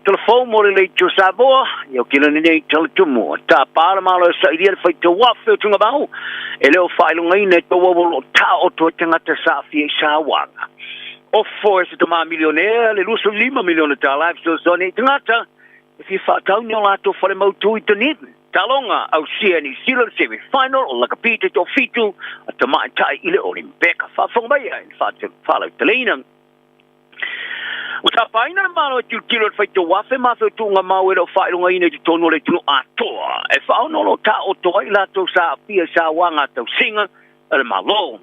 Telefou mo le Leitio Samoa, ia o kila nei talatumu. Ta pala malo e sailia le faitau afe o tunga e leo whailungaina e tau o ta o toi tangata sa fia i sāwanga. Ofo e se tama milionea le 25 miliona tāla e fesoasoani i tangata e fia whaatau ni o latou whare mautu i Dunedin. Talonga au sia New Zealand semi final o lakapi te tō fitu a tamaitai i le Olimpeka. Whaafonga mai ai whaalau teleina. O tā pāina le malo e tilotilo le whaito wafe ma wheo tūnga mau e leo whailonga ina i te tonu o le tunu atoa. E whaonolo tā o toa i latou sa apia sa wanga tau singa a le malo.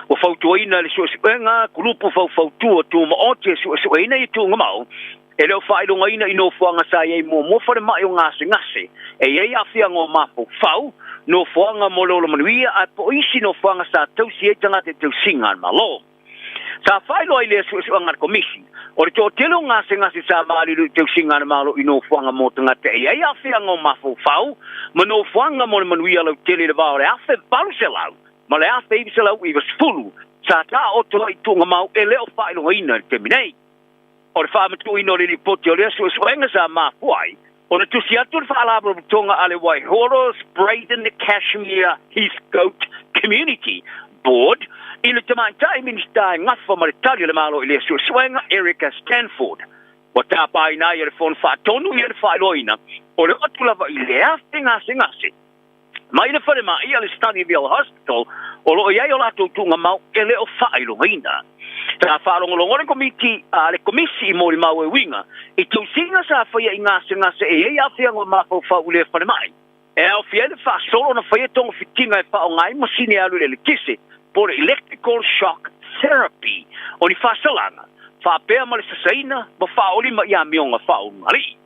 Ua fautuaina le suesuega, kulupu faufautua tumaoti e suesueina i tūnga mau, e leo whailongaina i nofoanga sa iai muamua whare mai o ngase ngase, e iai afianga o mapo whau, nofoanga mo le ola manuia, a po isi nofoanga sa tausi e tangata e tausinga an malo. Sa whailoa i le suesuega le komisi, o le tōtele o ngase ngase sa māriru i tausinga an malo i nofoanga mō tangata e iai afianga o mapo whau, ma nofoanga mo le manuia lau tele le vao le afe valu se lau, ma le afe iwi se lau iwa sefulu, sa tā o toa i tūnga mau e leo whailongaina i te minei. O le whaamatuina o le ripoti o lea suesuega sa mafuai, o le tusi atu le whaalapotopotoga a le Waihoros Braden Cashmere Heathcote Community Board i le tamaitai Minista e gafa ma le tali o le Malo i lea suesuega Erica Stanford. Ua tāpaina ai e le Fono Faatonu ia le faailoaina o le oo atu lava i le afe gasegase mai le falemai a le Stanleyville Hospital o loo i ai o latou tuugamau e le o faailogaina. Sa faalogologo le komiti a le komisi i molimau e uiga i tausiga sa faia i gasegase e i ai aafiaga o mafaufau i lea falemai. E aofia ai le faasolo ona faia togafitiga e faaaoga ai masini e alu i le eletise po o le electrical shock therapy o ni faasalaga faapea ma le sasaina ma faaolima i amioga faaulugalii.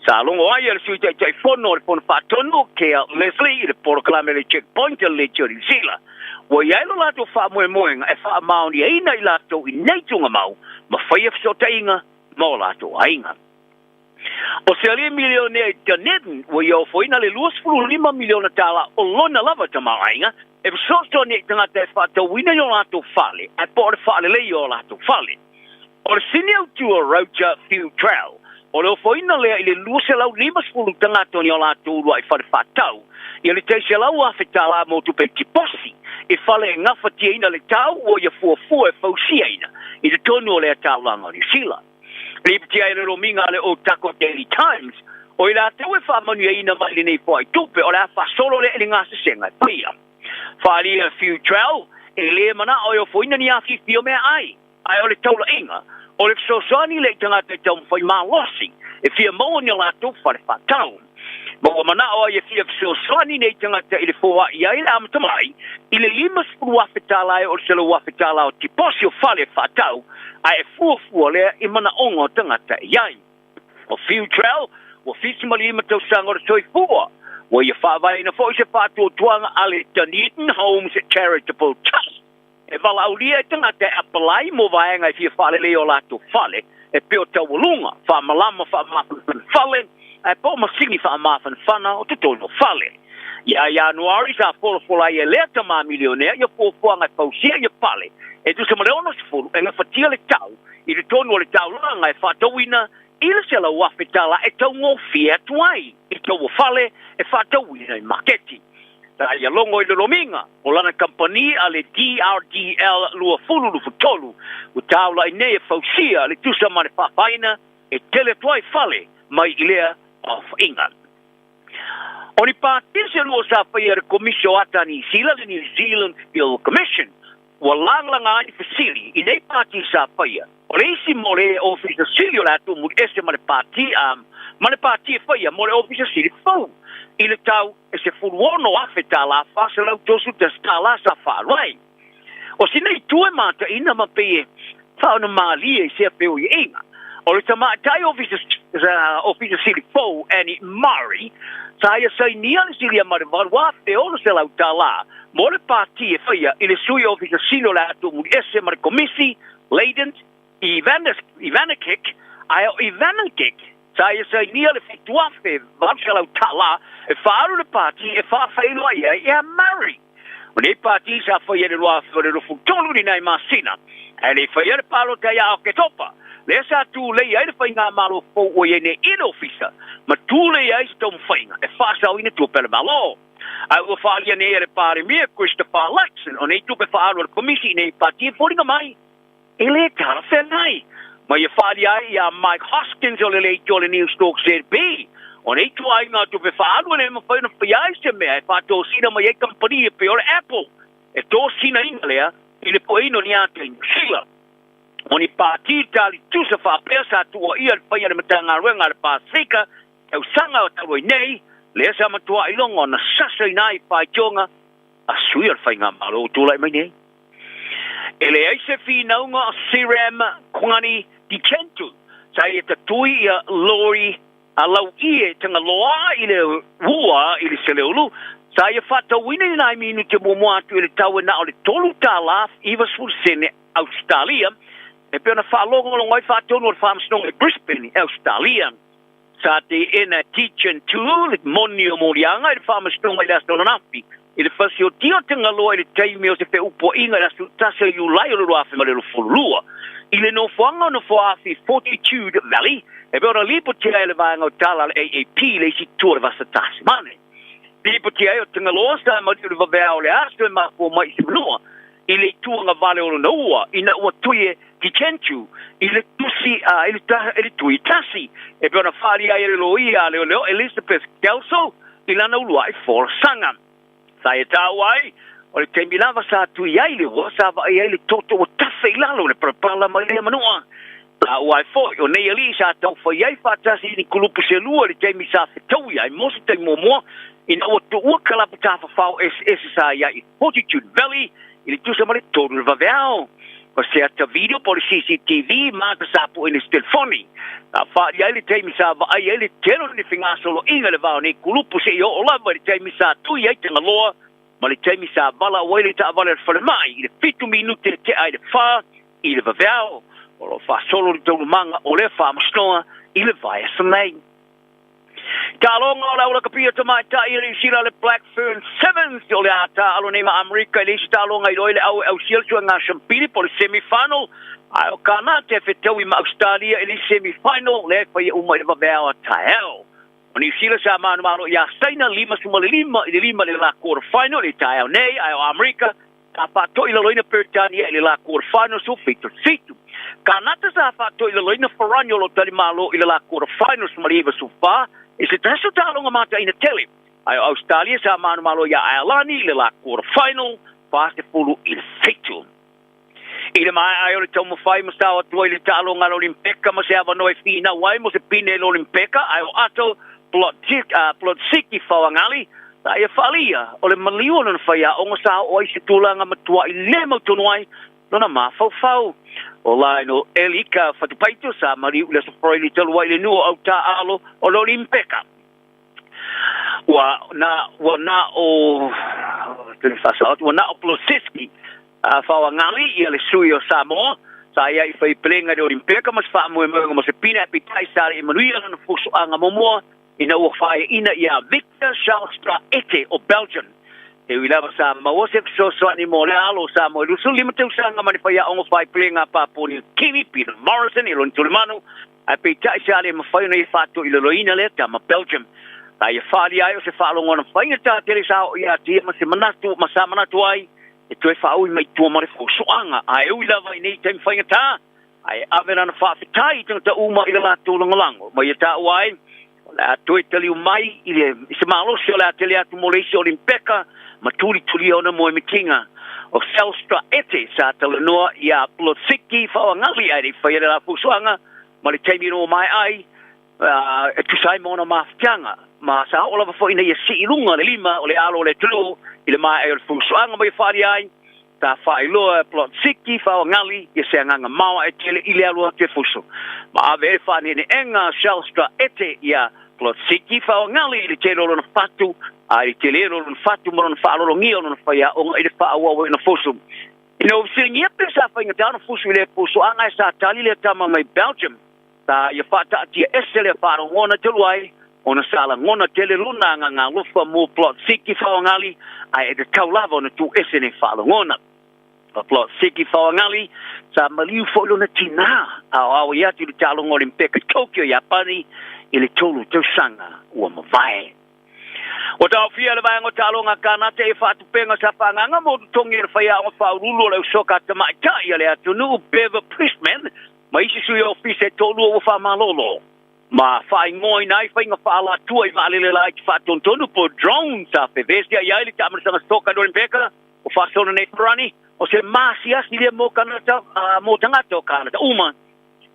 Sa logo ai e le Sui Taitaifono o le Fono Faatonu, Kea Leslie, i le polokalame le Checkpoint a le Leitio Niu Sila. Ua i ai lo latou faamoemoega e faamaoniaina i latou i nei tuugamau ma faia fesootaiga ma o latou aiga. O se alii milionea i Dunedin ua ia ofoina le 25 miliona tālā o lona lava tamaoaiga e fesoasoani ai i tagata e faatauina i o latou fale ae po o le faaleleia o latou fale. O le sini autu o Roger Futrell, o le ofoina lea i le 250 tagata o ni o latou uluai fale faatau ia le tai $100,000 mo tupe tiposi i fale e gafatiaina le tau ua ia fuafua e fausiaina i totonu o lea taulaga o Niu Sila. Lipoti ai le lomiga a le Otago Daily Times, o i latou e faamanuiaina mai lenei foaitupe o le a faasolo lea i le gasesega e paia. Faaalia Futrell, e lē manao e ofoina ni afifi o meaai, ae o le taulaiga, o le fesoasoani lea i tagata e taumafai malosi e fia maua ni o latou fale faatau. Ma ua manao ai e fia fesoasoani nei tagata i le foai ai le amata mai i le $50,000 e oo i le $100,000 o tiposi o fale faatau, ae e fuafua lea i manaoga o tagata e i ai. O Futrell, ua 75 tausaga o le soifua, ua ia faavaeina foi se faatuatuaga a le Dunedin Homes Charitable Trust e valaaulia i tagata e apalai mo vaega e fia faalelei o latou fale e pei o taualuga, faamalama faamafanafana fale, ae po o masini faamafanafana o totonu o fale. Ia Ianuari sa folafola ai e lea tama milionea ia fuafuaga e fausia ia fale e tusa ma le 60 e gafatia le tau i totonu o le taulaga e faatauina i le $100,000 e taugofie atu ai i taua fale e faatauina i maketi. Sa ia logo i le lomiga o lana kamupani a le DRDL 2023 ua taulai nei e fausia le tusa ma le faafaina e tele atu ai fale mai i lea aofaiga. O ni pāti se lua sa faia e le Komisi o Ata a Niu Sila, le New Zealand Film Commission, ua lagalaga ai fesili i nei pāti sa faia. O le isi mo le Ofisa Sili o le atu muli ese ma le pāti a ma le pāti e faia mo le Ofisa Sili fou i le tau e $16,000 $431 sa faalu ai. O sina itu e mataina ma pei e whaona malie i sea peo i inga. O le tamaitai Ofisa Sili fou Annie Murray, sa ia sainia le silia ma le $8,600 mo le pāti e faia i le sui Ofisa Sili o le atu muli ese ma le komisi Laden Ivanakik, ae o Ivanakik sa ia sainia le $7,800 e faalu le pāti e whaawhailoa ia i a Murray. O nei pāti sa faia le 2023 ni nai masina, ae le faia le pālota ia Oketopa. Lea sa tulei ai le faigamalo fou ua i ai nei i le ofisa, ma tulei ai se taumafaiga e faasaoina tupe a le Malo. Ae ua faaalia nei e le Palemia Christopher Luxon o nei tupe faaalu a le Komisi i nei pati e foliga mai e lē talafeagai. Ma ia faaalia ai iā Mike Hoskins o le leitio o le Newstalk ZB o nei ituaiga tupe faaalu e le mafai ona faia ai se mea e faatosina mai ai kamupani e pei o le Apple e tosinaina lea i le pueina o ni ata i Niu Sila. O ni pati tali tusa faapea sa tuuaia le faia le Matagaluega a le Pasefika tausaga o talu ai nei, lea sa matua iloga ona sasaina ai faitioga a sui o le faigamalo ua tulai mai nei. E leai se finauga o Siram Kwani Dichentu sa ia tatui ia Lori a lau ie Tagaloa i le ua i le Seleulu, sa ia faatauina i nai minute muamua atu i le tau e na o le $3.90 sene Ausetalia, e pei ona faalogologo ai faatonu o le Faamasinoga i Brisbane i Ausetalia. Sa teena e Tietjen Tu le moni o moliaga i le Faamasinoga i le aso ananafi i le fasiotia o Tagaloa i le taimi o se feupuaiga i le aso 1 o Iulai o le 2022 i le nofoaga o Nofoaafi Fortitude Valley, e pei ona lipotia ai e le vaega o tala a le AAP i le isi itu o le Vasa Tasimane. Lipotia ai o Tagaloa sa maliu i le vaveao o le aso e mafua mai i se manua i le itu agavale o lona ua ina ua tui e Dichentu i le tusi a i le, i le tui tasi e pei ona faaalia ai e le loia a leoleo Elizabeth Kelso i lana uluai folasaga. Sa ia taua ai o le taimi lava sa tui ai le ua sa vaai ai le toto ua tafe i lalo le palapala mai lea manua. Taua ai foi o nei alii sa taufai ai faatasi i ni kulupu se lua i le taimi sa fetaui ai mo se taimi muamua ina ua tuua kalapu tafafao eseese sa i ai i Fortitude Valley i le tusa ma le 3 le vaveao. O se ata video po o le CCTV ma ata sa puʻe i se telefoni. Sa faaalia ai le taimi sa vaai ai le tele o ni fegasoloaiga i le va o nei kulupu seia oo lava i le taimi sa tui ai Tagaloa ma le taimi sa valaau ai le taavale a le falemai i le 7 minute tea i le 4 i le vaveao. O lo o faasolo le taualumaga o lea faamasinoga i le vaiaso nei. Taaloga o le au lakapi a tamaitai a Niu Sila le Black Fern Sevens o le a taaalo nei ma Amerika i le isi taaloga i loa i le au e ausia le suega Shampili po o le semi-final, ae o Kanata e fetaui ma Ausetalia i le isi semi-final lea e faia uma i le vaveao a taeao. O Niu Sila sa manumalo iā Saina 55 i le 5 i le la quarter final i le taeao nei, ae o Amerika Sa faatoilaloina Peretania i le la quarter finals o 77. Kanata sa faatoilaloina Farani o lo talimalo i le la quarter finals ma le 94 i se tasi o taaloga mataina tele. Ae o Ausetalia sa manumalo iā Aelani i le la quarter final 40 i le 7. I le maea ai o le taumafai ma sao atu ai le taaloga a le Olimpeka ma se avanoa e finau ai mo se pine i le Olimpeka, ae o Ato Plotsiki Faoagali, sa ia faaalia o le maliu o lona faiaoga sa oo ai se tulaga matuai le mautonu ai lona mafaufau. O Lionel Elika Fatupaito sa maliu i le Aso Faraile talu ai i le nuu o Autaalo o le Olimpeka. Ua na, ua na o, ua na o Plotsiki Faoagali ia le sui o Samoa sa ia i faipelega i le Olimpeka ma se faamoemoega mo se pine ae peitai sa le i manuia lana fusoaga muamua ina ua faaiaina iā Victor Charles Ete o Belgium. E ui lava sa maua se fesoasoani mo le alo o Samoa i 25 tausaga ma le faiaoga faipelega a Papua Niu Kini Peter Morrison i lona tulimanu, ae peitai sa le mafai ona ia faatoilaloina lea tama Belgium. Sa ia faaalia ai o se faalogona faigata tele sa oo ia te ia ma se manatu ma sa manatu ai e toe faaui mai tua ma le fuasoaga, ae ui lava i nei taimi faigata, ae ave lana faafetai i tagata uma i le latou lagolago. Ma ia taua ai, o le a toe taliu mai i le i se malosi o le a tele atu mo le isi Olimpeka ma tulitulia ona moemitiga. O Selstra Ete sa talanoa iā Plotsiki Faoagali ae le i faia le la fuasoaga ma le taimi no mae ai e tusa ai ma ona mafatiaga, ma sa oo lava foi ina ia sii i luga le lima o le alo o le atunuu i le maea o le fuasoaga ma ia faaalia ai, sa faailoa e Plotsiki Faoagali ia se agaga maoae tele i le alu atu e fuso. Ma ave ai le faaneeneega a Shelstra Ete iā Plotsiki Faoagali i le tele o lona fatu, a i le tele o lona fatu ma lona faalologia o lona faiaoga i le faaauau ai ona fusu. Ina ua fesiligia pe sa faigata ona fusu i lea fusoaga ae sa tali lea tama mai Belgium, Sa ia faataatia ese lea faalogona talu ai ona sa lagona tele lona agaga alofa mo Plot Siki Faoagali, ae e tatau lava ona tuu ese nei faalogona. O Plot Siki Faoagali, sa maliu foi lona tinā a o ao i atu i le taaloga Olimpeka i Tokyo, Iapani i le tolu tausaga ua mavae. Ua taofia e le Vaega o Taaloga a Kanata ia faatupenga sa faaagaga mo totogi o le faiaoga faauluulu o le ausoka tamaitai a le atunuu Bev Priestman ma isi sui ofisa e toalua ua faamalolo ma faaigoaina ai faiga faaalatua i vaalele laiti faatonutonu po o drones sa fevesiai ai le taamilosaga soka i le Olimpeka o faasolo nei Farani o se maasiasi lea mo kanata mo tagata o Kanata uma.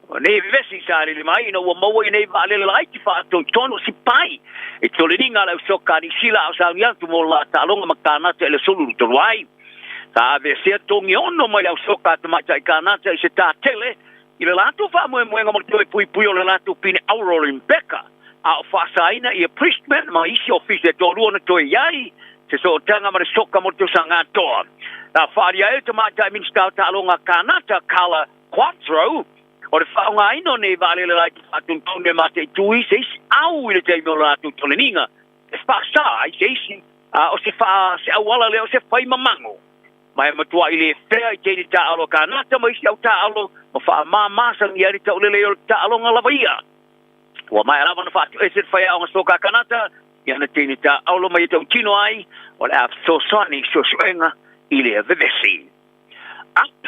O nei vevesi sa lele mai ina ua maua i nei vaalele laiti faatonutonu sipai i toleniga a le ausoka a Niu Sila a o sauni atu mo la taaloga ma Kanata i le aso 23 ai. Sa aveesea togi ono mai le ausoka a tamaitai Kanata i se tātele i le latou faamoemoega mo le toe puipui o le latou pine auro o Rebecca, a o faasaina ia Priestman ma isi ofisa e toalua ona toe i ai se sootaga ma le soka mo le tausaga atoa. Na faaalia ai le tamaitai Minisita o Taaloga a Kanata, Carla Qualtrough, o le faaaogaina o nei vaalele laiti faatonutonu e mataitu i se isi au i le taimi o le latou toleniga e faasa ai se isi, a o se faa se auala lea o se fai mamago. Ma e matuai le fea i teine taaalo a Kanata ma isi au taaalo ma faamāmāsangia ai le taulelei o le taaloga lava ia. Ua maea lava ona faatuese le faiaoga soka a Kanata i ana teine taaalo ma ia tautino ai o le a fesoasoani i suesuega i lea vevesi. Up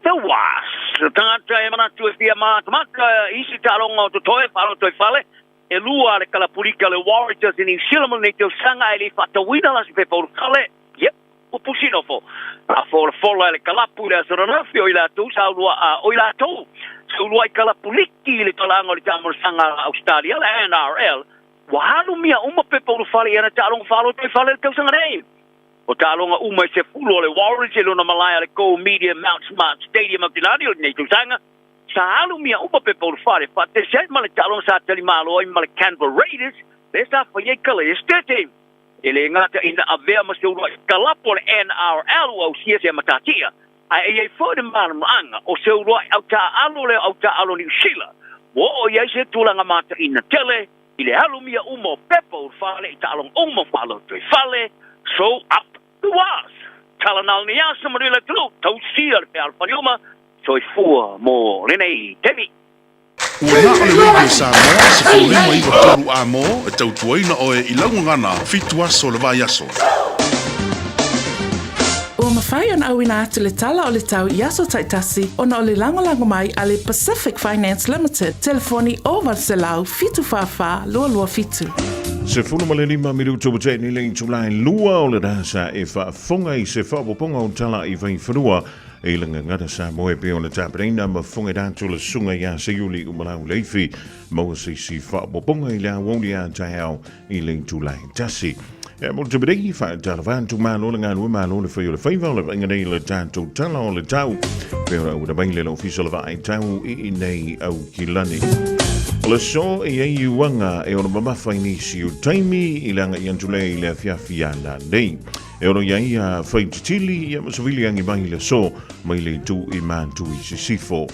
the was. Le tagata e manatu e fia matamata i isi taaloga o totoe faalotoifale e lua le kalapulika le Warriors i Niu Sila mo lenei tausaga ae le i faatauina la se pepa ulufale. Yep, ua pusi nofo. A folafola e le kalapu i le aso ananafi o i latou sa ulua, a o i latou sa uluai kalapuliki i le talaaga o le taamolosaga a Ausetalia, le NRL, ua halumia uma pepa ulufale i ana taaloga faaloto i fale i le tausaga nei. O taaloga uma e 10 o le Warriors i lona malae a le Go Media Mount Smart Stadium o Tinani o lenei tausaga, sa halumia uma pepa ulufale faatasi ai ma le taaloga sa talimalo ai ma le Canberra Raiders, lea sa fai ai Calais 13. E le gata ina avea ma se uluai kalapu o le NRL ua ausia se matatia, ae i ai foi le malamalamaaga o se uluai autaaalo lea o autaaalo Niu Sila ua oo i ai se tulaga mataina tele i le alumia uma o pepa ulufale i taaloga uma faalotoifale. So up the was! Tala na o lenei aso manuia le atunuu, tausia le fealofani uma, soifua mo lenei taimi. Ua na o le Radio Samoa 15 93 A mo e tautuaina oe i lau gagana fitu aso o le vaiaso. Ua mafai ona auina atu le tala o le tau i aso taitasi ona o le lagolago mai a le Pacific Finance Limited, telefoni 0800 744 227. 15 minuta ua tea nei le itula e lua o le rasa e faafofoga i se faaopoopoga o tala i Vaifanua I le gagana Samoa e pei ona tapenaina ma fofoga atu le susuga ia Seiuli Umalauleifi maua se isi faaopoopoga i le aoauli a taeao i le itula e tasi. E mo le taimi nei, faatalofa atu malo le galue malo le fai o le faiva o le vaaiga nei le tatou tala o le tau pei ona auina mai le Ofisa o le Vaai Tau i inei Aukilani. O le aso e i ai uaga e ono mamafa i nisi o taimi i le agai atu lea i le afiafi ana nei. E ono i ai a fai titili ia ma savili angi mai le aso mai le itu i Mātu i Sisifo.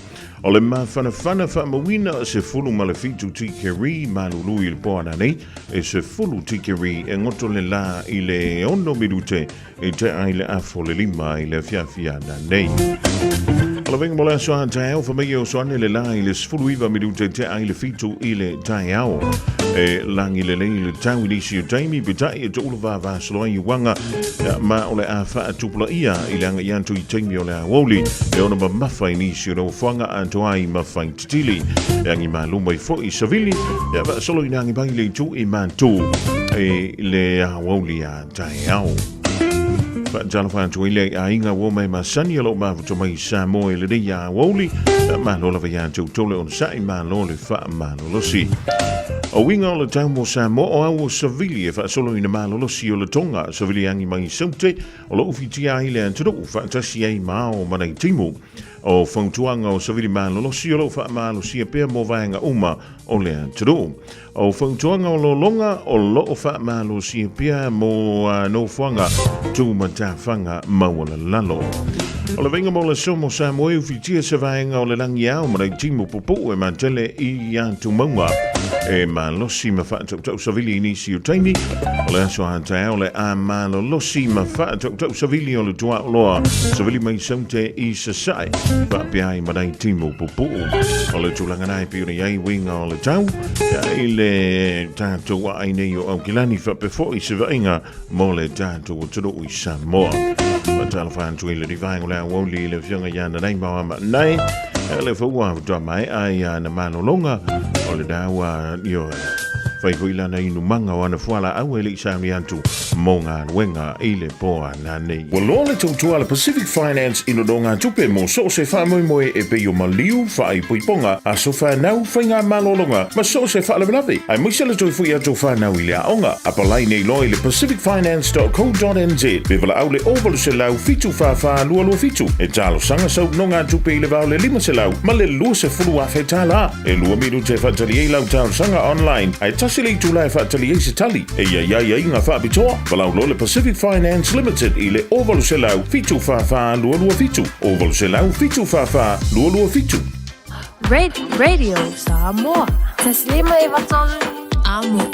O le mafanafana faamauina 17 tikeri malulu i le po ana nei e 10 tikeri e ngoto le la i le 6 minute e te ai le afo le lima i le afiafi ana nei. O le venga mo le aso a taeao fa mai e oso ane le la i le 19 minute te ai le fitu i le taeao. E langi lelei le tau i nisi o taimi peitai e toulu vavasolo ai uaga ma o le a faatupulaia i le agai atu i taimi o le aoauli e ono mamafa i nisi o nofoaga atoa ai ma faititili. E agi malu mai foi savili e faasolo ina agi mai le itu i matu i le aoauli a taeao. Faatalofa atu ai le aiga ua mai masani o loo mafuta mai i Samoa i lenei aoauli. Malo lava ia te outou le onosai, malo le faamalolosi. O uiga o le tau mo Samoa o au o savili e faasolo ina malolosi o le tonga, savili agi mai i Saute, o loo fitia ai le atunuu faatasi ai ma ao ma nai timu. O fautuaga o savili malolosi o loo faamalosia pea mo vaega uma o le atunuu. O fautuaga o lologa o loo faamalosia pea mo nofoaga tumatafaga maualalalo. O le vaiga mo le aso mo Samoa e ufitia se vaega o le lagi ao ma nai timu pupuu e matele i atumauga. e malosi ma faatautau savili i nisi o taimi. O le aso a taeao le a malolosi ma faatautau savili o le tuaoloa savili mai saute i sasae faapea ai ma nai timu pupuu. O le tulaga na e pei ona i ai uiga o le tau i le tatou aai nei o Aukilani faapea foi se vaaiga mo le tatou atunuu i Samoa. Faatalofa atu i le vaega o le aoauli i le afioga ia Nanaima o Amanai, le faua faatoa maea i ana malologa o le ua ioe. Fai foi lana inumaga o ana fualaau e le i sauni atu mo galuega i le po ananei. Ua loa le tautua a le Pacific Finance i nonogatupe mo so o se faamoemoe e pei o maliu, faaipoipoga, aso fanau, faiga malologa ma so o se faalavelave, aemaise le toe foi atu o fanau i le aoga. Apalai nei loa i le pacificfinance.co.nz pe valaau le 0800 744 227 e talosaga sau nonogatupe i le va o le 500 ma le 20 afe tala. E lua minute e faatali ai lau talosaga online, ae tasi le itula e faatali ai se tali. E i ai aiaiga faapitoa, valaau loa le Pacific Finance Limited i le 0800 744 227, 0800 744 227. Radio Samoa. Taslima e vatolu. Amo.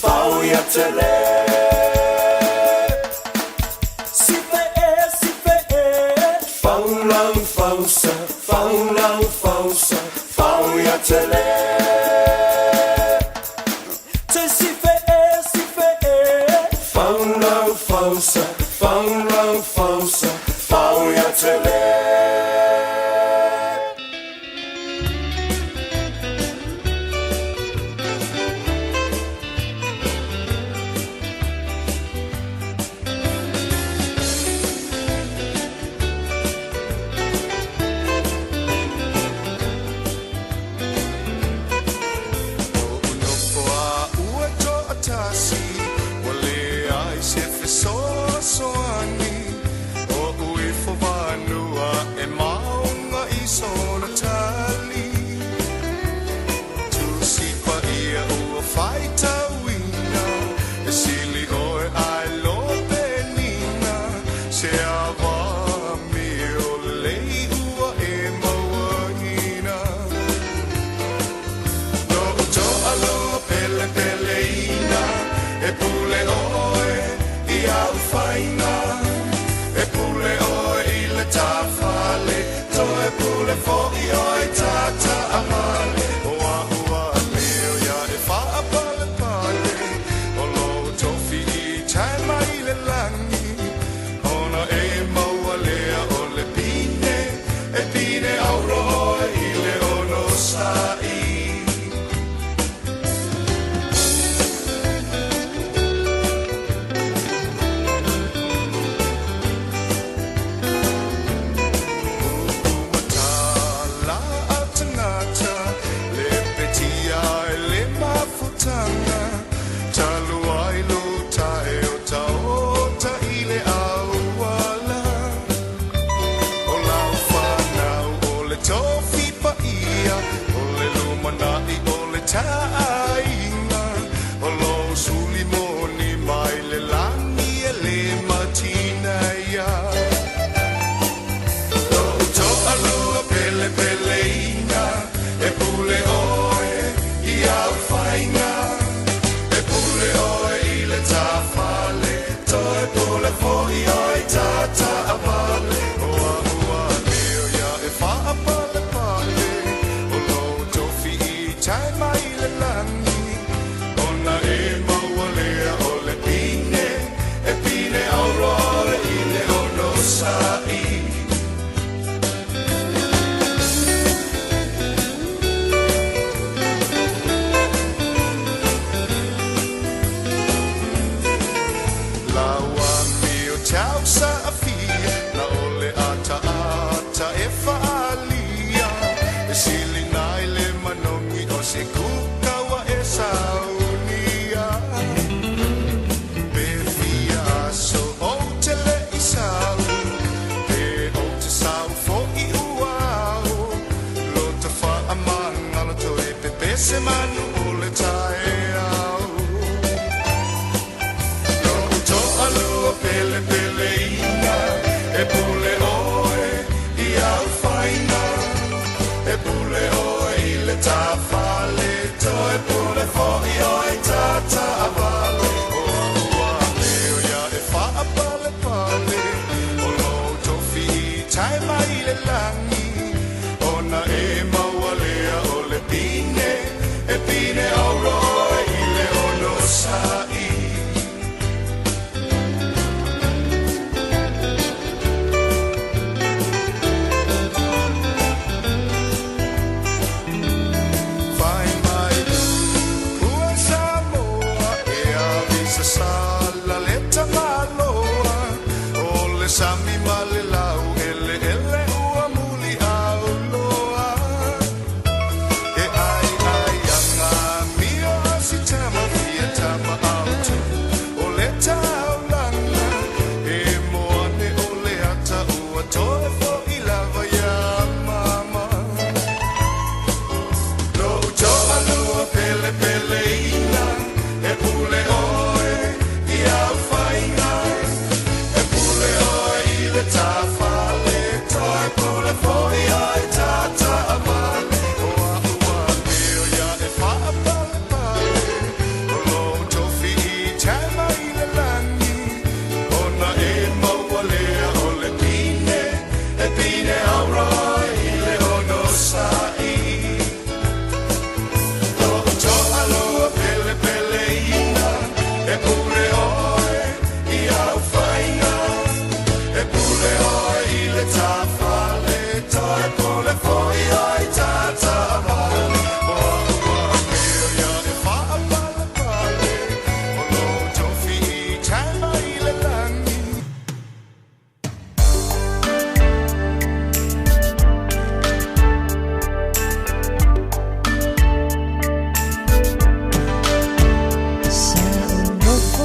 Fau ia tele. Si fe e, si fe e. Fau lau fausa, fau lau fausa, fau ia tele. Te si fe e, si fe e. Fau lau fausa, fau lau fausa, fau ia tele.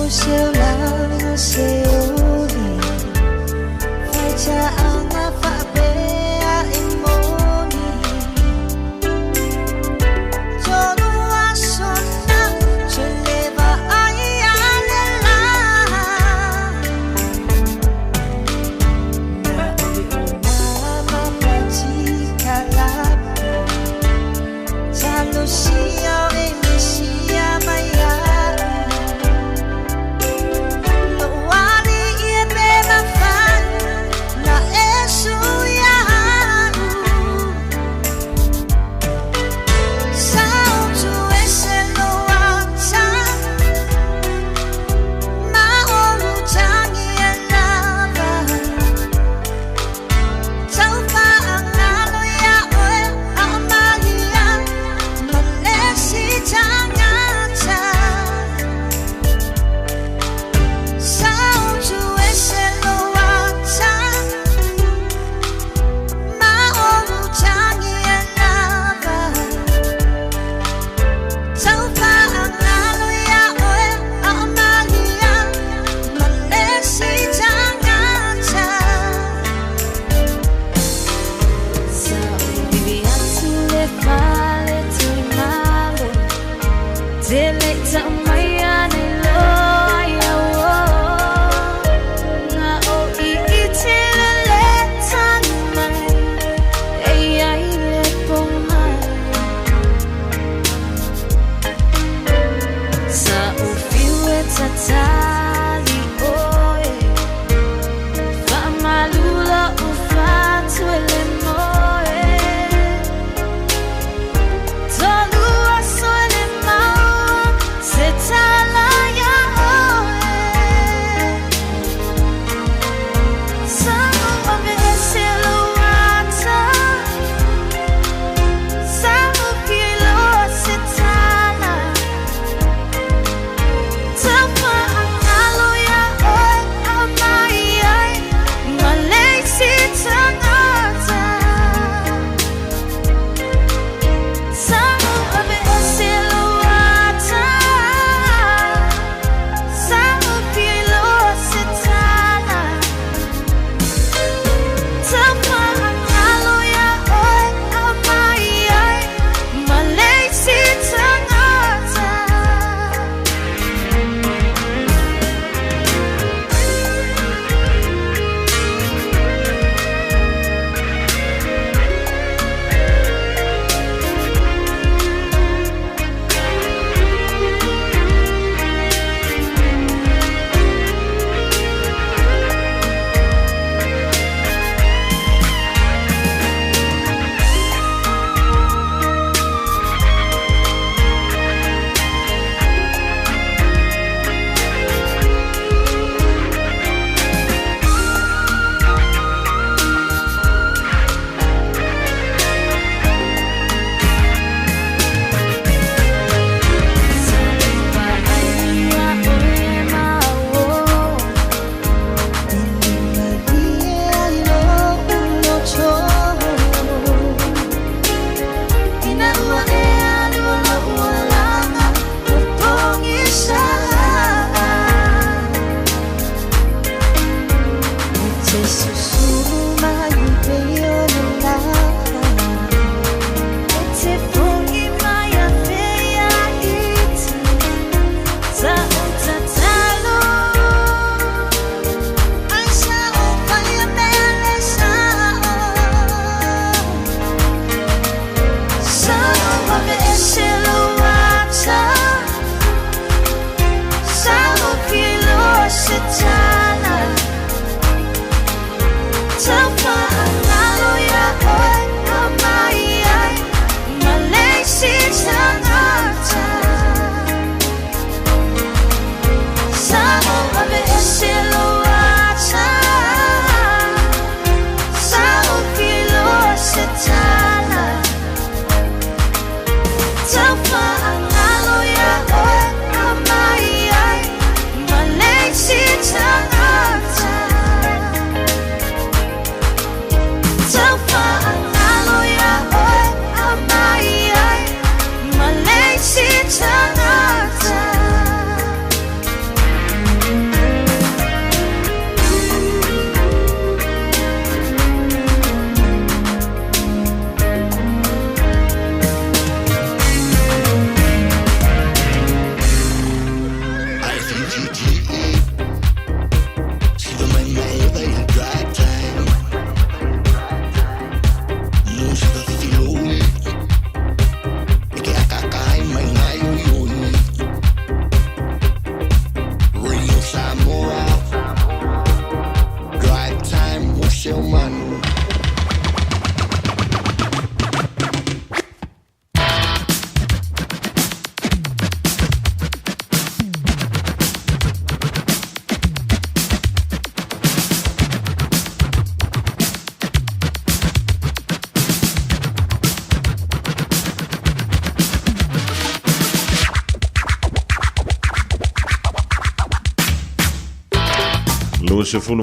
Sa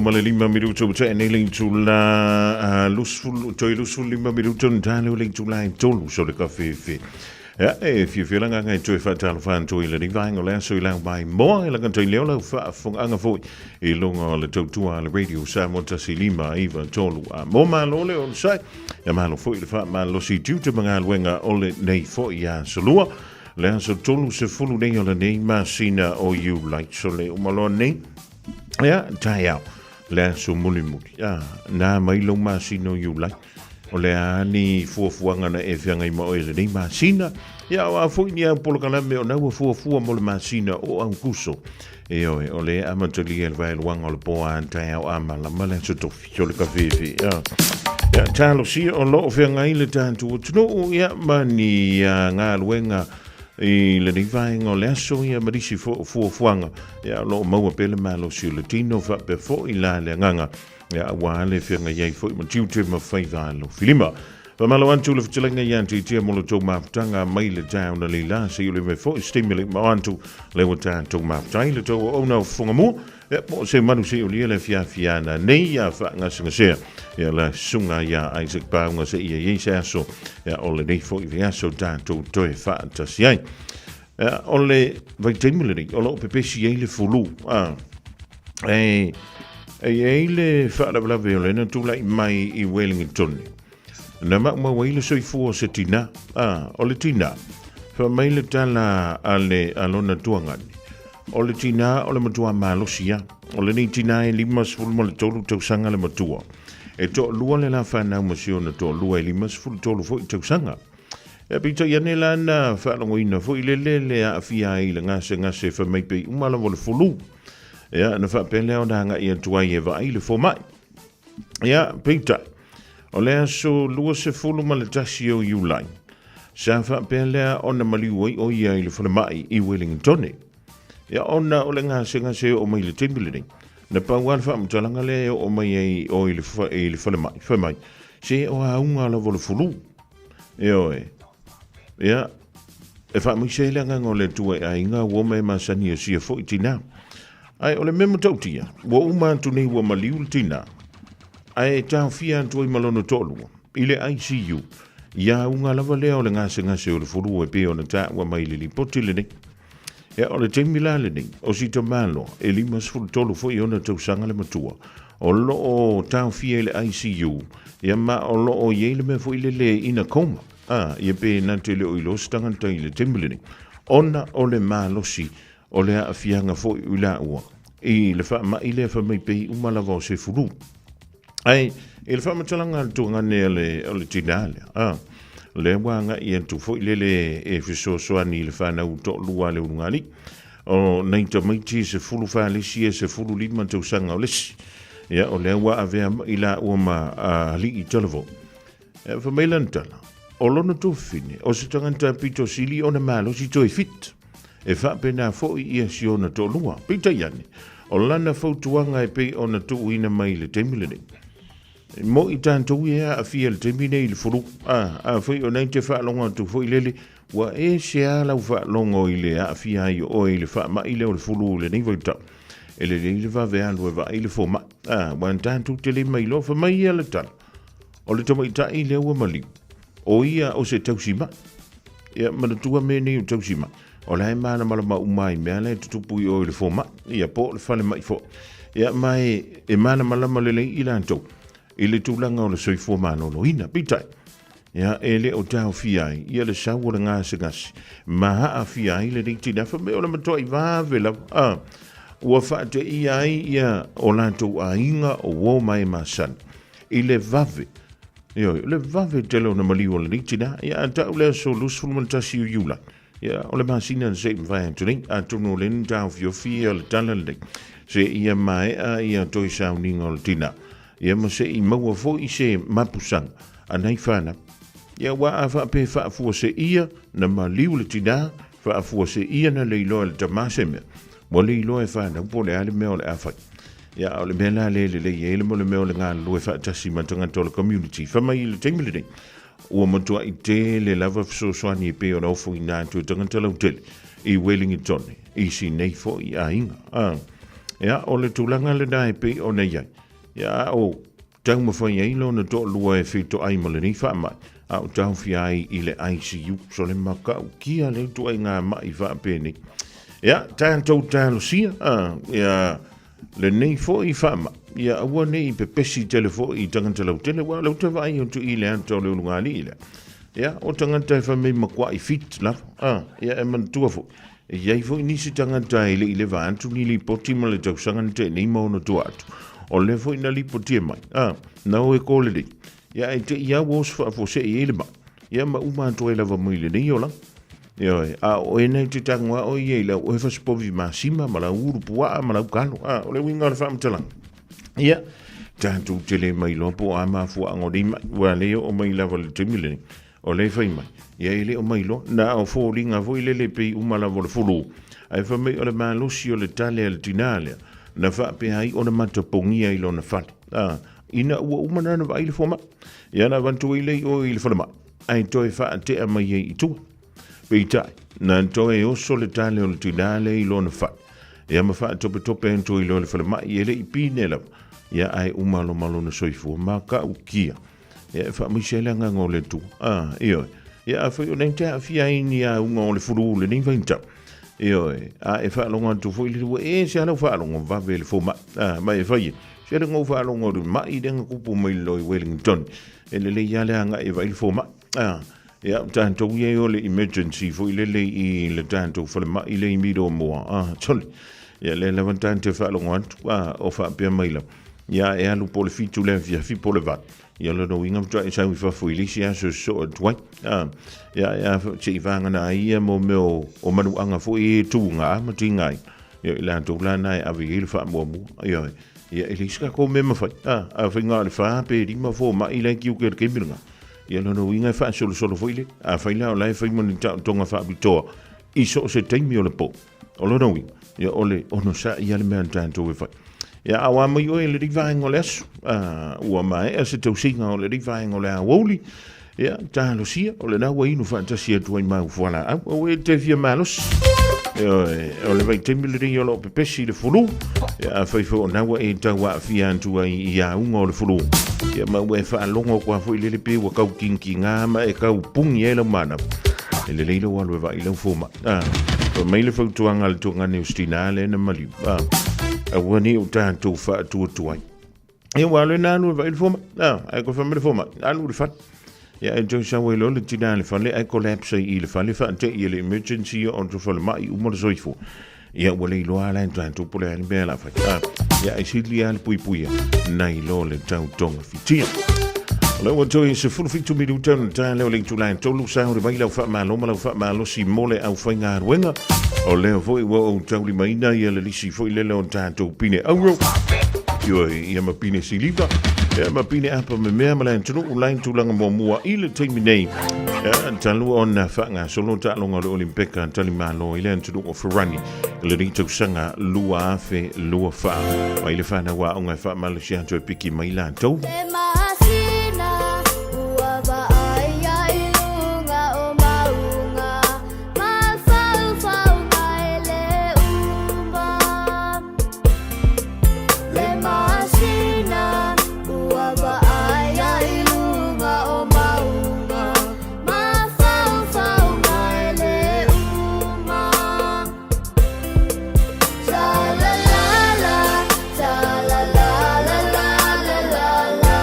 25 minuta ua tea nei le itula 20, toe 25 minuta ona ta lea o le itula e tolu so le kafefe. Ia, e fiafia le agaga e toe faatalofa atu i lenei vaega o le aso i lau mai moa e lagata i leo lau faafofogaaga foi i luga o le tautua a le Radio Samoa 1 5 9 3. A mo malo le onosai, ia malo foi le faamalosi i tiute ma galuega o lenei foi aso lua. Le aso 30 nei o lenei masina o Iulai, so le uma loa nei. Ia, taeao, le aso mulimuli. A, nā mai lou masina o Iulai. O le a ni fuafuaga na e feagai ma oe i lenei masina. Ia, o a foi ni au polokalame o na ua fuafua mo le masina o Aukuso. Ioe, o le amatalia i le vaeluaga o le po a taeao a malama le aso tofi o le kafefe. Ia, ia talosia o lo o feagai le tatou atunuu, ia, ma ni galuega i lenei vaega o le aso, ia, ma nisi fuafuaga, ia, o lo o maua pea le malosi o le tino faapea foi la le agaga, ia, aua le feagai ai foi ma tiute ma faiva alofilima. Faamalo atu le fetalaiga ia te tia mo le tou mafutaga mai le taeao na leila se i ole mai foi se taimi le mao atu le ua tatou mafutai le tou auauna o fofoga mua, ia, po o se manu se i olia le afiafiana nei ia faagasegasea ia la susuga ia Isaac Paunga se ia iai se aso, ia, o lenei foi vaiaso tatou toe faatasi ai. Ia, o le vaitaimi lenei o lo o pepesi ai le fulu, a e e i ai le faalavelave o lena tulai mai i Wellington. Na maumau ai le soifua o se tinā, a o le tinā, fai mai le tala a le a lona tuagani, o le tinā o le matua malosi lava. O lenei tinā e 53 tausaga le matua. E toalua le la fanau ma si ona toalua e 53 foi tausaga. E peitai ane la na faalogoina foi lele le aafia ai i le gasegase fai mai pei uma lava o le fulu. Ia, na faapea lea ona agai atu ai e vaai le fomai. Ia, peitai, o le aso 21 o Iulai, sa faapea lea ona maliu ai o ia i le falemai i Wellingtone. Ia, ona o le gasegase e oo mai i le taimi lenei, na pau lava le faamatalaga lea e oo mai ai o i le, i le falemai, fai mai, se o auga lava o le fulu. Ioe. Ia, e faamaise ai le agaga o le Atua i aiga ua oma e masani e sia foi tinā. Ae o le mea matautia, ua uma atu nei ua maliu le tinā, ae e taofia atu ai ma lona toalua i le ICU, i auga lava lea o le gasegase o le fulu e pei ona taua mai i le lipoti lenei. Ia, o le taimi la lenei, o si tamaloa, e 53 foi ona tausaga le matua, o lo o taofia i le ICU, ia ma o lo o i ai le mea foi lele ina coma, a, ia pe na te le o iloa se tagata i le taimi lenei, ona o le malosi o le aafiaga foi o i laua i le faamai lea fai mai pei uma lava o se fulu. Ae, i le faamatalaga a le tuagane o le, o le tinā lea, a, lea ua agai atu foi lele e fesoasoani i le fanau toalua a le Ulugalii, o nai tamaiti e 14 le isi e 15 tausaga o le isi. Ia, o lea ua avea mai laua ma alii talavou. E fai mai lana tala, o lona tuafafine, o se tagata pito sili ona malosi toe fit. E faapena foi ia si ona toalua. Peitai ane, o lana fautuaga e pei ona tuuina mai i le taimi lenei. E moi tatou ia e aafia i le taimi nei i le fulu. A, afai o nei te faalogo atu foi lele, ua ese lava lau faalogo i le aafia ai o oe i le faamai lea o le fulu i lenei vaitau. E lelei le vave alu e vaai le fomai. A, aua tatou te le mailoa, fai mai ia le tala, o le tamaitai lea ua maliu, o ia o se tausimai. Ia, manatua mea nei o tausimai, o la e malamalama uma i mea la e tutupu i o i le fomai, ia po o le falemai foi. Ia, ma e, e malamalama lelei i latou i le tulaga o le soifua maloloina. Peitai, ia, e le o taofia ai ia le sau o le gasegase ma aafia ai lenei tina. Fai mai o le matuai vave lava. Ah. Ua faateia ai ia o latou aiga o uo ma e masani i le vave, ioe, o le vave tele ona maliu o lenei tina. Ia, a tau le aso 21 o Iulai, ia, o le masina na se i mavae atu nei, atonu o lea na taofiofi ia le tala lenei, se ia maea ia toe sauniga o le tina, ia ma se i maua foi se mapusaga a nai fanau. Ia, aua a faapea e faafuaseia na maliu le tina, faafuaseia na le iloa e le tama se mea, ua le iloa e fanau po o le a le mea o le a fai. Ia, a o le mea la lea e lelei ai le mo le mea o le galulue faatasi ma tagata o le community. Fai mai i le taimi lenei, ua matuai tele lava fesoasoani e pei ona ofoina atu e tagata lautele i Wellington i si nei foi aiga. A, ia, o le tulaga lena e pei ona i ai. Ia, a o taumafai ai lona toalua e fetoai ma lenei faamai, a o taofia ai i le ICU. So le matautia le ituaiga ma'i faapenei. Ia, tatou talosia, a, ia, lenei foi faamai, ia aua ne i pepesi tele foi i tagata lautele, aua o lea ou te vaai atu i le ata o le ulugalii lea. Ia, o tagata e fai mai makuai fit lava, a, ia e manatua foi, E i ai foi nisi tagata e le i leva atu ni lipoti ma le tausaga na tea nei ma ona tua atu. O lea foi na lipotia mai, a, na o e kōlelei. Ia, ae te i a ua oso faafuasei ai le mai. Ia, ma uma atu ai lava mai lenei olaga. Ioe, a o oe nei te tago a oe ia i lau oe fasipovi masima ma lau ulu puaa ma lau kalo. A, o le uiga o le faamatalaga. Ia, tatou te le mailoa po o a mafuaaga o nei mai, ua le oo mai lava i le taimi lenei. O lea e fai mai, ia e le o mailoa, na o foliga foi lele pei uma lava o le fulu, ae fai mai o le malosi o le tale a le tinā lea, na faapea ai ona matapogia i lona fale. A, ina ua uma na ona vaai le fomai, ia na avatu ai lea i o i le falemai, ae toe faatea mai ai i tua. Peitai, na toe oso le tale o le tinā lea i lona fale, ia ma faatopetope atu ai loa i le falemai, e le i pine lava, ia ae uma loa ma lona soifua matautia. Ia, e faamaise ai le agaga o le Atua. Ah, ioe. Ia, afai o lea te aafia ai ni auga o le fulu lenei vaitau. Ioe. A e faalogo atu foi le ua e se ala faalogo vave le fomai. Ah, ma e fai e. Se le ngou faalogo le mai le kupu mai loi Wellington. E lelei lava le agai e vaai le fomai. Ah, ia, tatou ia o le emergency foi lele i le tatou falemai le i Miromoa. Ah, sole. Ia, lea lava tatou te faalogo atu. Ah, o faapea mai lava. Ia, e alu po o le 7 le afiafi po o le 8. Ia, o lona uiga faatoa e sau i fafo i le isi aso e sosoo atu ai. Ah, ia, ia, se i vagana ai ia mo mea o, o manuaga foi e tuga ma tiga ai. Ia, i latou la na e ave i ai le faamuamua. Ia, ia, e leai se tatou mea e mafai. Ah, afai na o le 4 pe 5 fomai la e tiuke i le taimi lena. Ia, lona uiga e faasolosolo foi le. Afai la o la e fai ma ni taotoga faapitoa i so o se taimi o le po. O lona uiga, ia o le onosai ia le mea a tatou e fai. Ia a oa mai oe i lenei vaega o le aso, ua maea se tausiga o lenei vaega o le aoauli, ia talosia, o lena ua inu faatasi atu ai ma au fualaau, aua e te fia malosi. Ioe, o le vaitaimi lenei o lo o pepesi le fulu, ia afai foi o na ua e tau aafia atu ai i auga o le fulu, ia ma ua e faalogo atu lava foi lele pe ua kau kinkiga ma e kau pungi ai lau manava. E lelei lou alu e vaai lau fomai. Ah, fai mai le fautuaga a le tuagane o Stina lea na maliu. Ah, aua ne i o tatou faatuatuai. Ia ua alu e na alu e vaai le fomai. Ah, ae koe fai mai le fomai, alu i le fale. Ia ae toe sau ai loa le tina i le fale ae collapse ai i le fale faatei e le emergency o le falemai uma le soifua. Ia ua le iloa la e tatou po o le a le mea la fai. Ah, ia ae sili lava le puipuia nai lo le tau togafitia. O lea ua toe 17 minuta ona ta lea o le itula e 3 sa ore mai lau faamalo ma lau faamalosi mo le aufaigaluega. O lea foi ua ou taulimaina ia le lisi foi lele o tatou pine auro. Ioe, ia ma pine siliva, ia ma pine apa me mea ma le atunuu la i tulaga muamua i le taimi nei. Ia, talu ona faagasolo taaloga o le Olimpeka talimalo i le atunuu o Ferrani i lenei tausaga 2024. Mai le fanau aoga e faamalosi atu e piki mai latou. Le masina ua vaai ai i luga o mauga, mafaufau mai le uma. Le masina ua vaai ai i luga o mauga, mafaufau mai le uma. Tra la la la, tra la la la la la la la.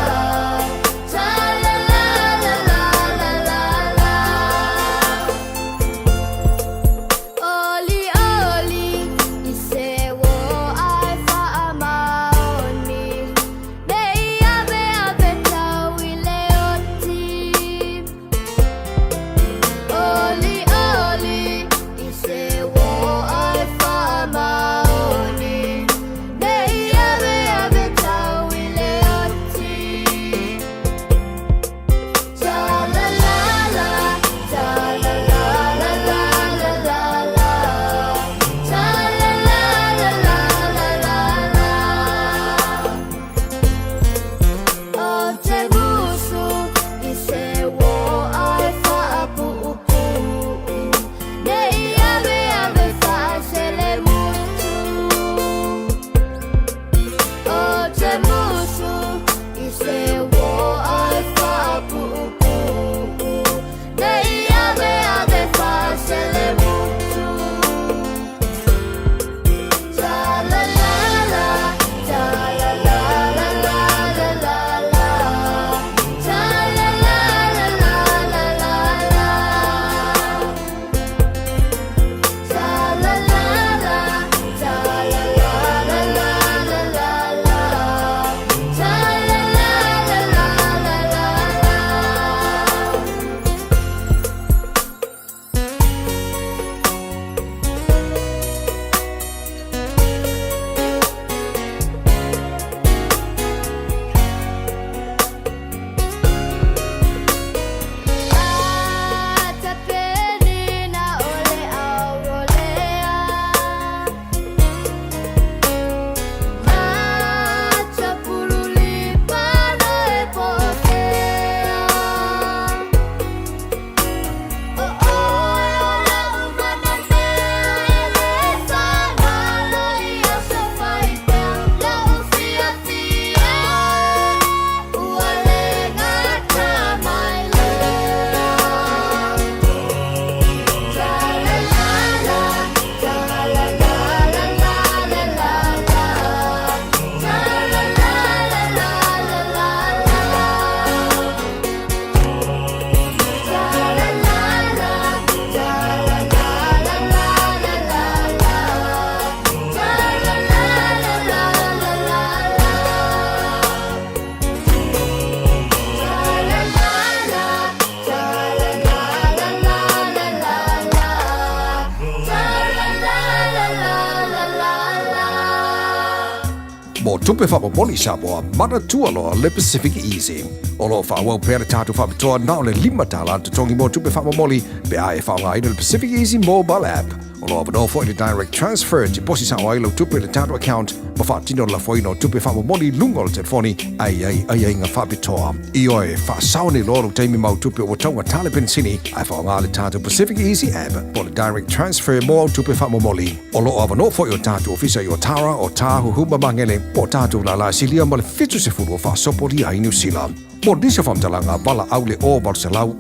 Mo tupe faamomoli i Samoa, manatua loa le Pacific Easy. O lo o faaauau pea le tatou faapitoa na o le $5 le totogi mo tupe faamomoli pe a e faaaogaina le Pacific Easy mobile app. O lo o avanoa foi le direct transfer e tiposi sao ai lau tupe i le tatou account ma faatino le lafoina o tupe faamomoli i luga o le telefoni a i ai aiaiga faapitoa. Ioe, faasao nei loa lou taimi ma au tupe ua taugata le penisini ae faaaoga le tatou Pacific Easy app po o le direct transfer mo au tupe faamomoli. O lo o avanoa foi o tatou ofisa i Otara, Otāhuhu ma Magele, po o tatou lala e silia ma le 70 o faasopolia ai Niu Sila. Mo nisi o faamatalaga, valaau le 0800 000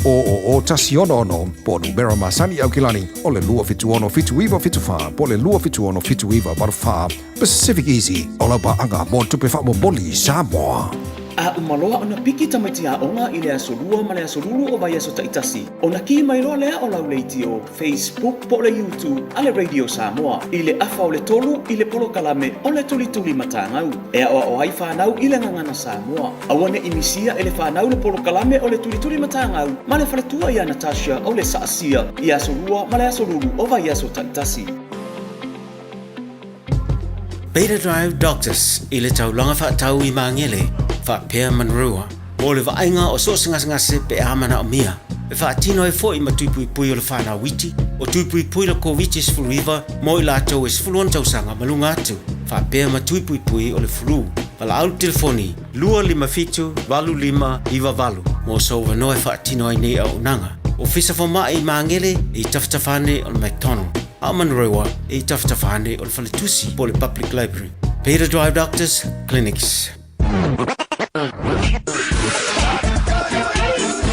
166 po o numera masani i Aukilani o le 276 7974 po o le 276 7984. Pacific Easy, o lau paaga mo tupe faamomoli i Samoa. A uma loa ona piki tamaiti aoga i le aso Lua ma le aso Lulu o vaiaso taitasi, ona kī mai loa lea o lau leitio, Facebook po o le YouTube a le Radio Samoa i le afa o le tolu i le polokalame o le Tulituli Matagau e aoao ai fanau i le gagana Samoa. Aua ne i misia e le fanau le polokalame o le Tulituli Matagau ma le faletua ia Natasha o le Saasia i aso Lua ma le aso Lulu o vaiaso taitasi. Beta Drive Doctors i le taulaga faatau i Magele faapea Manurewa mo le vaaiga o so o se gasegase pe a manaomia. E faatino ai foi ma tui puipui o le whanau iti, o tui puipui le Koviti-19 mo i latou e 16 tausaga ma luga atu, faapea ma tui puipui o le flu. Valaau le telefoni 257 8598 mo sou avanoa e faatino ai nei auaunaga. Ofisa Fomai i Magele i tafatafa ane o le McDonald. A o Manurewa e i tafatafa ane o le faletusi po o le Public Library. Beta Drive Doctors Clinics.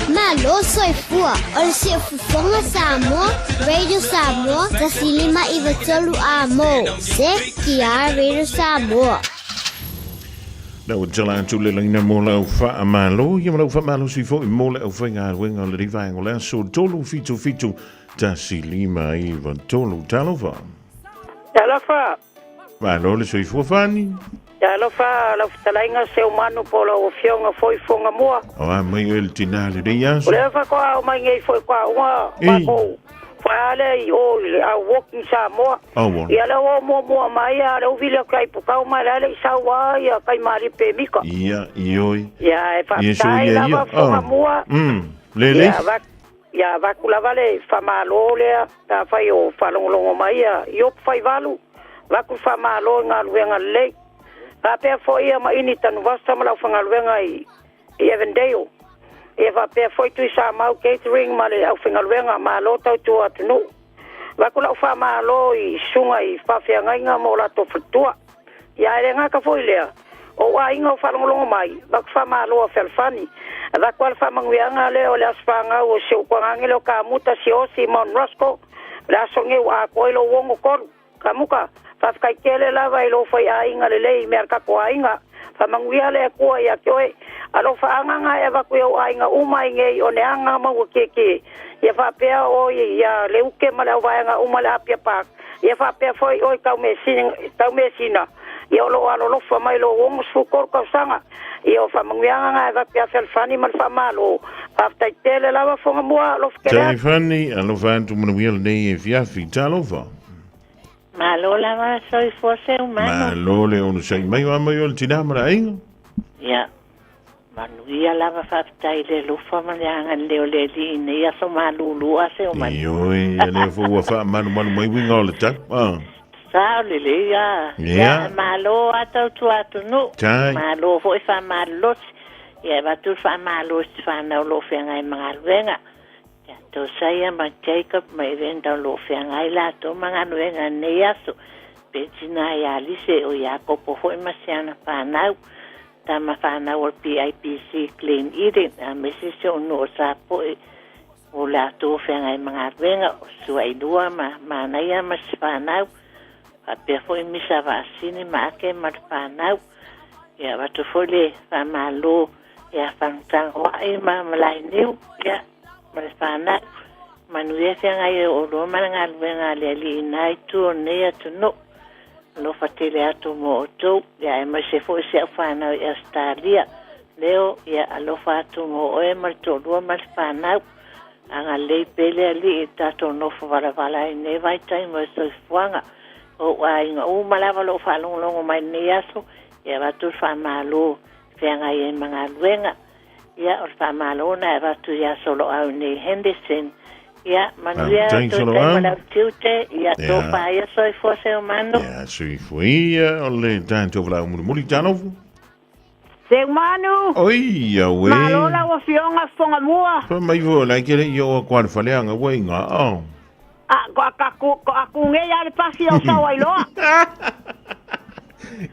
Malo soifua o le siufofoga Samoa, Radio Samoa, 105 93 amo. CKR Radio Samoa. Na ua tala atu le laina mo lau faamalo, ia ma lau faamalosi foi mo le aufaigaluega o lenei vaega o le aso 377 1 5 3. Talofa. Talofa. Malo le soifua Fani. Talofa lau fetalaiga Seumanu po o lau afioga foi Fuagamua. O a mai oe le tinā lenei aso. O lea faatoa ao mai nei foi faauga matou faale i o i le au Walking Samoa. Aua. Ia lea ua muamua mai a lea ua vili atu ai Pukau ma le ale i sau a ia Kaimalipe Mika. Ia, ioi. Ia e faafetai lava Fuagamua. Lelei. Ia Ia avatu lava le faamalo lea pe afai o faalogologo mai ia Iopu Faivalu, avatu le faamalo i galuega lelei. Faapea foi ia Maini Tanuvasa ma le aufaigaluega i i Avondale. Ia faapea foi Tuisamau Catering ma le aufaigaluega, malo tautua atunuu. Avatu lau faamalo i susuga i faafeagaiga ma o latou faletua. Ia ae le gata foi lea, o ou aiga o faalogologo mai, avatu faamalo a fealofani. Avatu lava le faamanuiaga lea o le aso fanau o si ou tuagagele o Kamuta Siaosi i Mount Roskill, o le aso lenei ua atoa ai lou 63. Kamuta, faafetai tele lava i lou faiaiga lelei i mea a le tatou aiga. Faamanuia le Atua ia te oe. Alofa agaga e avatu i ou aiga uma i nei o Neaga ma ua tietie. Ia faapea oe ia Leuke ma le auvaega uma i le Apia Park. Ia faapea foi oe Taumeasina, ia o lo o alolofa mai lou 63 tausaga. Ia o faamanuiaga na e avatu ia Fealofani ma le Faamalo. Faafetai tele lava Fogamua, alofa tele atu. Taifani, alofa atu manuia lenei afiafi. Talofa. Malo lava soifua Seumanu. Malo le onosai mai o a mai o le tina ma le aiga. Ia, manuia lava faafetai i le alofa ma le agalelei o le Alii i nei aso malulu a Seumanu. Ioe, ia lea foi ua faamalumalu mai uiga o le tau. Ah. Sao lelei a. Ia. Malo a tautua atunuu. Tai. Malo foi faamalolosi. Ia e avatu le faamalo i si fanau o lo o feagai ma galuega. Ia Tosaia ma Jacob ma Evander o lo o feagai latou ma galuega i lenei aso, pe tina ia Alise o Iakopo foi ma si ana fanau, tama fanau o le PIPC Glen Eden, aemaise si ou nuu o Sapoe o latou o feagai ma galuega, o Suailua ma Manaia ma si fanau, faapea foi Misa Vaasini ma Ake ma le fanau. Ia avatu foi le faamalo ia Fanutagoai ma Malainiu, ia, ma le fanau. Manuia feagai e oulua ma le galuega a le Alii i na itu o lenei atunuu. Alofa tele atu mo outou, ia aemaise foi si au fanau i Ausetalia. Leo, ia alofa atu mo oe ma le toalua ma le fanau. Agalelei pea le Alii i le tatou nofo valavala ai i lenei vaitaimi o le soifuaga. O ou aiga uma lava o lo o faalogologo mai i lenei aso, Ia avatu le faamalo e feagai ai ma galuega. Ia, o le faamalo lena e avatu ia Soloau nei Henderson. Ia, manuia Faafetai toe tai ma Soloau. le autiute. Ia, Ia. tofa ia soifua Seumanu. Ia, soifua ia o le tatou valaau mulimuli. Talofa. Seumanu! Oi, auē. Malo lau afioga Fogamua. Fai mai foi o la e ke le i oo atu a le faleaga ua i ngā ao. A, ko a ka ku, ko a ku ngei a le pasi o sau ai loa.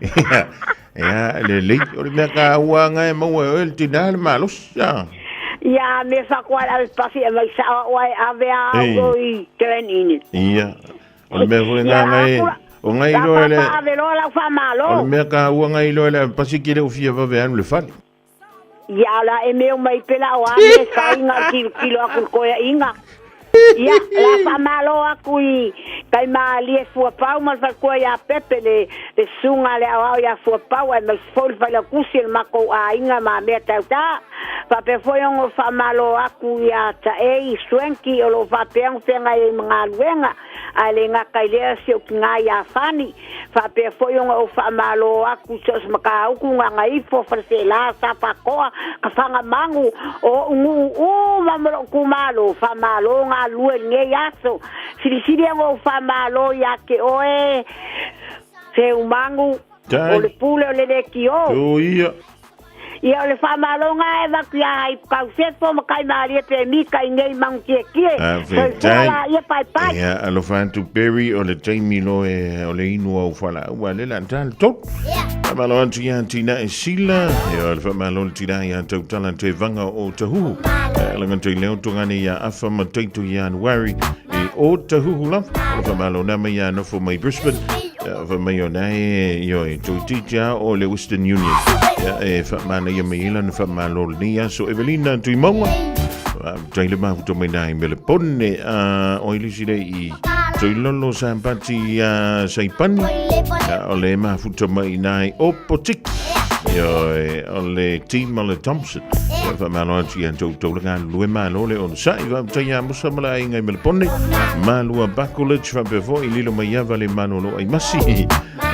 Ia, ia, lelei, o le mea ka ua anga e maua e oe le tina le malosi, a. Ia, me fa kua le ave pasi e mai sao au ai ave a au o i Glen Innes. Ia, o le mea foi ngā ngai, o ngai loa le, Ave loa lau faamalo. o le mea ka ua ngai loa le ave pasi ki le ufia vave anu le fale. Ia la e meo mai pe la o a me faiga kilokilo aku le koeaiga. Ia, la faamalo aku i Taimalie Fuapau ma le faletua ia Pepe le le susuga a le aoao ia Fuapau aemaise foi le failautusi o le matou aiga ma mea tautā. Faapea foi ona faamalo aku ia Taei Swanky o lo o faapea ona feagai ai ma galuega ae le gata i lea si ou tina ia Fani. Faapea foi ona ou faamalo atu i so o se mataupu, Gagaifo, Faleseela, Safatoa, Tafagamanu, o ou nuu uma ma lou itumalo, faamalo galulue i lenei aso. Silisili ona ou faamalo ia te oe Seumanu, o le pule o le leitio. Tuia. Ia o le faamaloga e avatu ia Haipukau-sefo ma Kaimalie Pemita i nei Manutietie. Soifua la ia paepae. Ia alofa atu Perry o le taimi loa e o le inu au fualaau a le la ta le tolu. Faamalo atu ia Tina e Sila, ia o le faamalo le tina ia Tautala Tevaga o Tahuhu. Ia laga tai leo tongane ia Afa ma Taito Ianuari i o Tahuhu lava. O le faamalo na mai ia nofo mai Brisbane. Ia fa mai o na e io e toeitiiti a o le Western Union. Ia e faamanaia mai ai lana faamalo lenei aso Evelina Tuimauga. Faafetai le mafuta mai na i Melepone a o ilisi le i Tuilolo Sampati a Saipani. Ia o le mafuta mai na i Opotiki. Ia o le team o le Thompson. Ia faamalo atu ia tou tou le galulue malo le onosai. Faafetai ia Musa ma le aiga i Melepone. Malua Bakulich faapea foi lilo mai ava le malolo ai masi.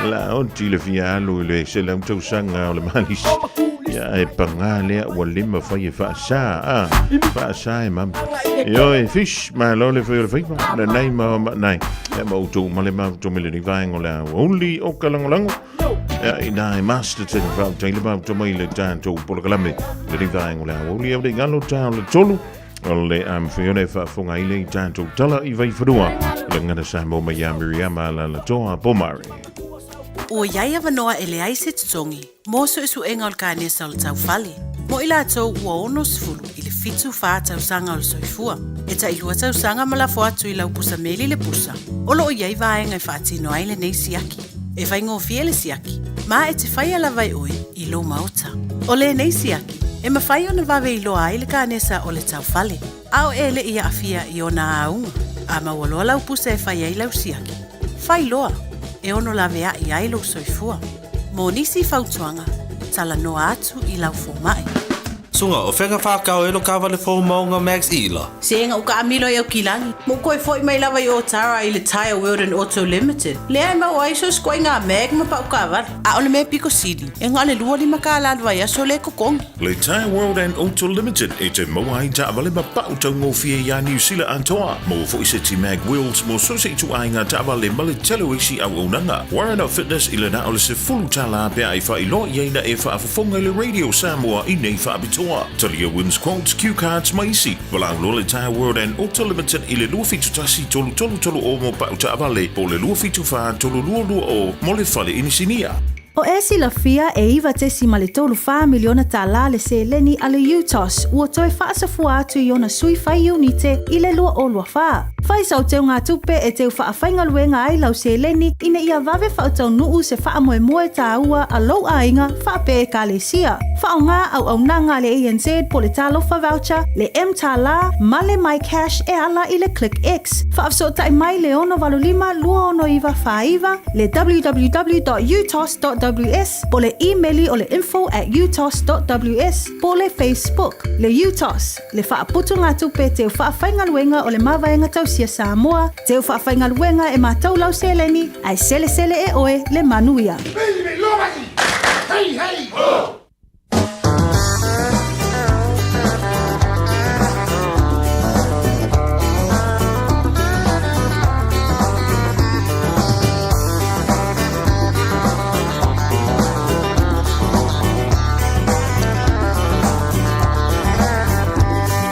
La oti le fia alu i le selau tausaga o le malisi. Ia e pagā lea ua le mafai e faasā. A, faasā e mama. Ioe, fish, malo le fai o le faiva. Nanai ma ma nai. Ia ma outou ma le mafuta mai lenei vaega o le aoauli o ka lagolago. Ia i nā e Masterton faafetai le mafuta mai le tatou polokalame. Lenei vaega o le aoauli au le galo tā o le tolu. O le a mawhai ona e faafofoga ai le tatou tala i Vaifanua. Le gagana Samoa mai ia Miriama Alaalatoa Pomare. Ua i ai avanoa e leai se totogi mo suesuega o le kanesa o le taufale, mo i latou ua 60 i le 74 tausaga o le soifua. E tailua tausaga ma lafo atu i lau pusa meli le pusa, o lo o i ai vaega e faatino ai lenei siaki. E faigofie le siaki, ma e te faia lava e oe i lou maota. O lenei siaki, e mafai ona vave iloa ai le kanesa o le taufale, a o e le i aafia i ona auga. A maua loa lau pusa e fai ai lau siaki, fai loa, e ono laveai ai lou soifua. Mo nisi fautuaga, talanoa atu i lau fomai. Suga, o fea ka whakao e lo kawale fou maunga Max Ila? Sega u kaamilo i Aukilagi, ma u koe foi mai lava i Otara i le Tyre World and Auto Limited, lea e maua ai so skoinga mag ma pau kaavale. A o le mea piko sili, e na o le 25 kālā le vaiaso le totogi. Le Tyre World and Auto Limited e te maua ai taavale ma pau taugofie iā Niu Sila atoa. Maua foi se ti mag wheels mo so se ituaiga taavale ma le tele o isi auaunaga. Warren Fitness i le na o le $10 pe a e faailoa i ai na e faafofoga i le Radio Samoa i nei faapitoa. Talia Wins Quotes, Cue Cards ma isi. Valaau loa le Tyre World and Auto Limited i le 271 3330 mo pau taavale po o le 274 3220 mo le fale inisinia. O e silafia e $9.34 miliona tālā le seleni a le UTOS ua toe faasafua atu i ona sui fai iunite i le 2024. Fai sau teugatupe e teu faafaigaluega ai lau seleni ina ia vave faataunuu se faamoemoe tāua a lou aiga faapea Ekalesia. Faaaoga auaunaga a le ANZ po le Talofa Voucher, le mTālā ma le MyCash e ala i le ClickX. Faafesootai mai le 685 269 49, le www.utos.ws po le imeli o le info at utos.ws po le Facebook. Le UTOS, le faaputugatupe teu faafaigaluega o le Mavaega Tausia Samoa, teu faafaigaluega e matou lau seleni, ae selesele e oe le manuia. Hei, hei, ho!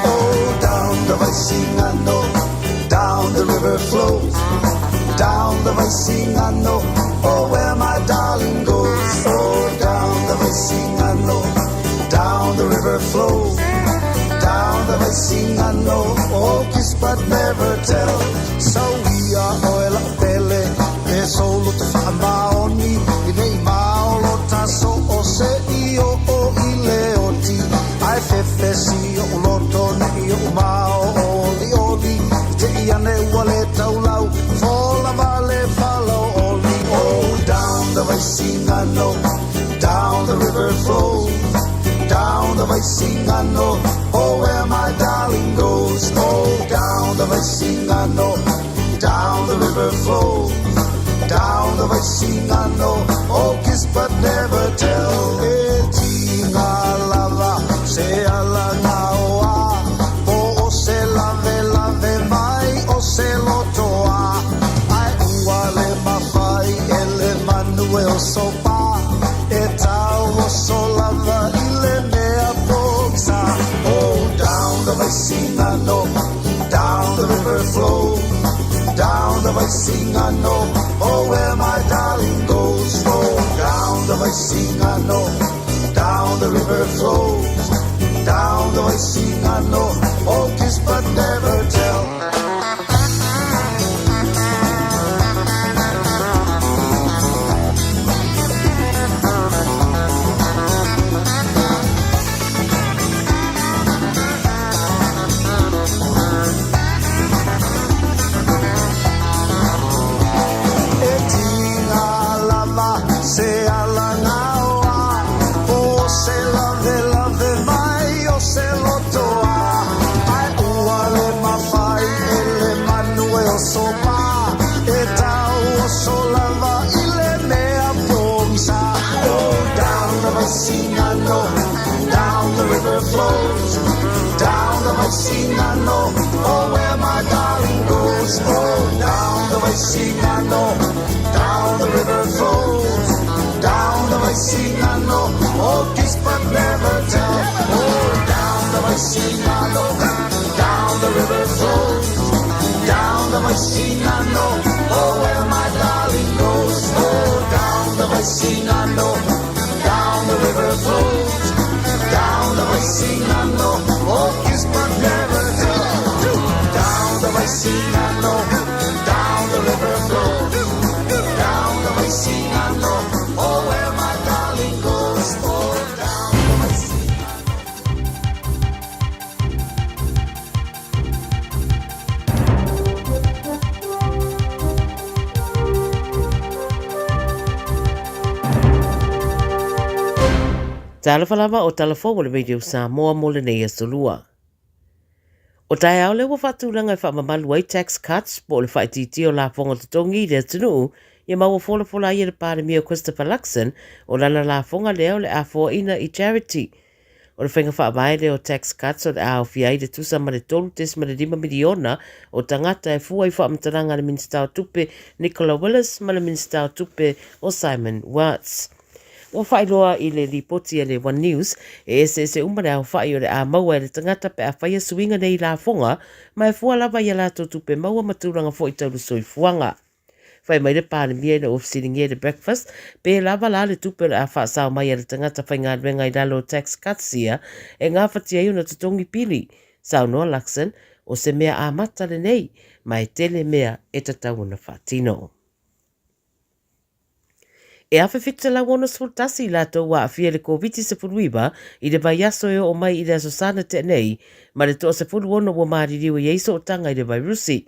Oh, down the Vaisigano, down the river flows, down the Vaisigano, oh, where my darling goes. Oh, down the Vaisigano, down the river flows, down the Vaisigano, oh, kiss but never tell. So we are oil pele, e solo te whaamaoni, i nei maolo taso o se i o o i le oti, ai fefesi o uloto ne i o mao o li oli, i te i ane ua le taulau, fola vale falo oli. Oh, down the Vaisigano, down the river flows, down the Vaisigano, oh, where my darling goes. Oh, down the Vaisigano, down the river flows, down the Vaisigano, oh, kiss but never tell. E tinga lava, se ala ngā oa, po o se lave lave mai o se lotoa. Ai ua le mawhai e le manu e o sopa, e tau o so lava i le mea poksa. Oh, down the Vaisigano, down the river flows, down the Vaisigano, oh, where my darling goes. Oh, down the Vaisigano, down the river flows, down the Vaisigano, oh, kiss but never tell. E tinga lava se ala ngaoa, po se lave lave mai o se lotoa. Ai ua le mawhai e le manu e o sopa, e tau o so lava i le mea pongisa. Oh, down the Vaisigano, down the river flows, down the Vaisigano, oh, where my darling goes. Oh, down the Vaisigano, down the river flows, down the Vaisigano, oh, kiss but never tell. Oh, down the Vaisigano, down the river flows, down the Vaisigano, oh, where my darling goes. Oh, down the Vaisigano, down the river flows, down the Vaisigano, oh, kiss but never tell. Down the Vaisigano, down the river flows, down the Vaisigano, oh, where my darling goes. Oh, down the Vaisigano. Talofa lava o Talafou o le Radio Samoa mo lenei aso lua. O taeao lea ua faatulaga e faamamalu ai tax cuts po o le faaitiitia o lafoga totogi i le atunuu ia ma ua folafola ai e le Palemia o Christopher Luxon o lana lafoga lea o le a foaina i charity. O le faiga faavae lea o tax cuts o le a aofia ai le tusa ma le 3.5 miliona o tagata e fua i faamatalaga a le Minisita o Tupe Nicola Willis ma le Minisita o Tupe o Simon Watts. Ua faailoa i le lipoti a le One News, e eseese uma le aofai o le a maua e le tagata pe a faia suiga nei lafoga, ma e fua lava i a latou tupe maua ma tulaga foi tau le soifuaga. Fai mai le Palemia ina ua fesiligia i le breakfast, pe lava la le tupe o le a faasao mai a le tagata faigaluega i lalo o tax cuts ia e gafatia ai ona totogi pili. Saunoa Luxon, o se mea amata lenei, ma e tele mea e tatau ona faatino. E 1761 i latou ua aafia i le Koviti-19 i le vaiaso e oo mai i le Aso Sa na tea nei, ma le toa-16 ua maliliu i ai sootaga i le vairusi.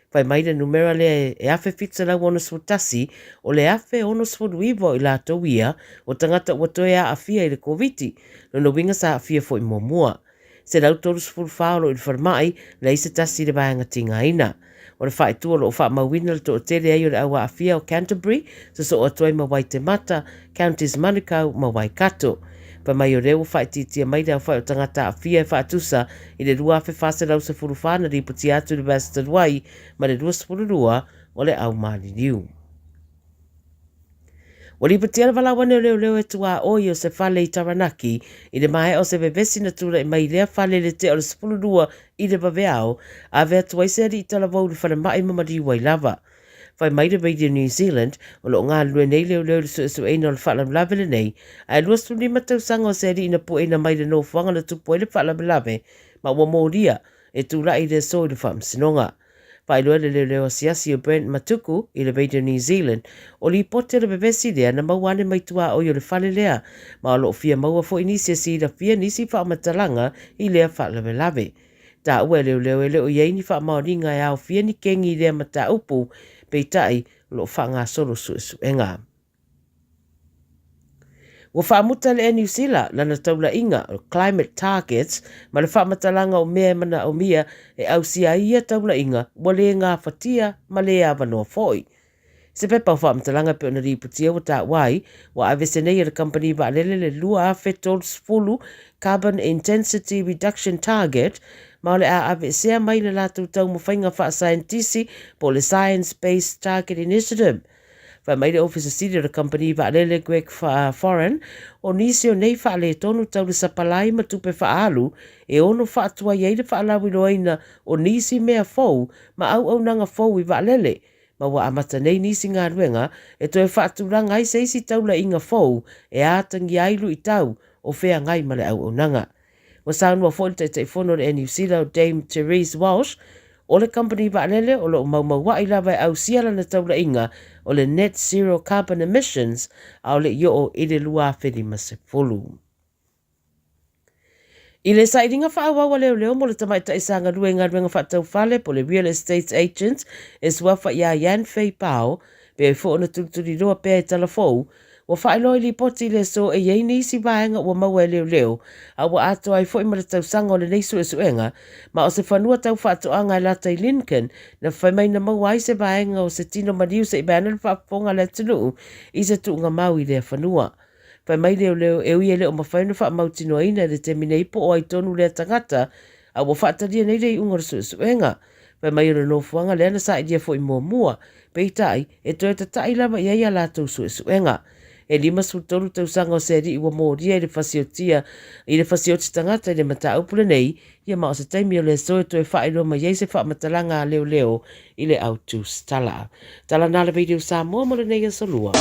Fai mai le numera lea e 1761, o le 1069 o i latou ia o tagata ua toe aafia i le Koviti, lona uiga sa aafia foi muamua. 134 o lo o i le falemai, leai se tasi i le vaega tigaina. O le faaitu o lo o faamauina le toatele ai o le au aafia o Canterbury, sosoo atu ai ma Waitemata, Counties Manukau ma Waikato. Fai mai o lea ua faaitiitia mai le aofai o tagata aafia e faatusa i le 2,414 na lipotia atu i le vaiaso talu ai ma le 22 o le au maliliu. Ua lipotia le valaau ane o leoleo e tuaoi o se fale i Taranaki i le maea o se vevesi na tulai mai i lea fale i le tea o le 12 i le vaveao, ave atu ai se alii talavou i le falemai ma maliu ai lava. Fai mai le Radio New Zealand, o lo o galulue nei leoleo i le suesueina o le faalavelave lenei, ae 25 tausaga o se alii na pueina mai le nofoaga na tupu ai le faalavelave ma ua molia e tulai i le aso i le faamasinoga. Faailoa e le leoleo asiasi o Brent Matuku i le Radio New Zealand, o lipoti o le vevesi lea na maua ane mai tuaoi o le fale lea, ma o lo o fia maua foi nisi e silafia nisi faamatalaga i lea faalavelave. Taua e leoleo e le o i ai ni faamaoniga e aofia ni kegi i lea mataupu, peitai o lo o faagasolo suesuega. Ua faamuta le Air New Zealand lana taulaiga, Climate Targets, ma le faamatalaga o mea e manaomia e ausia ai ia taulaiga ua le gafatia ma le avanoa foi. Se pepa o faamatalaga e pei ona lipotia ua taua ai, ua aveese nei e le kamupani vaalele le 2030 Carbon Intensity Reduction Target ma o le a aveesea mai le latou taumafaiga faasaienitisi po o le Science Based Target Initiative. Fai mai le Ofisa Sili o le Kamupani Vaalele Greg Foran, o nisi o nei faaletonu tau le sapalai ma tupe faaalu e ono faatuai ai le faalauiloaina o nisi mea fou ma auaunaga fou i vaalele, ma ua amata nei nisi galuega e toe faatulaga ai se isi taulaiga fou e atagia ai luitau o feagai ma le auaunaga. Ua saunoa foi le Taitaifono o le Air New Zealand o Dame Therese Walsh, o le kamupani vaalele o lo o maumaua'i lava e ausia lana taulaiga o le net zero carbon emissions a o le i oo i le 2050. I le sailiga faaauau a leoleo mo le tamaitai sa galue i galuega faataufale po o le real estate agent e suafa ia Yan Fei Pao, pei foi ona tulituliloa pea e Talafou, Ua faailoa i lipoti i le aso e i ai nisi vaega ua maua e leoleo, a ua atoa ai foi ma le tausaga o lenei suesuega, ma o se fanua tau faatoaga e lata i Lincoln na fai mai na maua ai se vaega o se tino maliu se i vaeane le faafofoga a le atunuu i se tuugamau i lea fanua. Fai mai leoleo e ui e le o mafai ona faamautinoaina i le taimi nei po o ai tonu lea tagata, a ua faatalia nei le iuga o le suesuega. Fai mai o le nofoaga lea na sailia foi muamua, peitai, e toe tata'i lava i ai a latou suesuega. E 53 tausaga o se alii ua molia i le fasiotia i le fasioti tagata i le mataupu lenei, ia ma o se taimi o le aso e toe faailoa mai ai se faamatalaga a leoleo i le au tusitala. Tala na le Radio Samoa mo lenei aso lua.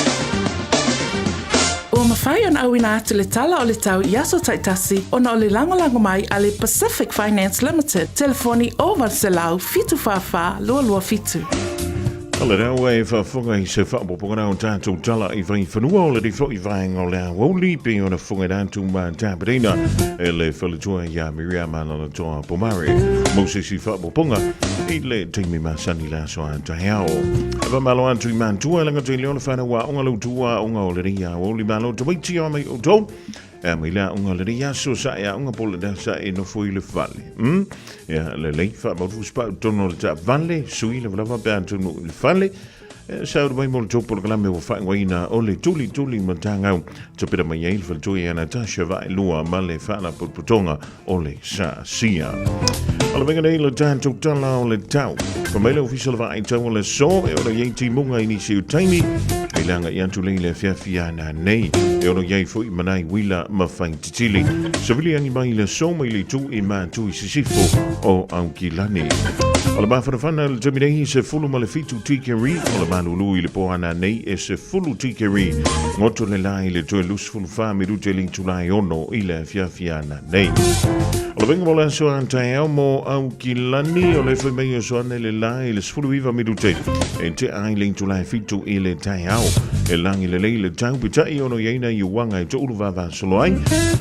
Ua mafai ona auina atu le tala o le tau i aso taitasi ona o le lagolago mai a le Pacific Finance Limited, telefoni 0800 744 227. O le rau e faafofoga i se faaopoopoga o tatou tala i vaifanua o le rifo i vaega o le aoauli pei ona fofoga atu ma tapereina e le faletua ia Miriama Lalatoa Pomare mo se isi faaopoopoga i le taimi masani le aso a taeao. E whamalo atu i mātua, langa te leo le whanau a onga lautua onga o le ria o li malo te waiti o mai outou. E mai lea onga le ria so sa e onga po le dasa e nofo i le fale. Ia le lei wha mautu spa tono le ta vale, sui le vlava pe antunu i le fale. E sa uru mai mo le tau polokalame ua whaingoaina o le tuli tuli matangau. Tupera mai ai le faletua ia Natasha Vaelua ma le faalapotopotoga o le SASIA. O le mea nei le tatou tala o le tau. Fa mai le ofisa o le vaai tau o le aso e ono i ai timuga i nisi o taimi e le aga'i atu lei le afiafi ana nei. E ono i ai foi manai uila ma faititili. Savili agi mai le aso mai le itu i Mātu i Sisifo o Aukilani. O le mafanafana le taimi nei 17 tikeri o le malulu i le po ana nei e 10 tikeri. Ngoto le la i le toe 24 minute le itula e 6 i le afiafi ana nei. O le venga mo le aso a taeao mo Aukilani o le fai mai o soane le la i le 19 minute e te ai le itula e 7 i le taeao. E langi le lei le tau pita'i ono i aina i uanga e to'ulu vava solo ai.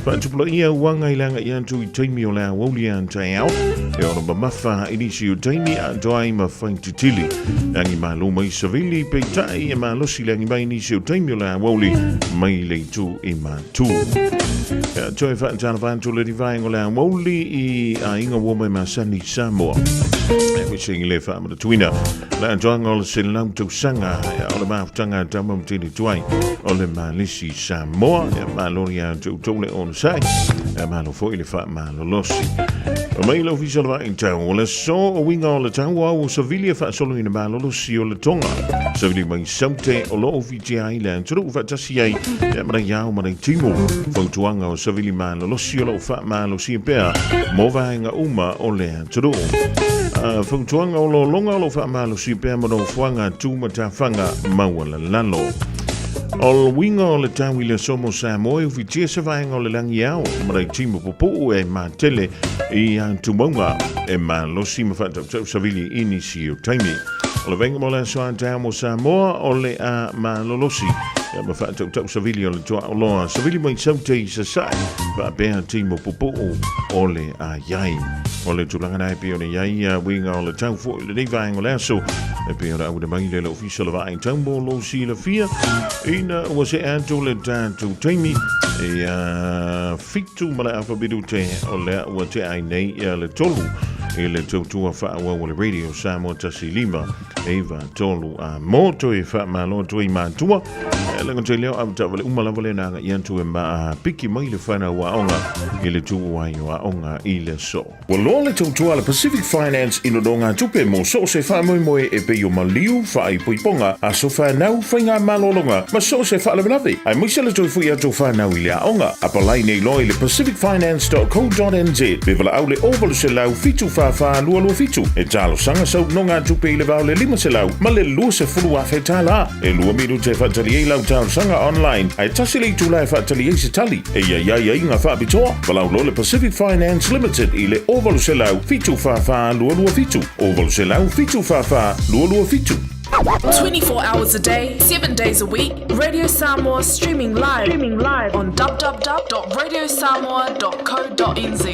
Faatupulaia uanga i le aga'i atu i taimi o le aoauli a taeao e ono mamafa i nisi o taimi atoa ai ma faititili. Le agi malo mai savili peitai e malosi le agi mai nisi o taimi o le aoauli mai le itu i Matu. Ea, toe whaatala whantu le rivaenga o le aoauli i aiga ua mai masani Samoa. Aemaise i le faamanatuina le atoaga o le 100 tausaga o le mafutaga a Tama ma Tini Tuai o le Malisi Samoa. Ia malo ia te outou le onosai, ia malo foi le faamalolosi. Mai le ofisa o le Vaitau, o le aso o uiga o le tau au o savili e faasolo i le malolosi o le Tonga. Savili mai saute o lo o fitia ai le atunuu faatasi ai ia ma nei ao ma nei timu. Fautuaga o savili malolosi o lo o faamalosia pea mo vaega uma o le atunuu. Fautuaga o lologa o lo o faamalosia pea mo nofoaga tumatafaga maualalalo. O le uiga o le tau i le aso mo Samoa e ufitia se vaega o le lagi ao ma nei timu pupuu e matele i atumauga e malosi ma faatautau savili i nisi o taimi. O le vaega mo le aso a taeao mo Samoa o le a malolosi ia ma faatautau savili o le tuaoloa savili mai saute i sasae faapea timu pupuu o le a iai. O le tulaga na e pei ona iai ia uiga o le tau foi i lenei vaega o le aso e pei ona auina mai le Ofisa o le Vaai Tau mo lou silafia ina ua see atu le tatou taimi ia 7 ma le afa minute o lea ua tea ai nei ia le 3 i le tautua faaauau o le Radio Samoa 15 9 3 a mo toe faamalo atu ai matua e le gata i lea o avetaavale uma lava lea na agai atu e maapiki mai le whanau aoga i le tuu ai o aoga i le aso. Ua loa le tautua a le Pacific Finance i nonogatupe mo so o se faamoemoe e pei o maliu, faaipoipoga, aso fanau, faigamalologa ma so o se faalavelave, aemaise le toe foi atu o fanau i le aoga. Apalai nei loa i le pacificfinance.co.nz pe valaau le 0800 744 227 e talosaga sau nonogatupe i le va o le 500 ma le 20,000 tala. E lua minute e faatali ai lau talosaga online, ae tasi le itula e faatali ai se tali. E i ai aiaiga faapitoa, valaau loa le Pacific Finance Limited i le 0800 744 227, 0800 744 227. 24 hours a day, 7 days a week, Radio Samoa streaming live, streaming live on www.radiosamoa.co.nz.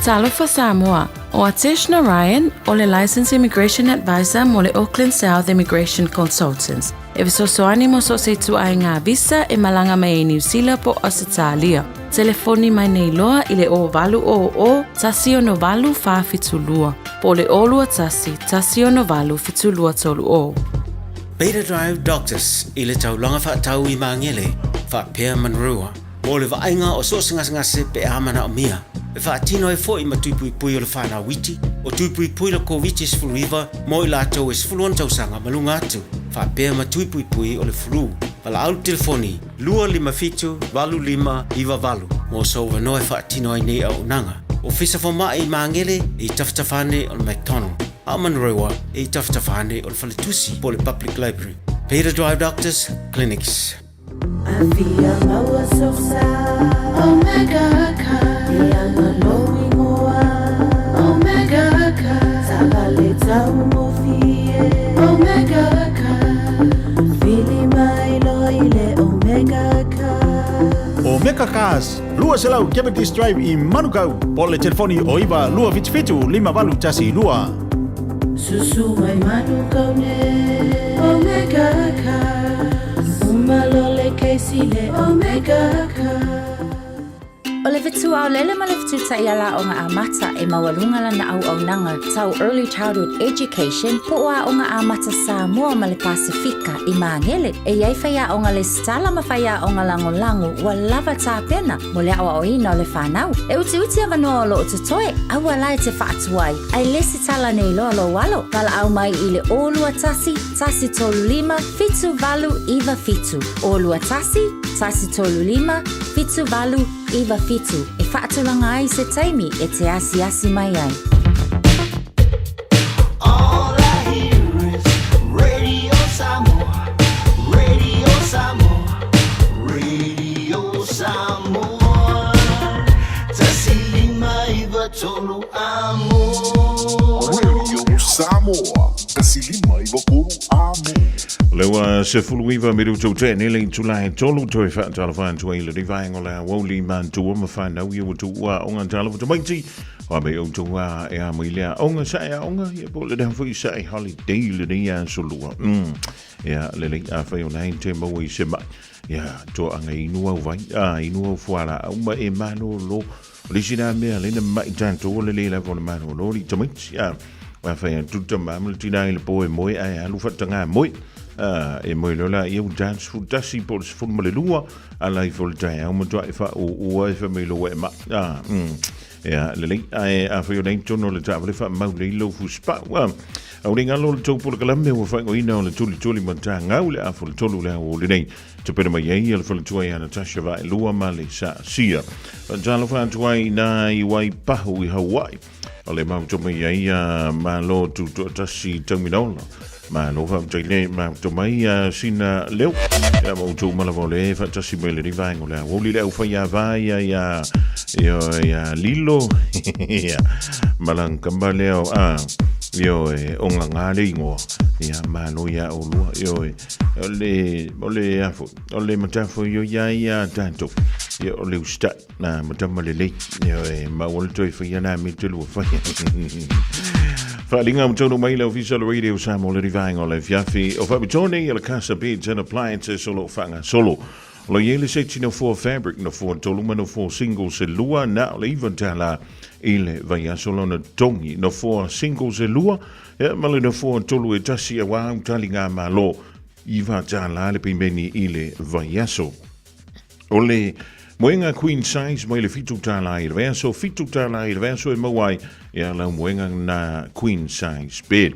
Talofa Samoa, ʻO Atesh Narayan, ʻo le Licensed Immigration Advisor mo le Auckland South Immigration Consultants. E fesoasoani mo so o se ituaiga visa e malaga mai ai Niu Sila po o Ausetalia. Telefoni mai nei loa i le 0800 168 472 po o le 021 168 7230. Beta Drive Doctors i le taulaga faatau i Magele, faapea Manurewa, mo le vaaiga o so o se gasegase pe a manaomia. E faatino ai foi ma tui puipui o le fanau iti, o tui puipui le Koviti-19 mo i latou e 16 tausaga ma luga atu, faapea ma tui puipui o le flu. Valaau le telefoni 257 8598 mo sou avanoa e faatino ai nei auaunaga. Ofisa Fomai i Magele e i tafatafa ane o le McDonald, a o Manurewa e i tafatafa ane o le Faletusi po o le Public Library. Peter Drive Doctors Clinics. Afia maua sosa Omega Car E anga lou ingoa Omega Car Taavale taugofie Omega Car Vili mai loa i le Omega Car Omega Cars, 200 Cavendish Drive i Manukau, po o le telefoni o 9 277 5812. Susu mai Manukau nei Omega Cars Uma loa le kesi le Omega Cars. O le fetu aolele ma le fetu taiala aoga amata e maualuga lana auaunaga tau Early Childhood Education po o Aoga Amata Samoa ma le Pasefika i Magele. E i ai faiaoga lesitala ma faiaoga lagolago ua lava tapena mo le aoaoina o le fanau. E utiuti avanoa o lo o totoe, aua la e te faatuai, ae lesitala nei loa lou alo. Valaau mai i le 021 135 7897, 021 135 7897 e faatulaga ai se taimi e te asiasi mai ai. All I hear is Radio Samoa, Radio Samoa. Tolu amo. Radio Samoa, 153 amo. Le ua 19 minutu te nele i tula e tolu toe whaatalofa atu ai le rivaenga o le awauli mātua ma whanau i ua tuua o ngā talofa tamaiti o me o tua e a mai lea onga sa e aonga ia po le rea fui sa e holiday le nei aso lua. Ia le lei a whai o nei te maua i se mai. Ia toa anga inu au vai, a inu au fuala au ma e mano lo. O le isi lea mea lea na ma'i tatou o le lē lava o le malolo alii tamaiti, a. Aua fai atu le tama ma le tinā i le po e moe ae alu faatagā moe. A, e moe loa laia ua ta le 11 po o le 12, ala ifo i le taeao matua'i faaūū ai fai mai loa ua e ma'i. A, mm. Ia, lelei, ae afai o lea i totonu o le taavale faamau lelei lou fusipau. A, au le galo o le tou polokalame ua faaigoaina o le tulituli ma tagau le afa o le tolu le aoauli nei. Tapena mai ai e le faletua ia Natasha Vaelua ma le Saasia. Talofa atu ai nā i Waipahu i Hawaii. O le mauto mai ai a Malo Tutoatasi Tauminaola. Malo faafetai mauto mai a sina leo. Ia mauto uma lava o le faatasi mai le rivaenga o le aoauli le aufai a vai ia ia ia Lilo. Ia malangkamba leo a ioe o nganga le ingoa. Ia malo ia olua ioe. O le, o le afo, o le matafo io ia ia tatou. Ia o le ustai, na matama lelei. Ia e maua le toe whaia nā me te lua whaia. Whaalinga o tonu mai le ofisa o le Radio Samoa le rivaenga o le fiafi o Faapitoa nei a le Casa Beds and Appliances o lo o faagasolo. O lo i ai le seti nofoa fabric, nofoa tolu ma nofoa single se lua, na o le $9 i le vaiaso lona totogi. Nofoa single se lua, Ia, ma le nofoa tolu e tasi auā au taliga Malo, $9 le pimeni i le vaiaso. O le moega queen size mai le $7 i le vaiaso, $7 i le vaiaso e maua ai ia lau moega na queen size bed.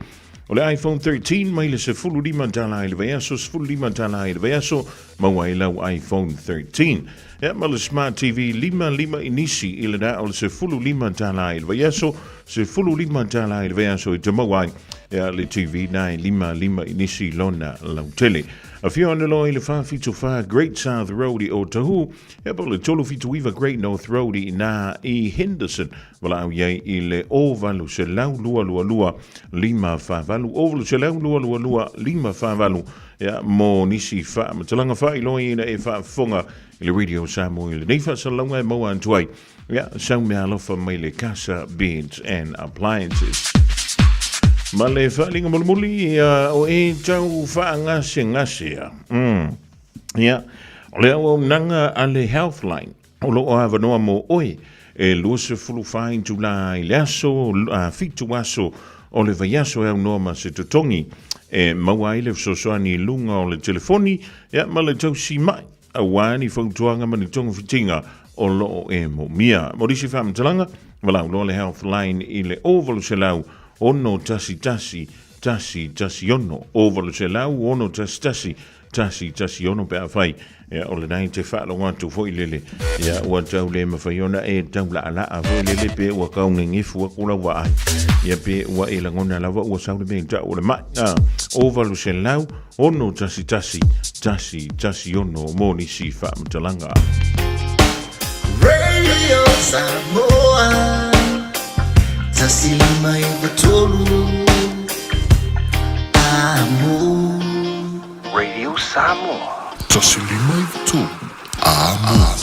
O le iPhone 13 mai le $15 i le vaiaso, $15 i le vaiaso, maua ai lau iPhone 13. Ia, ma le Smart TV 55 inisi i le na o le $15 i le vaiaso, $15 i le vaiaso i te maua ai ia le TV na e 55 inisi lona lautele. Afio ane loa i le 474 Great South Road i Otahuhu, ia po o le 379 Great North Road i ina i Henderson. Valaau i ai i le 0800 222 548, 0800 222 548, ia, mo nisi faamatalaga faailoaina e faafofoga i le Radio Samoa i lenei faasalalauga e maua atu ai ia sau meaalofa mai le Casa Beds and Appliances. Ma le faaaliga mulimuli ia, o e tau faagasegasea. Ia, o le auaunaga a le Healthline o lo o avanoa mo oe e 24 itulā i le aso, 7 aso o le vaiaso e aunoa ma se totogi e maua ai le fesoasoani i luga o le telefoni ia, ma le tausi mai auā ni fautuaga ma ni togafitiga o lo o e moomia. Mo nisi faamatalaga, valaau loa le Healthline i le 0800 611 116, 0800 611 116 pe afai ia, o lena i te faalogo atu foi lele ia, ua tau le mawhai ona e tau laalaa foi lele pe ua kau ngegefu aku lau vaai ia, pe ua e lagona lava ua sau le mea i tau o le mai a 0800 611 116 mo nisi faamatalaga. Radio Samoa 153 Amo. Radio Samoa. 153 Amo.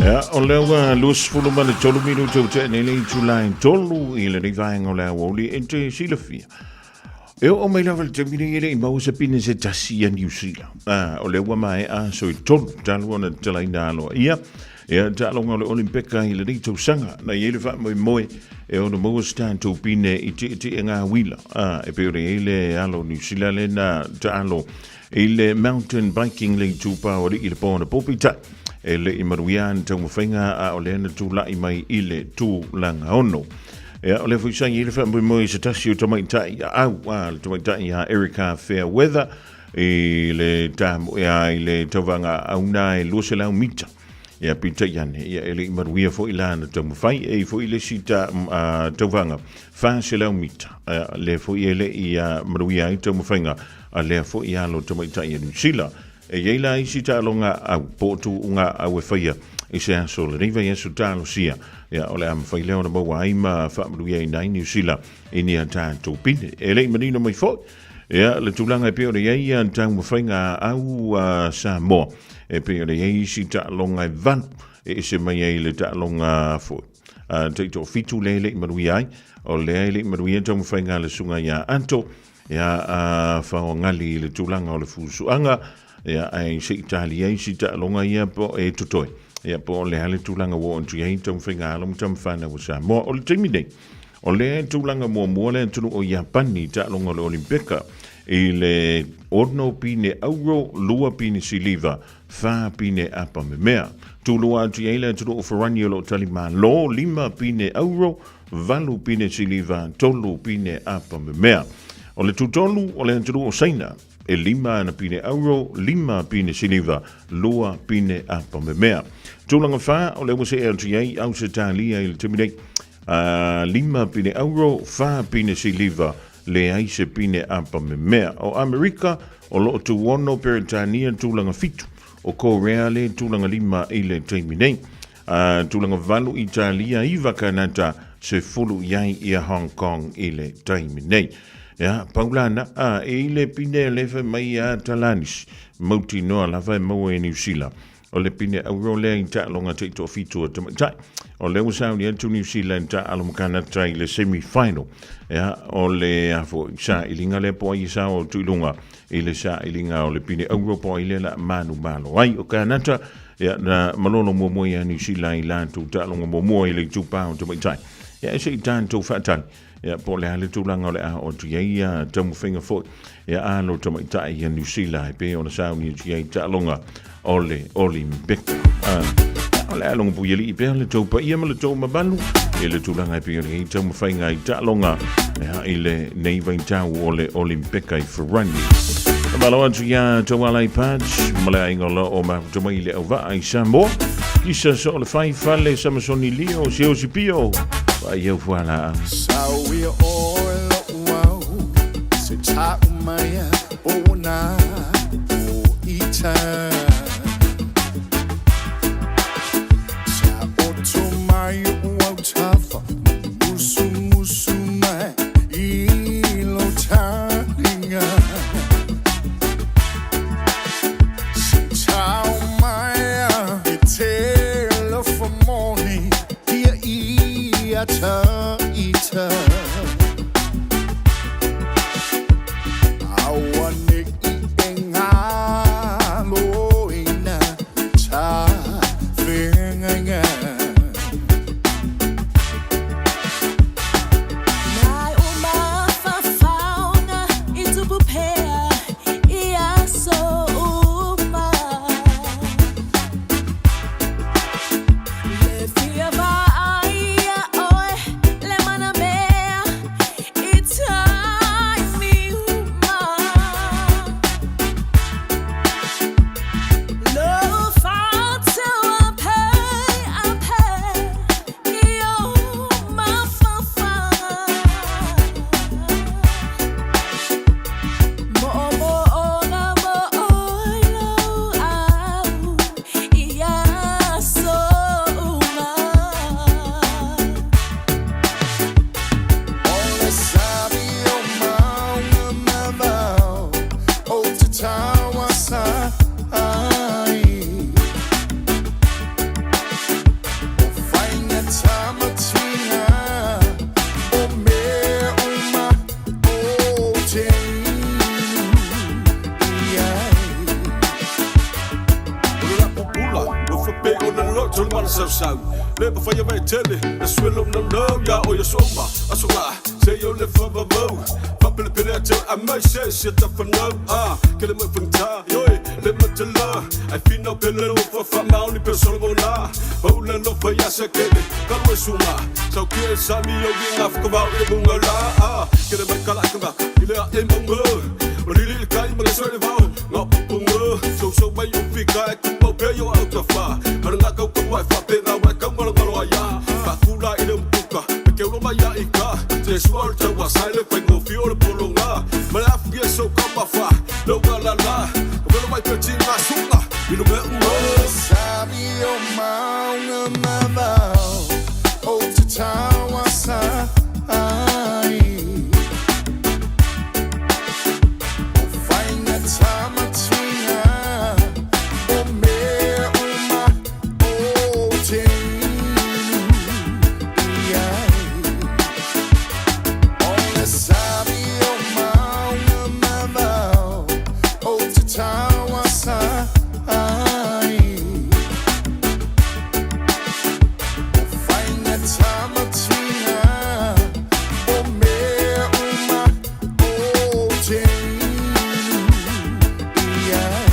Ia, o lea ua 23 minute o tea nei le itula e tolu i lenei vaega o le aoauli e te silafia. E oo mai lava le taimi nei e le i maua se pine se tasi ia Niu Sila. Ah, o lea ua maea aso e tolu talu ona tatalaina aloaia ia taaloga o le Olimpeka i lenei tausaga. Na i ai le faamoemoe e ono maua se tatou pine i tietie uila. Ah, e pei ona i ai le alo o Niu Sila le na taalo i le mountain biking le itupa o alii i le po anapo peitai. E le i manuia ana taumafaiga a o lea na tulai mai i le tulaga ono. Ia, o lea foi sa i ai le faamoemoe i se tasi o tamaitai aau, a, le tamaitai ia Erica Fairweather, i le tamoe i le tauvaga auna e 200 mita. Ia, peitai ane, ia, e le i manuia foi lana taumafai, e i foi le isi ta, tauvaga 400 mita. Ia, lea foi e le i manuia ai taumafaiga a lea foi alo tamaitai a Niu Sila. E i ai la isi taaloga au, po o tuuga au e faia. I se aso o lenei vaiaso talosia, ia, o le a mafai lea ona maua ai ma faamanuiaina ai Niu Sila i ni a tatou pine. E le i manino mai foi, ia, le tulaga e pei ona i ai ia taumafaiga a au a Samoa, e pei ona i ai isi taaloga e valu e ese mai ai le taaloga foi a taitoafitu lea e le i manuia ai, o lea e le i manuia taumafaiga a le susuga ia Anto, ia, a faoagali i le tulaga o le fusuaga, ia, ae se i tali ai si taaloga ia po e totoe, ia, po o le a le tulaga ua oo atu i ai taumafaiga a alo ma tamafanau a Samoa. O le taimi nei, o lea e tulaga muamua le atunuu o Iapani i taaloga o le Olimpeka i le ono pine auro, lua pine siliva, fa pine apa memea. Tulua atu i ai le atunuu o Farani o lo o tali malo, lima pine auro, valu pine siliva, tolu pine apa memea. O le tutolu o le atunuu o Saina, e lima ana pine auro, lima pine siliva, lua pine apa memea. Tulaga fa, o lea ua see atu i ai Ausetalia i le taimi nei, a lima pine auro, fa pine siliva, leai se pine apa memea. O Amerika, o lo o tuono Peretania tulaga fitu, o Korea le tulaga lima i le taimi nei. A tulaga valu Italia, iva Kanata, sefulu i ai ia Hong Kong i le taimi nei. Ia, paulana, a e i le pine le fai mai ia Talanis, mautinoa lava e maua e Niu Sila. O le pine auro lea i taaloga taitoafitu a tamaitai. O lea ua sauni atu Niu Zealand taalo ma Kanata i le semi-final. Ia, o le a foi sailiga lea po ai e sao atu i luga i le sailiga o le pine auro po ai lea la manumalo ai. O Kanata, ia, na malolo muamua ia Niu Zealand i latou taaloga muamua i le itupa o tamaitai. Ia, e se i tatou faatali. Ia, po o le a le tulaga o le a oo atu i ai ia taumafaiga foi ia alo tamaitai ia Niu Sila e pei ona sauni atu i ai taaloga o le Olimpika. Ah, o le a logo puialii pea le tou paia ma le tou mamalu i le tulaga e pei ona i ai taumafaiga i taaloga ia, i lenei vaitau o le Olimpika i Ferrani. Malo atu ia Tauala i Patch, ma le aiga o lo o mafuta mai i le auvaa i Samoa. Kisa so o le fai fale Samasoni Lio, se o si pio, wa i au fuala. Sau ia oe lo'u au, se ta'u mai a ona o ita. Sa oto mai o'u au tafa, musu musu mai i lo talinga. Se tau mai a e te lofa moni, ia ia ta ita. Aua ne i e ngalo ina ta whengainga. Nai o mafafaoga i tupu pea i aso uma. Le fia vaai ia oe, le manamea i taimi uma. Lo fatu a pe a pe i o mafafaga. Mo'omo'oga mo oe lou au i aso uma. O le sami o maunga mamao o te tauasa ai. O whainga tamatinga o mea uma o te inu i ai. O le lapu pula, ua faapea ona loto le malasausau. Le mafai a vaetele, le suelo naunau ia oe aso uma, aso la, se o le faavavau. Faapelepele a te a mai se se tafanau, a ke le mai fagata, ioe, le matala. Ai finau pele lo fa faamaoni pe Solomona. Pau le alofa ia Sekele, kalu e suga. Sau ki e sami o ki ngā whakawau i le bunga la, a ke le mai kala ka maka, i le a e maunga. Malili le kai ma le soe le vao, ngā pupunga. Sou sou mai o fika e kumau pe yo au tawha. Mana ngā kau kau ai whape ngā wai kau ngalo ngalo ai a. Whakula i le umukuka, me ke uro mai a i ka. Te sua o le taua, sai le whaingo whio o le polo ngā. Mana afu ki e sou ka mawha, lau ngā la la. Ka welo mai pe ti ngā sunga, i lo me unga. Sabi o maunga. mavao o te tauasa ai. O whainga tamatuinga o mea uma o te inu i ai. O le sabi o maunga mavao o te tauasa ai. O whainga tamatuinga o mea uma o te inu i ai.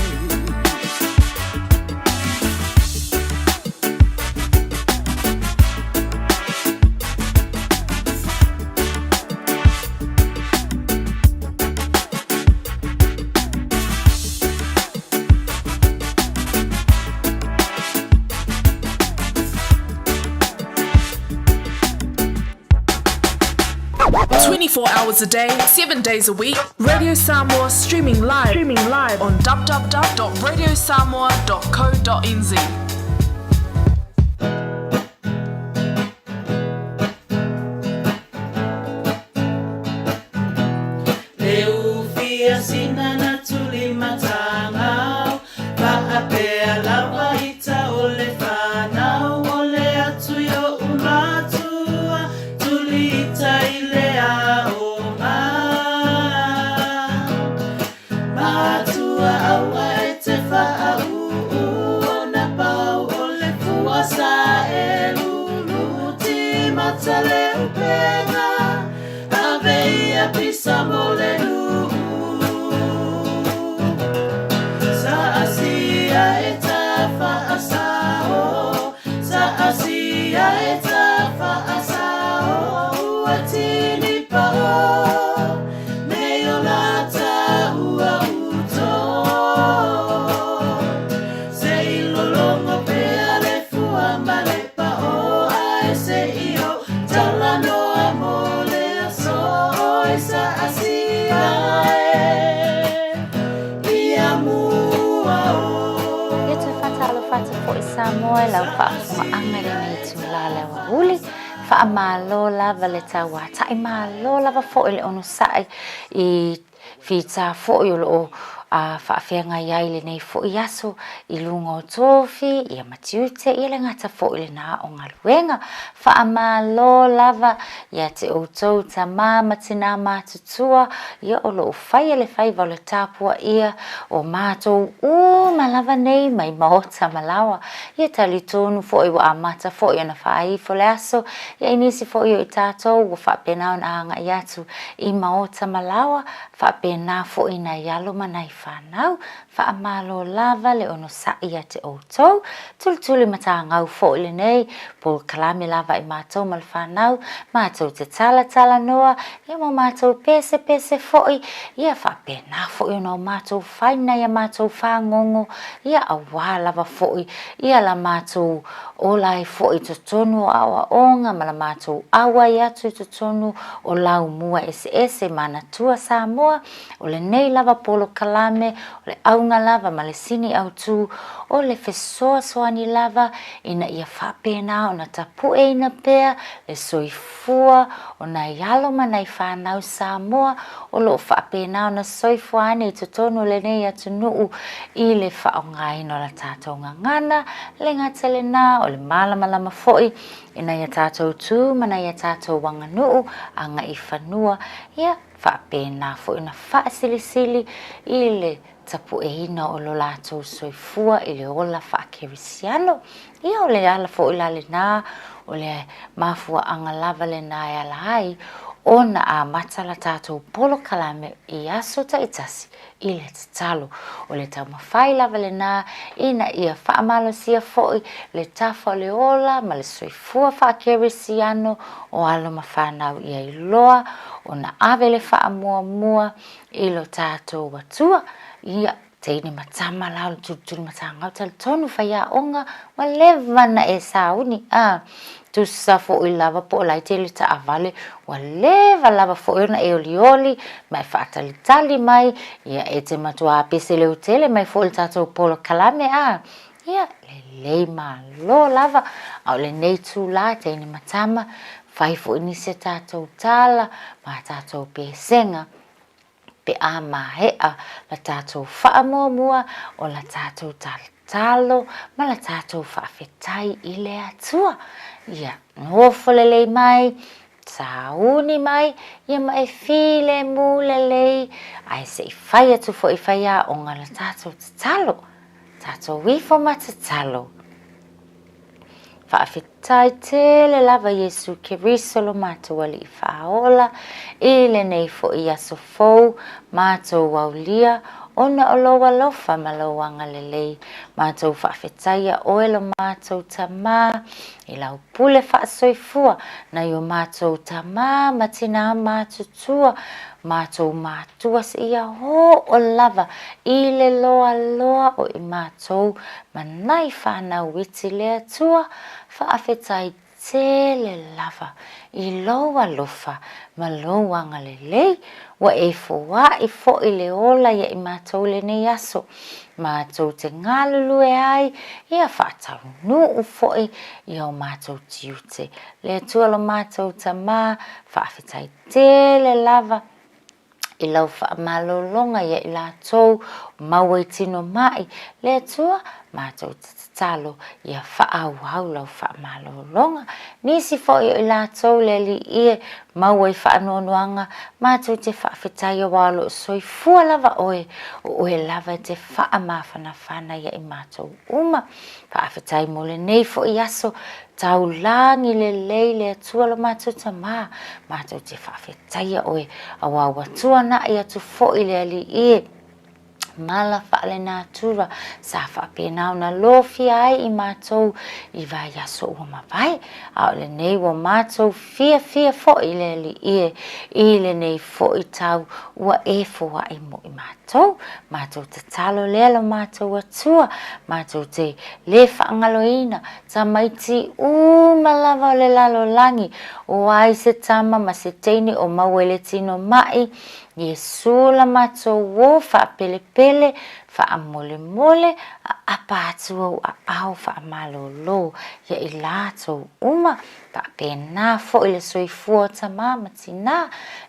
Hours a day, 7 days a week. Radio Samoa streaming live, streaming live on www.radiosamoa.co.nz. Le ufia sina na tuli matangau Faapea lava ita o le whanau O le atu i o umatua Tuli ita i le aoga Matua aua e te whaauu O na pau o le fua sa e lulu Timata le upenga Ave ia pisa mo le nuu Sa asia e ta whaasao Sa asia e ta whaasao Ua tini pao Me o lata ua uto Se i lolongo pea le fua ma le pao Ae se i o tala noa mo le aso Oi sa asia e Ia mua o. Ia toe faatalofa atu foi Samoa i lau faafofogaaga i lenei itulā le aoauli. Faamalo lava le tauata'i, malo lava foi le onosai i fita foi o lo o faafeagai ai lenei foi aso i luga o tofi, ia ma tiute, ia le gata foi lena o galuega. Faamalo lava ia te outou tamā ma tinā matutua, ia o lo o faia le faiva o le tapuaia o matou uma lava nei mai maota ma laoa. Ia talitonu foi ua amata foi ona faaifo le aso, ia i nisi foi o i tatou ua faapena ona agai atu i maota ma laoa, faapena foi nai alo ma nai fanau. Faamalo lava le onosai ia te outou. Tulituli matagau foi lenei polokalame lava i matou ma le fanau, matou te talatalanoa, ia ma matou pesepese foi, ia faapena foi ona o matou fai nai a matou fagogo, ia auā lava foi ia la matou ola ai foi i totonu o aoaoga ma la matou auai atu i totonu o laumua eseese manatua Samoa. O lenei lava polokalame, o le auga lava ma le sini autū, o le fesoasoani lava ina ia faapena ona tapueina pea le soifua o nai alo ma nai fanau Samoa o lo o faapena ona soifua ane i totonu o lenei atunuu i le faaaogaina o la tatou gagana, le gata lena o le malamalama foi i nai a tatou tu ma nai a tatou aganuu agai fanua, ia faapena foi ona faasilisili i le tapueina o lo latou soifua i le ola faakerisiano. Ia o le ala foi la lena, o le mafuaaga lava lena e ala ai ona amata la tatou polokalame i aso taitasi i le tatalo. O le taumafai lava lena ina ia faamalosia foi le tafa o le ola ma le soifua faakerisiano o alo ma fanau ia iloa ona ave le faamuamua i lo tatou Atua. Ia, teine ma tama la o le tulituli matagau talitonu faiaoga ua leva na e sauni a tusa foi lava po o la e tele taavale ua leva lava foi ona e olioli ma e faatalitali mai ia e te matua pese leutele mai foi le tatou polokalame a. Ia, lelei malo lava, a o lenei itulā, teine ma tama, fai foi nisi a tatou tala ma a tatou pesega pe a maea la tatou faamuamua o la tatou talotalo ma la tatou faafetai i le Atua. Ia nofo lelei mai, sauni mai, ia ma e filemu lelei, ae se i fai atu foi i faiaoga la tatou tatalo. Tatou ifo ma tatalo. Faafetai tele lava Iesu Keriso lo matou Alii Faaola i lenei foi aso fou matou aulia ona o lou alofa ma lou agalelei. Matou faafetaia oe lo matou Tama i lau pule faasoifua nai o matou tama ma tinā matutua, matou matua seia oo lava i le loaloa o i matou ma nai fanau iti le Atua, faafetai tele lava i lou alofa ma lou agalelei, ua e foai foi le ola ia i matou i lenei aso, matou te galulue ai, ia faataunuu foi i o matou tiute. Le Atua lo matou Tama, faafetai tele lava i lau faamalologa ia i latou maua i tino mai, le Atua, matou te tatalo ia faaauau lau faamalologa. Nisi foi o i latou le Alii e maua i faanoanoaga, matou te faafetai aua o lo o soifua lava oe, o oe lava e te faamafanafana ia i matou uma. Faafetai mo lenei foi aso, taulagi lelei le Atua lo matou Tama, matou te faafetaia oe, aua ua tuanai atu foi le Alii e mala faalenatura sa faapena ona lofia ai i matou i vaiaso ua mavae, a o lenei ua matou fiafia foi le Alii e i lenei foi tau ua e foai mo i matou. Matou tatalo lea lo matou Atua, matou te le faagaloina tamaiti uma lava o le lalolagi, o ai se tama ma se teine o maua i le tino mai, Iesu la matou ō faapelepele, faamolemole, aapa atu ou aao faamalōlō ia i latou uma, faapena foi le soifua o tamā ma tinā,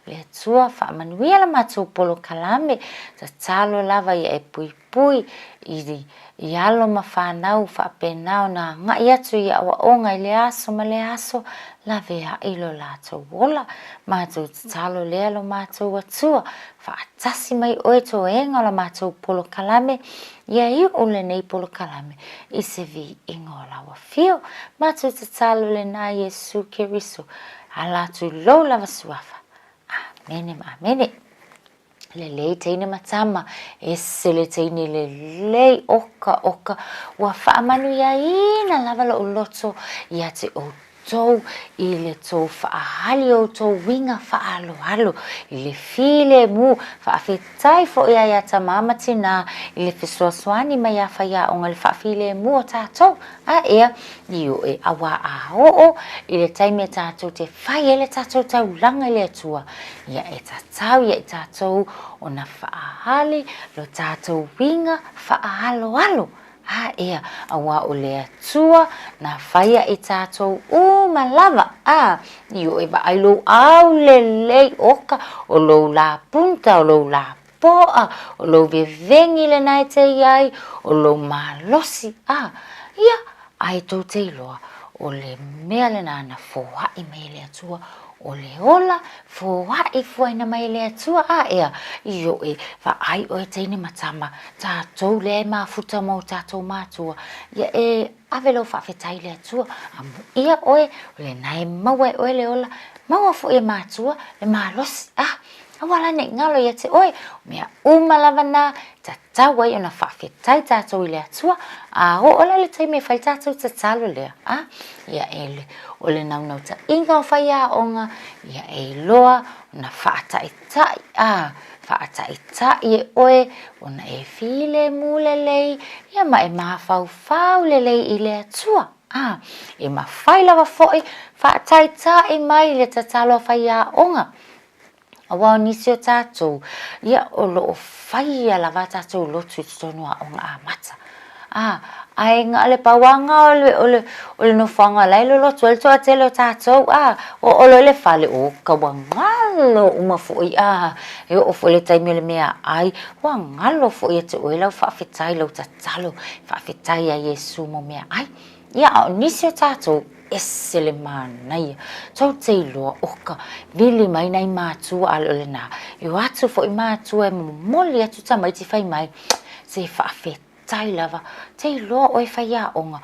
le Atua faamanuia la matou polokalame, tatalo lava ia e puipui i i alo ma fanau faapena ona agai atu i aoaoga i le aso ma le aso, laveai lo latou ola. Matou tatalo lea lo matou Atua, faatasi mai oe toega o la matou polokalame, ia iu lenei polokalame i se viiga o lau afio. Matou tatalo lena Iesu Keriso, ala atu i lou lava suafa. Amene ma amene. Lelei teine ma tama, ese le teine lelei, oka oka, ua faamanuiaina lava lo'u loto ia te outou i le tou faaali o outou uiga faaaloalo i le filemu, faafetai foi ia ia tamā ma tinā i le fesoasoani mai ia faiaoga i le faafilemu o tatou. A ea, ioe, auā a oo i le taimi e tatou te fai ai le tatou taulaga i le Atua, ia e tatau ia i tatou ona faaali lo tatou uiga faaaloalo. A ea, auā o le Atua na faia i tatou uma lava, a, ioe, vaai lou aulelei oka o lou lā punta o lou lā Poa, o lou veveni lena e te i ai, o lou malosi, a, ia, a e tou te iloa, o le mea lena na foai mai e le Atua, o le ola, foai fuaina mai e le Atua, a ea, ioe, vaai oe teine ma tama, tatou lea e mafuta ma o tatou matua, ia e ave lou faafetai i le Atua, amuia oe, o lena e maua e oe le ola, maua foi e matua le malosi, a, Aua la ne i galo ia te oe, o mea uma lava na, e tatau ai ona faafetai tatou i le Atua, a oo la le taimi e fai tatou tatalo lea, a, ia e le, o le naunautaiga o faiaoga, ia e iloa ona faataitai, a, faataitai e oe, ona e filemu lelei, ia ma e mafaufau lelei i le Atua. A, e mafai lava foi faataitai mai le tatalo a faiaoga. Aua o nisi o tatou, ia, o lo o faia lava a tatou lotu i totonu o aoga amata. A, Ae na o le pauaga o le, o le, o le nofoaga la e lolotu ai le toatele o tatou, a, oo loa i le fale, o ka ua galo uma foi, a, e oo foi i le taimi o le meaai, ua galo foi ia te oe lau faafetai, lau tatalo, faafetai iā Iesu mo meaai. Ia, a o nisi o tatou, ese le manaia, tou te iloa, o ka vili mai nai matua, a le o lena, e o atu foi matua e momoli atu tamaiti fai mai, se faafetai. Tai lava, te iloa oe faiaoga,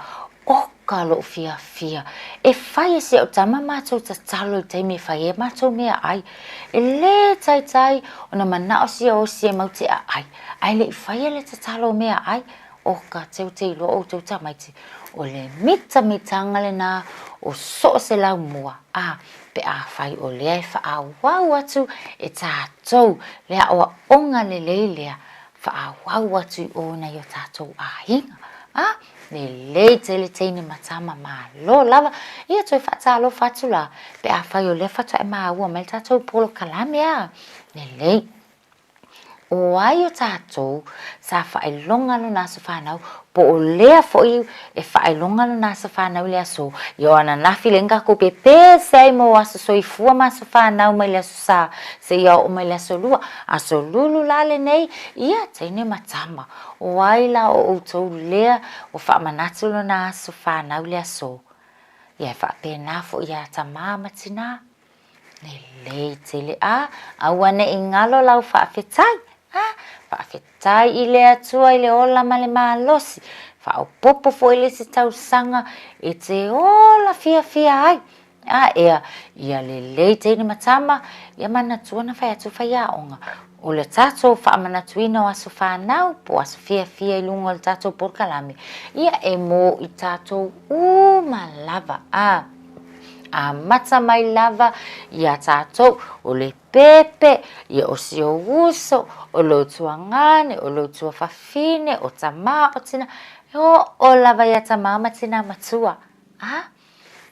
oka lou fiafia e fai e si au tama matou tatalo i taimi e fai ai a matou meaai. E lē taitai ona manao sia osi e mau te aai, ae le i faia le tatalo o meaai. Oka teu te iloa outou tamaiti, o le mitamitaga lena o so o se laumua, a pe afai o lea e faaauau atu e tatou le aoaoga lelei lea, faaauau atu i o nai o tatou aiga. A, lelei tele teine ma tama, malo lava. Ia toe faatalofa atu la, pe afai o lea faatoa e maua mai le tatou polokalame a. Lelei. O ai o tatou sa faailoga lona aso fanau, po o lea foi e faailoga lona aso fanau i le aso, ia o ananafi lea na tatou pepese ai mo aso soifua ma aso fanau mai le aso Sa, seia oo mai le aso lua, aso lulu la lenei, ia, teine ma tama, o ai la o outou lea ua faamanatu lona aso fanau i le aso? Ia, e faapena foi iā tamā ma tinā. Lelei tele, a, auaneʻi galo lau faafetai, a, faafetai i le Atua i le ola ma le malosi, faaopoopo foi le isi tausaga e te ola fiafia ai. A ea, ia lelei teine ma tama, ia manatua na fai atu faiaoga. O le tatou faamanatuina o aso fanau po o aso fiafia i luga o le tatou polokalame, ia e mō i tatou uma lava, a amata mai lava iā tatou, o le pepe, ia o si ou uso, o lou tuagane, o lou tuafafine, o tamā, o tinā, e oo lava iā tamā ma tinā matua, a.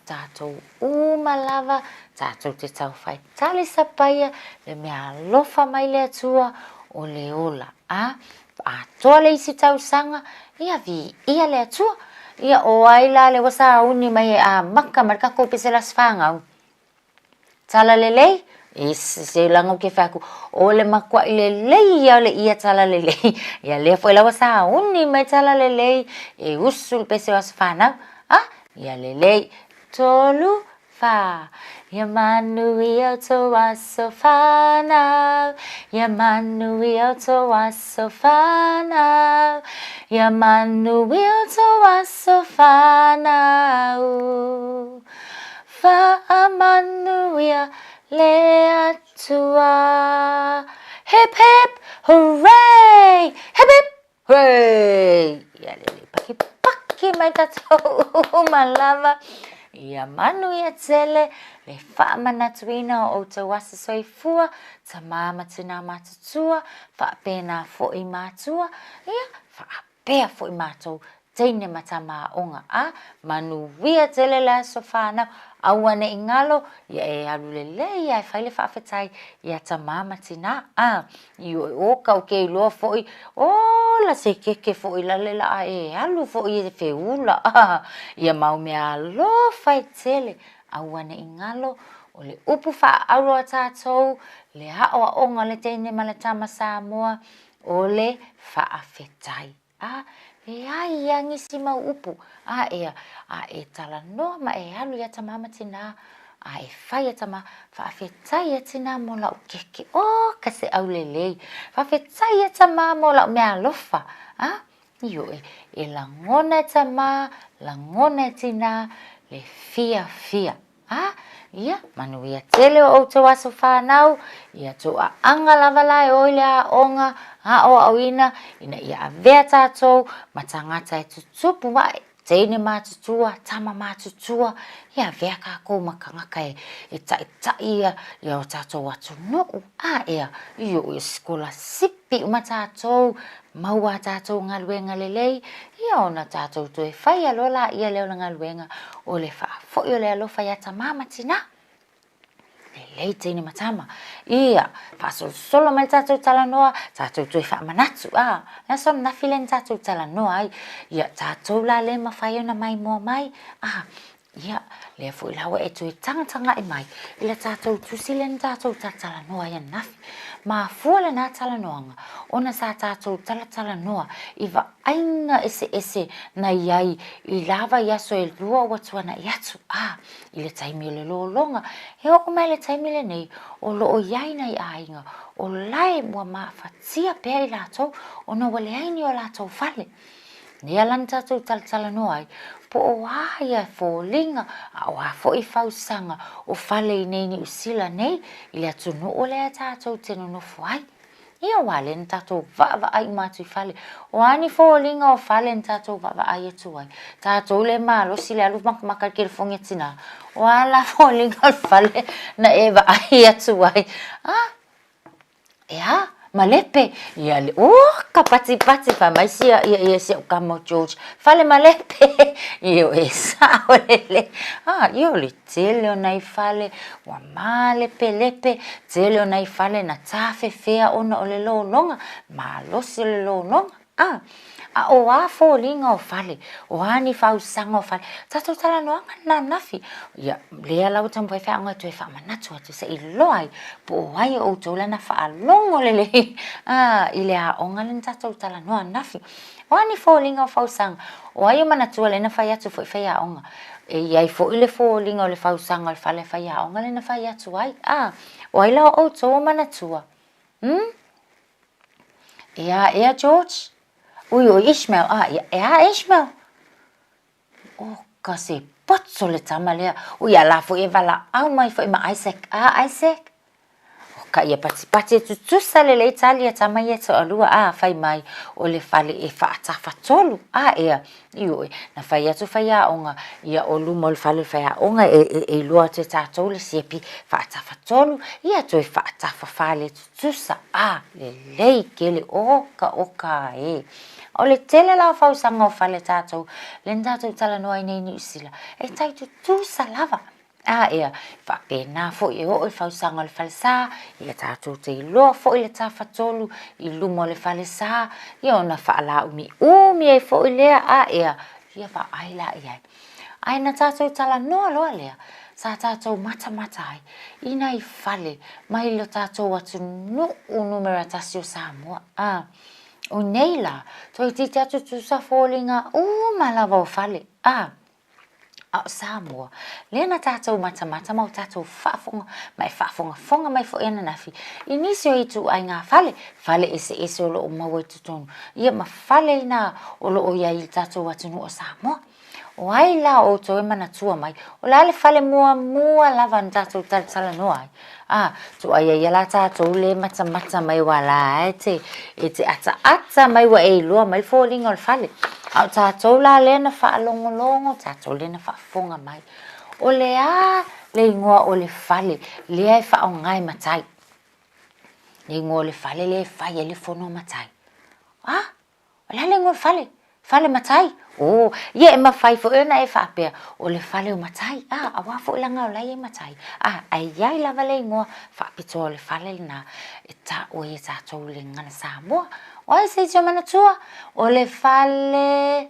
Tatou uma lava, tatou te tau whai tali sapaia le mea alofa mai le Atua o le ola, a, atoa le isi tausaga, ia viia le Atua. Ia o ai la le ua sauni mai e amaka mai le tatou pese le aso fanau. Tala lelei, e se laga ou ke fai atu, o le matuaʻi lelei ia o le ia tala lelei. Ia lea foi la ua sauni mai tala lelei e usu le pese o aso fanau. A, ia lelei, tolu, fa. Ia manuia o tou aso fanau, ia manuia o tou aso fanau, ia manuia o tou aso fanau. Faamanuia le Atua. Hip hip hooray! Hip hip hooray! Ia lelei pakipaki mai tatou uma lava. Ia manuia tele le faamanatuina o outou aso soifua, tamā ma tinā matutua, faapena foi matua, ia faapea foi matou teine ma tama aoga a manuia tele le aso fanau, aua ne i galo, ia e alu lelei a e fai le faafetai ia tamā ma tinā a i oe o ka o ke iloa foi ola se keke foi la le la a e alu foi e feula a ia mau mea alofa e tele, aua ne i galo o le upu faaauro a tatou le aoaoga o le teine ma le tama Samoa o le faafetai. A, leai ia nisi mau upu, a ea, a e talanoa ma e alu iā tamā ma tinā, a e fai ia tamā, faafetai ia tinā mo la'u keke, oh ka se aulelei, faafetai ia tamā mo la'u meaalofa, a, ioe, e lagona e tamā, lagona e tinā le fiafia. A, ia, manuia tele o outou aso fanau, ia tou aaga lava la e o i le aoga, aoaoina, ina ia avea tatou ma tagata e tutupu ae, teine matutua, tama matutua, ia avea kakou ma tagata e, e taitai ia, ia o tatou atunuu, a ea, i o ia sikolasipi uma tatou, maua a tatou galuega lelei, ia ona tatou toe faia loa laia lea o le galuega o le faafoi o le alofa iā tamā ma tinā. Lelei teine ma tama. Ia, faasolosolo mai le tatou talanoa, tatou toe faamanatu, a, le aso ananafi lea na tatou talanoa ai. Ia, tatou la le mafai ona maimoa mai, a, ia, lea foi la ua e toe tagataga'i mai i le tatou tusi lea na tatou talatalanoa ai ananafi. Mafua lena talanoaga ona sa tatou talatalanoa i vaaiga eseese na i ai i la vaiaso e lua ua tuana'i atu, a, i le taimi o le lologa, e oo mai le taimi lenei, o lo o i ai nai aiga o la e ua mafatia pea i latou ona ua leai ni o latou fale. Lea la na tatou talatalanoa ai, po o a ia foliga a o a foi fausaga o fale i nei Niu Sila nei i le atunuu lea tatou te nonofo ai. Ia aua lea na tatou vaavaai uma atu i fale. O a ni foliga o fale na tatou vaavaai atu ai? Tatou le malosi le alu makamaka i le kelefogi a tina. O a la foliga o le fale na e vaai atu ai? A! E a? Malepe? Ia le, uh, ka patipati fai mai sia, ia, ia, si au kama o George. Fale malepe! Ia, e sao lelei. A, ia o le tele o nai fale, ua malepelepe, tele o nai fale na tafefea ona o le lologa, malosi o le lologa. A, a o a foliga o fale, o a ni fausaga o fale, tatou talanoaga lena ananafi. Ia, lea la ua taumafai feaoga e toe faamanatu atu se i iloa ai po o ai o outou la na faalogo lelei a, i le aoga lea na tatou talanoa ananafi. O a ni foliga o fausaga, o ai o manatua lea na fai atu foi faiaoga? E i ai foi le foliga o le fausaga o le fale faiaoga lea na fai atu ai. A, o ai la o outou o manatua? Umm? E a ea George? Ui o Ishmael, a, ia, e a Ishmael? O ka se poto le tama lea. Ui a la foi e valaau mai foi ma Isaac. A, Isaac? O ka ia patipati e tutusa lelei tali a tama ia toalua, a, fai mai, o le fale e faatafatolu, a, ea, ioe, na fai atu faiaoga, ia o luma o le fale o le faiaoga e, e, e iloa atu e tatou le siepi faatafatolu, ia toe faatafafā le tutusa, a, lelei tele, oka, oka e. O le tele la o fausaga o fale tatou, lea na tatou talanoa ai nei i Niu Sila, e tai tutusa lava. A ea, e faapena foi e oo i fausaga o le falesa, ia tatou te iloa foi le tafatolu i luma o le falesa, ia ona faalaumiumi ai foi lea, a ea, ia vaai la i ai. Ae na tatou talanoa loa lea, sa tatou matamata ai i nai fale mai lo tatou atunuu numera tasi o Samoa. A, o nei la, toeitiiti atu tusa foliga uma lava o fale, a, A o Samoa, lea na tatou matamata ma o tatou faafofoga ma e faafogafoga mai foi ananafi i nisi o ituaiga fale, fale eseese o lo o maua i totonu, ia ma fale inā o lo o i ai i le tatou atunuu o Samoa. O ai la o outou e manatua mai, o le a le fale muamua lava na tatou talatalanoa ai? A, tuai ai la tatou le matamata mai aua la e te, e te ataata mai ua e iloa mai le foliga o le fale. A o tatou la lea na faalogologo, tatou lea na faafofoga mai. O le a le igoa o le fale lea e faaaoga e matai? Le igoa o le fale lea e fai ai le fono a matai. A, O le a le igoa o le fale? Fale matai? Oh, ia e mafai foi ona e faapea, o le fale o matai. Ah, aua foi leaga o la e i ai matai. Ah, ae i ai lava le igoa faapitoa o le fale lena e taua ai e tatou le gagana Samoa. O ai se isi o manatua? O le fale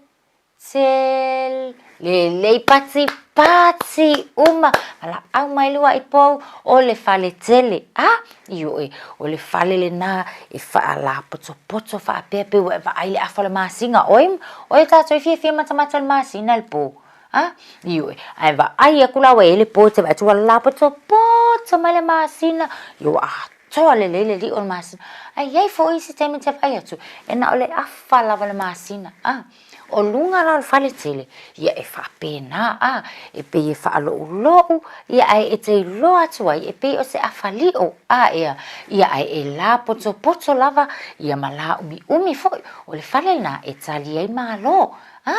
Tel, lelei patipati uma, valaau mai le uaʻi pou, o le fale tele, a, ioe, o le fale lena e faalapotopoto faapea pei ua e vaai i le afa o le masina, oi, oi tatou e fiafia matamata i le masina i le po, a, ioe, ae vaai atu la ua i ai le po e te vaai atu ua lapotopoto mai le masina, ia ua atoa lelei le liʻo o le masina, ae i ai foi isi taimi e te vaai atu, e na o le afa lava o le masina, a. O luga la o le fale tele, ia e faapena a, e pei e faaloulou, ia ae e te iloa atu ai, e pei o se afaliʻo, a ea, ia ae e lapotopoto lava, ia ma laumiumi foi, o le fale lena e tali ai malo, a.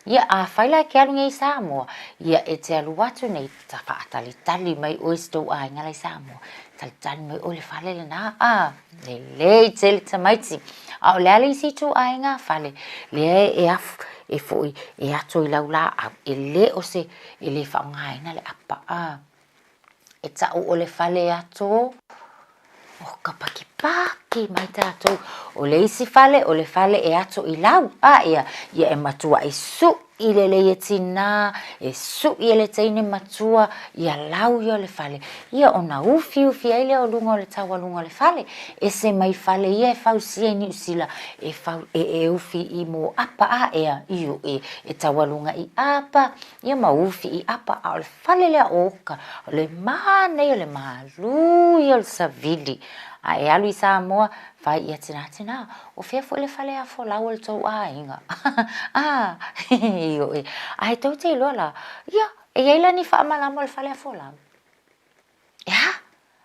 Ia, afai la e te alu nei i Samoa, ia e te alu atu nei, ta faatalitali mai ʻoe i si tou aiga la i Samoa, talitali mai ʻoe i le fale lena, a. Lelei tele tamaiti. A o le a le isi ituaiga fale, lea e afu, e foi, e ato i lau laau, e le o se, e le faaaogaina le apa, a. E ta'u o le fale ato o ka pakipaki mai tatou. O le isi fale, o le fale e ato i lau, a ia, ia e matua'i su'i lelei e tinā, e su'i e le teine matua, ia lau ia o le fale, ia ona ufiufi ai lea o luga o le taualuga o le fale. Ese mai fale ia e fausia i Niu Sila, e fau, e, e ufi i mōʻapa, a ea, ioe, e taualuga i ʻapa, ia ma ufi i ʻapa, a o le fale lea o uka, o le mānaia o le malū ia o le savili. A e alu i Samoa, fai ia tinā tinā, o fea foi le fale a folau o le tou aiga? A, ioe, a e tou te iloa la, ia, e i ai la ni faamalama o le fale a folau? E a?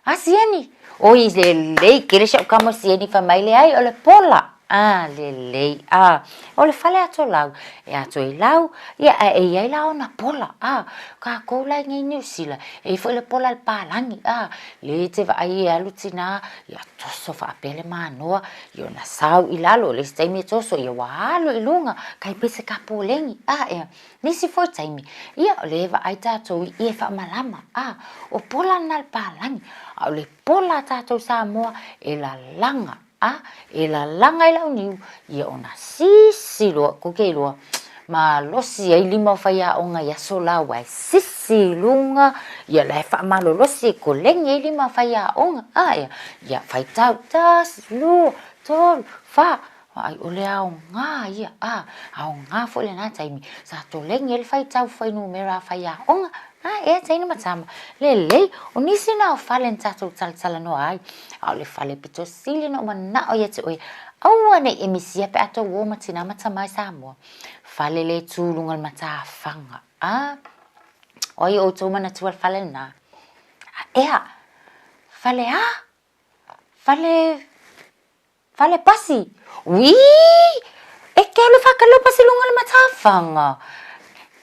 A Sieni! Oi, lelei tele si au kama o Sieni fai mai, leai, o le pola. A, lelei. A, o le fale ato lau. E ato i lau, ia, ae e i ai la ona pola. A, kākou la i nei Niu Sila, e i ai foi le pola a le pālagi. A, le te vaai e alu tinā, ia toso faapea le mānoa, ia ona sau i lalo, o le isi taimi e toso, ia ua alu i luga, kai pei se kapoleni. A, ea. Nisi foi taimi, ia, o lea e vaai tatou i ie faamalama, a, o pola lena a le palagi, a o le pola a tatou Samoa e lalaga, a, e lalaga i lau niu, ia ona sisi loa, kou te iloa, malosi ai lima o faiaoga i aso la aua e sisi i luga, ia la e faamalolosi e koleni ai lima o faiaoga, a, ia, ia faitau, tasi, lua, tolu, fa, Ai, o le aoga ia, a, aoga foi lena taimi, sa toleni ai le faitau fuainumera a faiaoga, a, ea teine ma tama, lelei, o nisi na o fale na tatou talatalanoa ai, a o le fale pito sili ona ou manao ia te oe, aua nei e misia pe a tou o ma tinā ma tamā i Samoa, fale le tu luga o le matafaga, a, o ai o outou manatua le fale lena? A, ea, fale a? Fale Fale pasi! Uii! E te alu whakalo pasi lunga le matawhanga.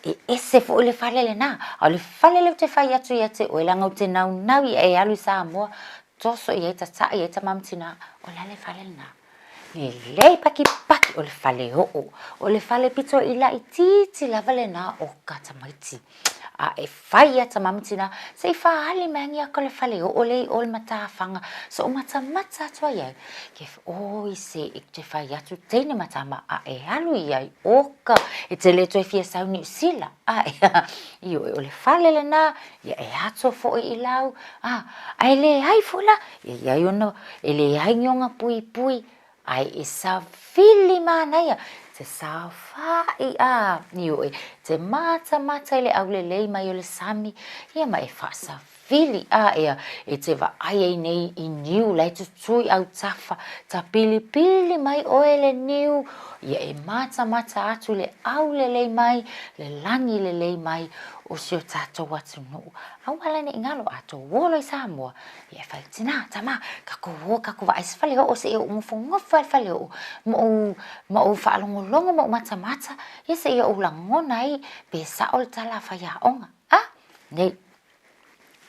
E ese foi le fale lena. A o le fale lea ou te whai atu ia te oe, leaga ou te naunau ia e alu i Samoa, toso i ai, tataʻi i ai tama ma tinā, o le a le fale lena? Lelei pakipaki, o le fale oo. O le fale pito i laitiiti lava lena o ka tamaiti. A e fai ia tama ma tinā, se i whāali mai angi aka o le fale oo le i o le matafaga, so o matamata atu ai ai, ke oi se i te whai atu teine ma tama, a e alu i ai oka, e te le toe fia sau Niu Sila, a e i o e o le fale lena, ia e ato foi i lau, a, a e le ai foi la, ia i ai ona, e le ai ni ona puipui, Ae e savili manaia te saofaʻi a ioe te matamata i le aulelei mai o le sami, ia ma e faasavili a ea e te vaai ai nei i niu la e tutui autafa, tapilipili mai oe le niu, ia e matamata atu i le aulelei mai, le lagi lelei mai o si o tatou atunuu. Aua la ne i galo a tou olo i Samoa, Ia e fai, Tinā, tamā, kākou ō, kākou vaai se fale oo seia ou nofonofo ai i le fale oo, ma ou, ma ou faalogologo ma ou matamata, ia seia ou lagona ai pe sao le tala a faiaoga. A, nei,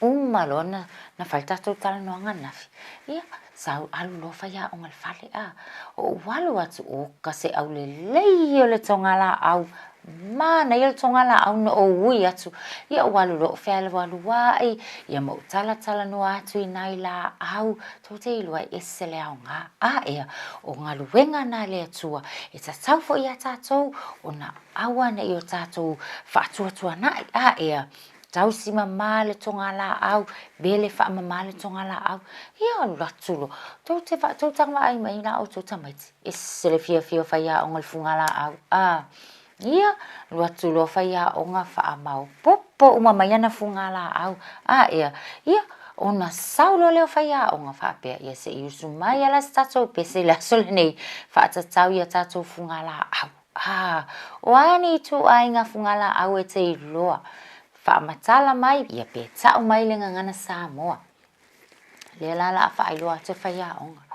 uma loa na, na fai le tatou talanoaga ananafi, ia, sau alu loa faiaoga i le fale, a, ou alu atu, oka se aulelei o le togalaau Manaia le togalaau na ou ui atu, ia ou alu loa ou fealualuaʻi, ia ma ou talatalanoa atu i nai laau, tou te iloa e ese le aoga. A ea, o galuega na a le Atua, e tatau foi iā tatou ona aua ne i o tatou faatuatuanaʻi. A ea, tausi mamā le togalaau, vele faamamā le togalaau, ia alu atu loa, tou te, tou taga vaai mai la outou tamaiti. Ese le fiafia o faiaoga i le fugalaau. A, ia, alu atu loa faiaoga faamaopoopo uma mai ana fugalaau. A, ea, ia, ona sau loa lea o faiaoga faapea, ia se i usu mai lava la se tatou pese i le aso lenei, faatatau i a tatou fugalaau. A, o a ni ituaiga fugalaau e te iloa? Faamatala mai, ia pe tau mai le gagana Samoa. Lea la la a faailoa atu e faiaoga.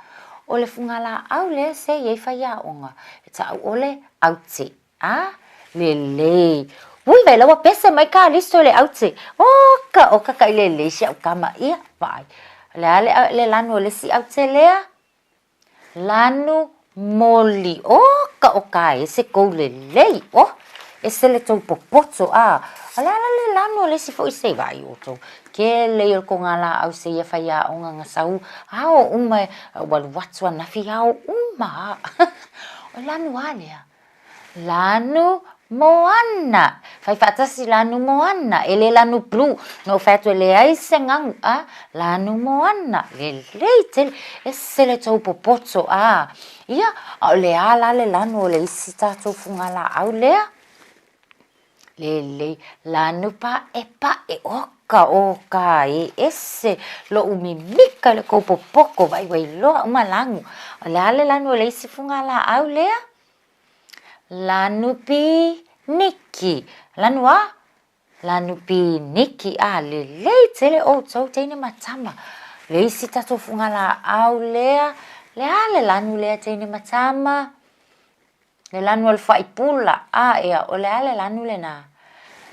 O le fugalaau lea se i ai faiaoga, e taʻu ʻole aute. A, lelei. Ui, vaai la ua pese mai Kalisto i le aute. Oka, oka ka i lelei si au kama. Ia, vaai. O le a le, le lanu o le isi aute lea? Lanu moli. Oh ka o ka ese kou lelei. Oh, ese le tou popoto. Ah, O le a la le lanu o le isi foʻi se i vaai outou. Kele ia o le kogalaau se ia faiaoga ga sau ao uma ua alu atu anafi ao uma a. O le lanu a lea? Lanu moana. Fai faatasi lanu moana. E le lanu blue. Na ou fai atu e leai se gagu a. Lanu moana. Lelei tele. Ese le tou popoto a. Ia, a o le a la le lanu o le isi tatou fugalaau lea? Lelei. Lanu paʻepaʻe. Oka, oka e. Ese loʻu mimika i le kou popoko. Vaai ua iloa uma lanu. O le a le lanu o le isi fugalaau lea? Lanu piniki. Lanu a? Lanu piniki. A, lelei tele outou teine ma tama. Le isi tatou fugalaau lea, le a le lanu lea teine ma tama? Le lanu o le faipula. A, ea, o le a le lanu lena?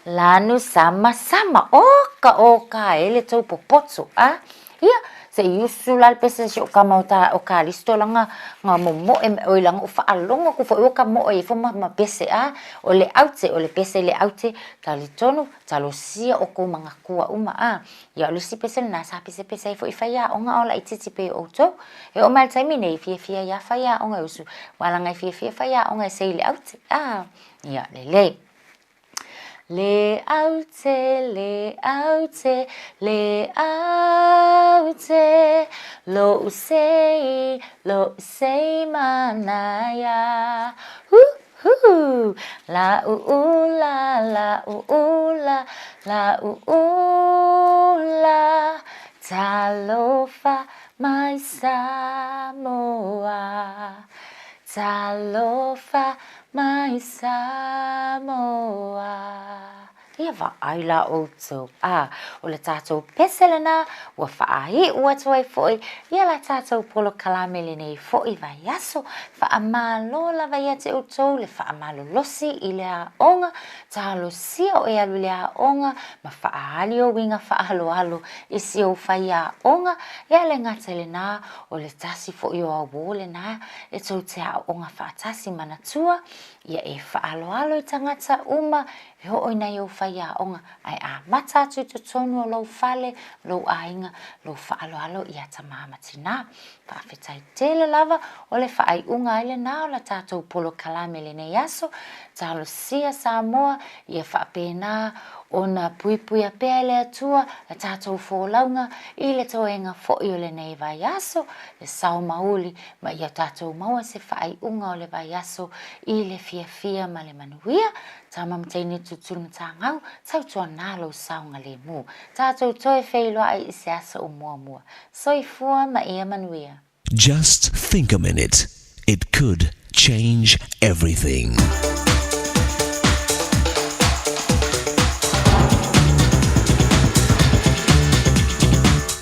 Lanu samasama. Oka, oka e le tou popoto. A, ia, se i usu la le pese si o kama o ta o Kalisto langa nga momoe oi langa o faalogo aku foi ua ka moe ifo ma ma pese a o le aute o le pese le aute talitonu talosia o kou magakua uma a ia o le isi pese lena sa pesepese ai foi faiaoga a o laitiiti pei o outou e oo mai le taimi nei fiafia ia faiaoga e usu ua langa e fiafia faiaoga e sei le aute a ia lelei. Le aute, le aute, le aute, loʻu sei, loʻu sei manaia. Hu, hu, la u ula, la u ula, la u ula, talofa mai Samoa. Talofa mai Samoa. Ia vaai la outou, a, o le tatou pese lena ua faaiu atu ai foi ia la tatou polokalame lenei foi vaiaso. Faamalo lava ia te outou le faamalolosi i le aoga, talosia o e alu i le aoga ma faaali ou uiga faaaloalo i si ou faiaoga. Ia le gata i lena, o le tasi foi o auō lena e tou te aoaoga faatasi manatua, ia e faaaloalo i tagata uma e oo i nai ou faiaoga, ae amata atu i totonu o lou fale, lou aiga, lou faaaloalo ia tamā ma tinā. Faafetai tele lava o le faaiuga ai lena o la tatou polokalame lenei aso, talosia Samoa ia faapena ona puipuia pea e le Atua la tatou folauga i le toega foi o lenei vaiaso, le sao mauli ma ia tatou maua se faaiuga o le vaiaso i le fiafia ma le manuia. Tama ma teine tutulu matagau, tautuana lou saogalemu. Tatou toe feiloai i se aso o muamua. Soifua ma ia manuia. Just think a minute, it could change everything.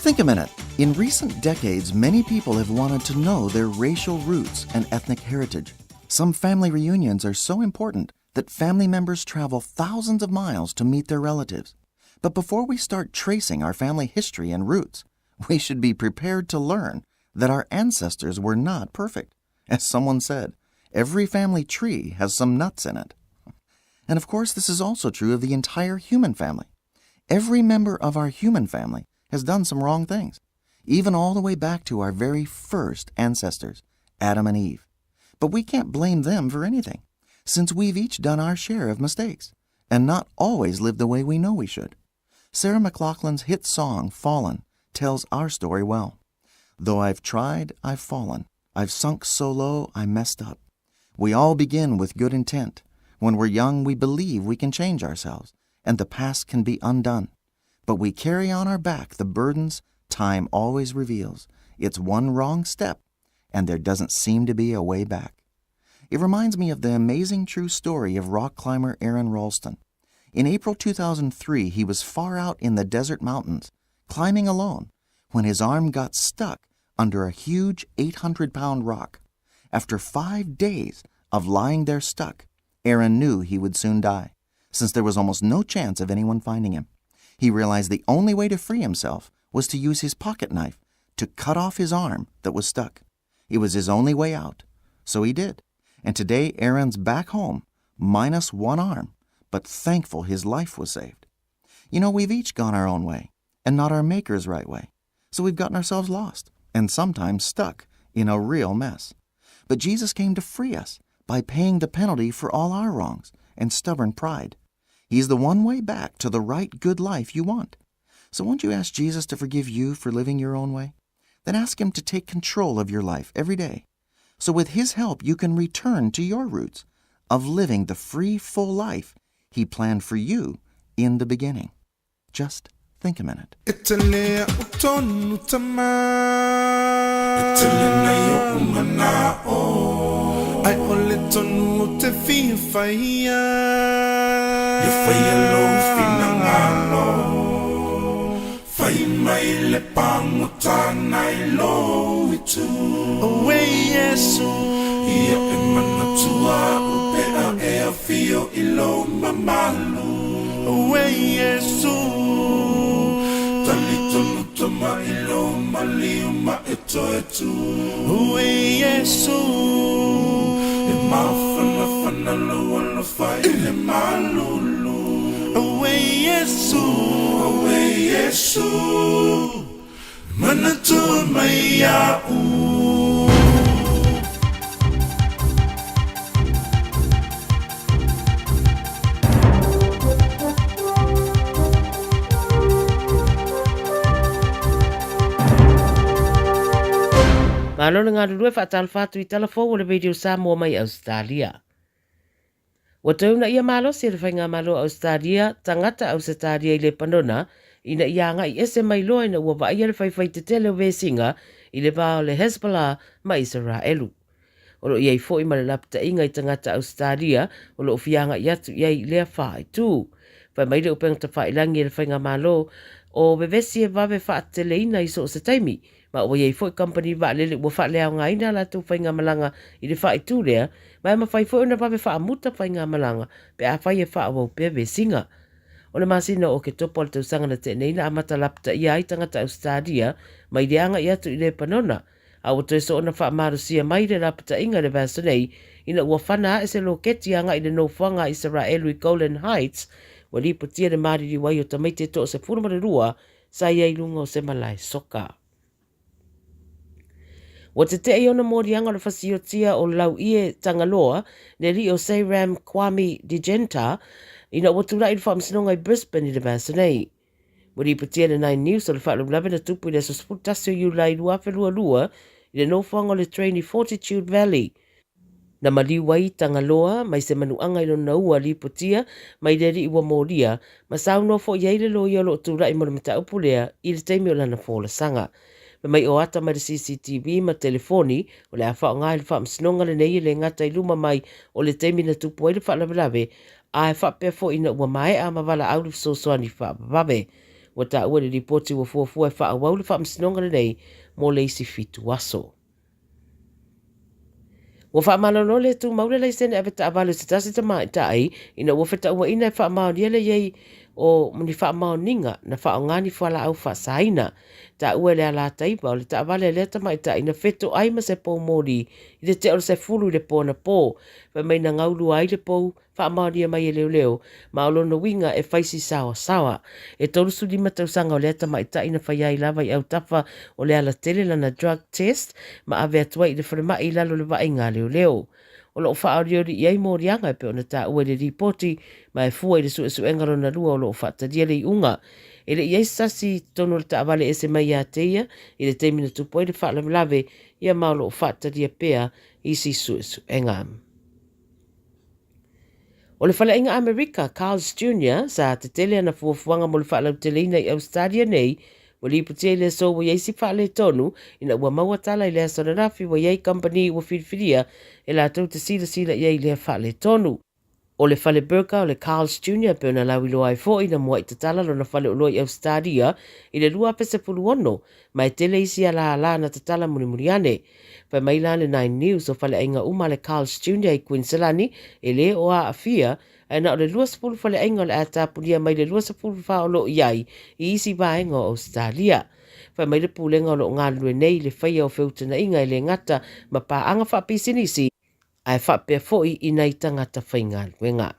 Think a minute. In recent decades, many people have wanted to know their racial roots and ethnic heritage. Some family reunions are so important that family members travel thousands of miles to meet their relatives. But before we start tracing our family history and roots, we should be prepared to learn that our ancestors were not perfect. As someone said, every family tree has some nuts in it. And of course, this is also true of the entire human family. Every member of our human family has done some wrong things, even all the way back to our very first ancestors, Adam and Eve. But we can't blame them for anything, since we've each done our share of mistakes and not always lived the way we know we should. Sarah McLachlan's hit song, Fallen, tells our story well. Though I've tried, I've fallen. I've sunk so low, I messed up. We all begin with good intent. When we're young, we believe we can change ourselves, and the past can be undone. But we carry on our back the burdens time always reveals. It's one wrong step, and there doesn't seem to be a way back. It reminds me of the amazing true story of rock climber Aaron Ralston. In April 2003, he was far out in the desert mountains, climbing alone, when his arm got stuck under a huge 800 pound rock. After five days of lying there stuck, Aaron knew he would soon die, since there was almost no chance of anyone finding him. He realized the only way to free himself was to use his pocket knife to cut off his arm that was stuck. It was his only way out. So he did. And today, Aaron's back home, minus one arm, but thankful his life was saved. You know, we've each gone our own way, and not our Maker's right way. So we've gotten ourselves lost, and sometimes stuck in a real mess. But Jesus came to free us by paying the penalty for all our wrongs and stubborn pride. He's the one way back to the right good life you want. So won't you ask Jesus to forgive you for living your own way? Then ask Him to take control of your life every day. So with His help, you can return to your roots of living the free, full life He planned for you in the beginning. Just think a minute. Fai mai le pagota nai lou itu. Auē Iesu. Ia e manatua a'u pe a e afio i lou mamalu. Auē Iesu. Talitonu tama i lou maliu ma e toe tu. Auē Iesu. E mafanafana lou alofa i le malulu. Auē Iesu. Auē Iesu. Manatua mai iaʻu. Malo le galulue faatalofa atu i tala fou o le Radio Samoa mai Ausetalia. Ua toe uunaia malosi e le Faigamalo o Ausetalia tagata Ausetalia i Lepanona ina ia agai ese mai loa ina ua vaaia le faifai tetele o vesiga i le va o le Hezbollah ma Isaraelu. O lo o i ai foi ma le lapataiga i tagata Ausetalia o lo o fia agai atu i ai i lea faaitu. Fai mai le upega tafailangi e le Faigamalo o vevesi e vave faateteleina i so o se taimi Ma ua i ai foi kamupani vaalele ua faaleaogaina a latou faigamalaga i le faaitu lea, ma e mafai foi ona vave faamuta faigamalaga pe afai e faaauau pea vesiga. O le masina o Oketopa o le tausaga na tea nei na amata lapataia ai tagata Ausetalia mai le agai atu i Lepanona, a ua toe soona faamalosia mai le lapataiga i le vaiaso nei ina ua fana ae se loketi agai i le nofoaga a Isaraelu i Golan Heights, ua lipotia le maliliu ai o tamaiti e 12 sa i ai i luga o se malae soka. Ua teteʻe i ona moliaga o le fasiotia o Lauie Tagaloa, le alii o Seyram Kwame Djenta, ina ua tulai i le faamasinoga i Brisbane i le vaiaso nei. Ua lipotia le Nine News o le faalavelave na tupu i le aso 11 o Iulai 2022 i le nofoaga o le train i Fortitude Valley, Na maliu ai Tagaloa mai se manuaga i lona ua lipotia mai le alii ua molia, ma saunoa foi i ai le loia o lo o tulai mo le mataupu lea i le taimi o lana folasaga. Fai mai o ata mai le CCTV ma telefoni o le a faaaoga i le faamasinoga lenei e le gata i luma mai o le taimi na tupu ai le faalavelave ae faapea foi ina ua maea ma valaau le fesoasoani faavavave. Ua taua i le lipoti ua fuafua e faaauau le faamasinoga lenei mo le isi fitu aso. Ua faamalolo le tumau le laisene ave taavale o se tasi tamaitai ina ua fetauaina e faamaonia le i ai o ni faamaoniga na faaaoga ni fualaau faasaina. Taua e le Alataiva o le taavale a lea tamaitai na fetoai ma se pou moli i le tea o le 10 i le po anapō. Fai mai na gaulua ai le pou faamaonia mai e leoleo, ma o lona uiga e fai si saoasaoa. E 35 tausaga o lea tamaitai na faia ai lava i autafa o le alatele lana drug test ma ave atu ai i le falemai i lalo o le vaaiga a leoleo. O lo o faaolioli i ai moliaga e pei ona taua i le lipoti ma e fua i le suesuega lona lua o lo o faatalia le iuga. E le i i ai se tasi i totonu o le taavale ese mai ia te ia i le taimi na tupu ai le faalavelave, ia ma o lo o faatalia pea isi suesuega. O le faleaiga Amerika, Carl's Junior, sa tetele ana fuafuaga mo le faalauteleina i Ausetalia nei, ua lipotia i le aso ua i ai si faaletonu ina ua maua tala i le aso ananafi ua i ai kamupani ua filifilia e latou te silasila i ai i lea faaletonu. O le fale burger o le Carl's Junior e pei ona lauiloa ai foi na mua'i tatala lona faleoloa i Ausetalia i le 2016 ma e tele isi alaalā na tatala mulimuli ane. Fai mai la le Nine News o faleaiga uma a le Carl's Junior i Kuiniselani e lē o aafia, ae na o le 20 faleaiga o le a tapunia mai le 24 o lo o i ai i isi vaega o Ausetalia. Fai mai le Pulega o lo o galulue nei i le faia o feutagaiga e le gata ma paaga faapisinisi ae faapea foi i nai tagata faigaluega.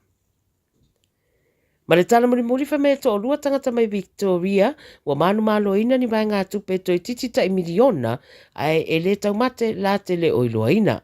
Ma le tala mulimuli fai mai e toalua tagata mai Victoria ua manumaloina ni vaegatupe toeitiiti tai miliona ae e le taumate la te le o iloaina.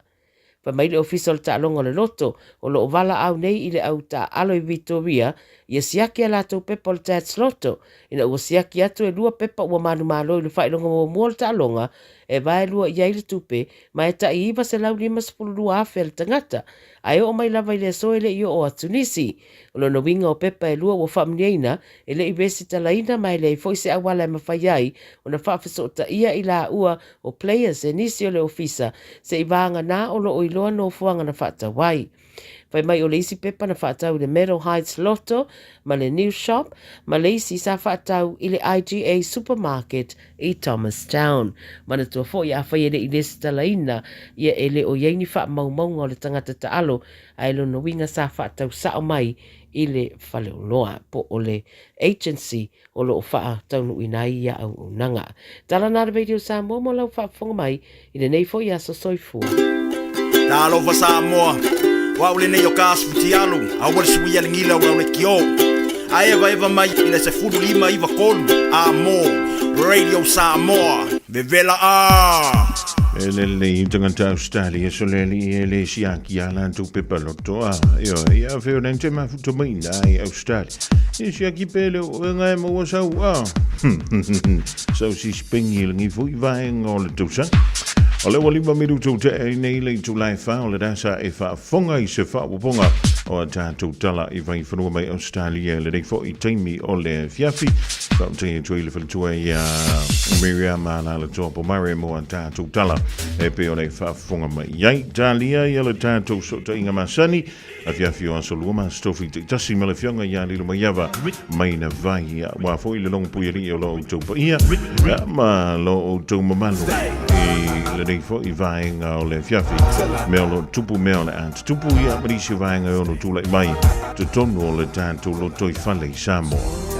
Fai mai le Ofisa o le Taaloga o le Loto o lo o valaau nei i le au taaalo i Victoria ia siaki a latou pepa o le Tats Lotto ina ua siaki atu e lua pepa ua manumalo i le faailoga muamua o le taaloga e vaelua i ai le tupe ma e tai $952,000 a le tagata ae oo mai lava i le aso e le i oo atu nisi. O lona uiga o pepa e lua ua faamuniaina e le i resitalaina ma e leai foi se auala e mafai ai ona faafesootaia i laua o players e nisi o le ofisa se'i vagana o lo o iloa nofoaga na faatau ai. Fai mai o le isi pepa na faatau i le Meadow Heights Lotto ma le New Shop ma le isi sa faatau i le IGA Supermarket i Thomastown. Manatua foi afai e le i resitalaina ia e le o i ai ni faamaumauga o le tagata taalo ae lona uiga sa faatau sao mai i le faleoloa po o le agency o lo o faataunuuina ai ia auaunaga. Tala na le Radio Samoa mo lau faafofoga mai i lenei foi aso soifua. Talofa Samoa, o au lenei o ka asu futialu, aua le suia le gila o le kio. A eva eva mai i le 15 93 a mo Radio Samoa, vevela a! E le lei tagata Australia so le li e le siaki a latou pepa loto a io ia fe o nang te mafuta mai na i Australia. E siaki pe le o enga e maua sau a. Sau si spengi le ngi fui vaenga o le tausaga. O le ua lima minutu te e nei le itula e wha o le rasa e whaafonga i se whaawaponga o a tātou tala i vaiwhanua mai Australia le nei foi taimi o le fiafi. Whaote e tui le whalatua i a Miriam Alala Toa Pomare mo a tātou tala e pe o le whaafonga mai ai. Talia i a le tātou sota inga masani a fiafi o aso lua ma stofi te tasi ma le fionga ia lilo mai ava mai na vai wa foi le longo pui ali o lo outou paia ia, ma lo outou mamalu i lenei foi vaega o le afiafi mea o lo tupu mea o le a tutupu ia ma nisi o vaega e ono tulai mai totonu o le tatou lotoifale i Samoa.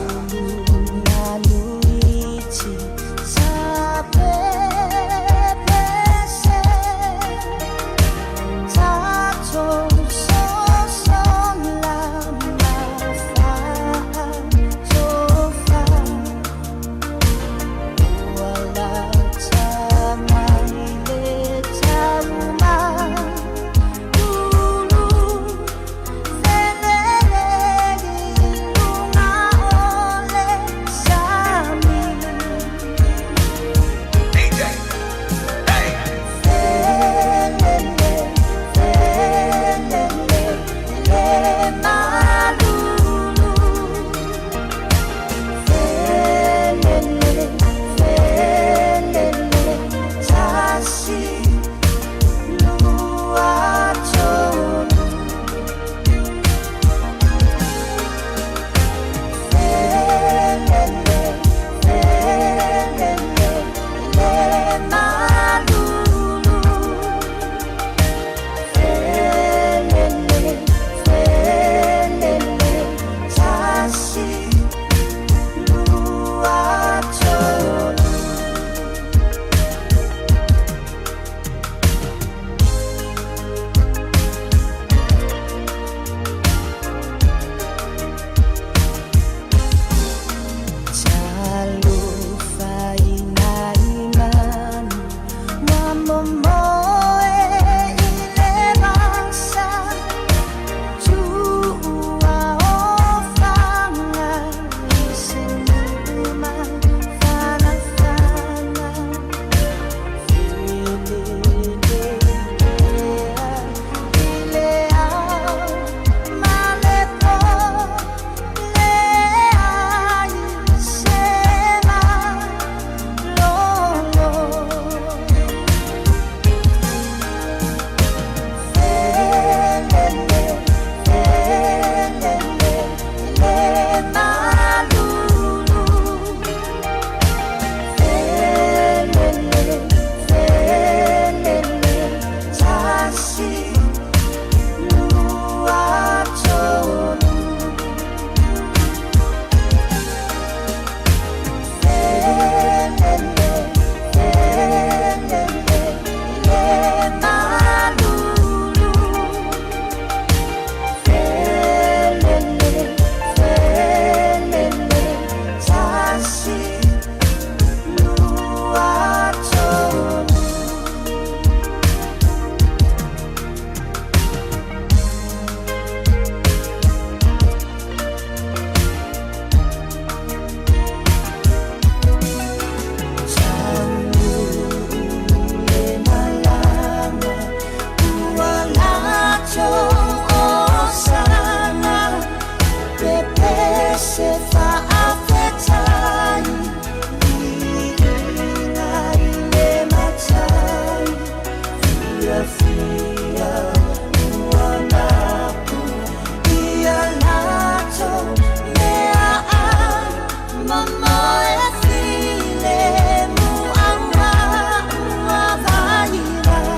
se faafetai Viiga i le Matai Fiafia ua mapu Ia latou meaai Momoe filemu Auā ua vaivai.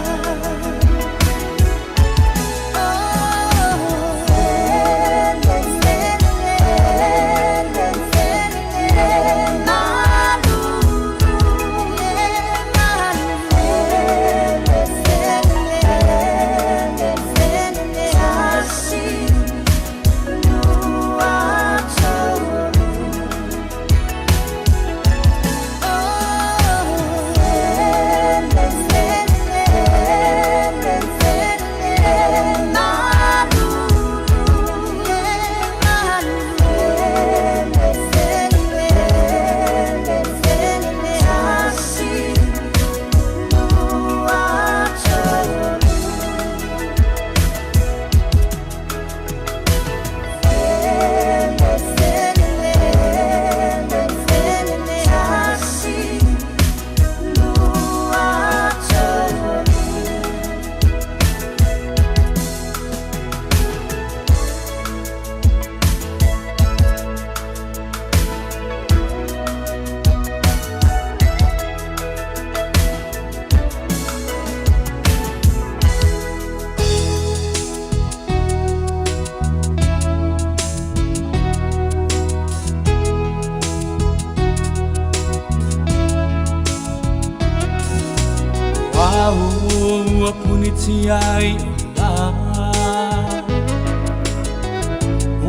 Ua punitia ai o lā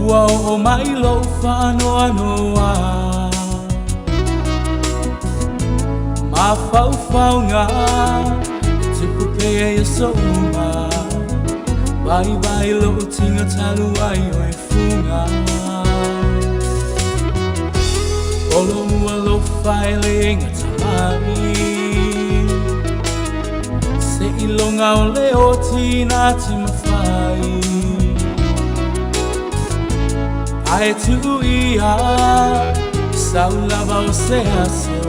Ua oo mai lou faanoanoa Mafaufauga e tupu pea i aso uma Vaivai lou tiga talu ai o e fuga O lou alofa e le gata mai Seiloga o le oti na te mafai Ae tuu ia i sau lava o se aso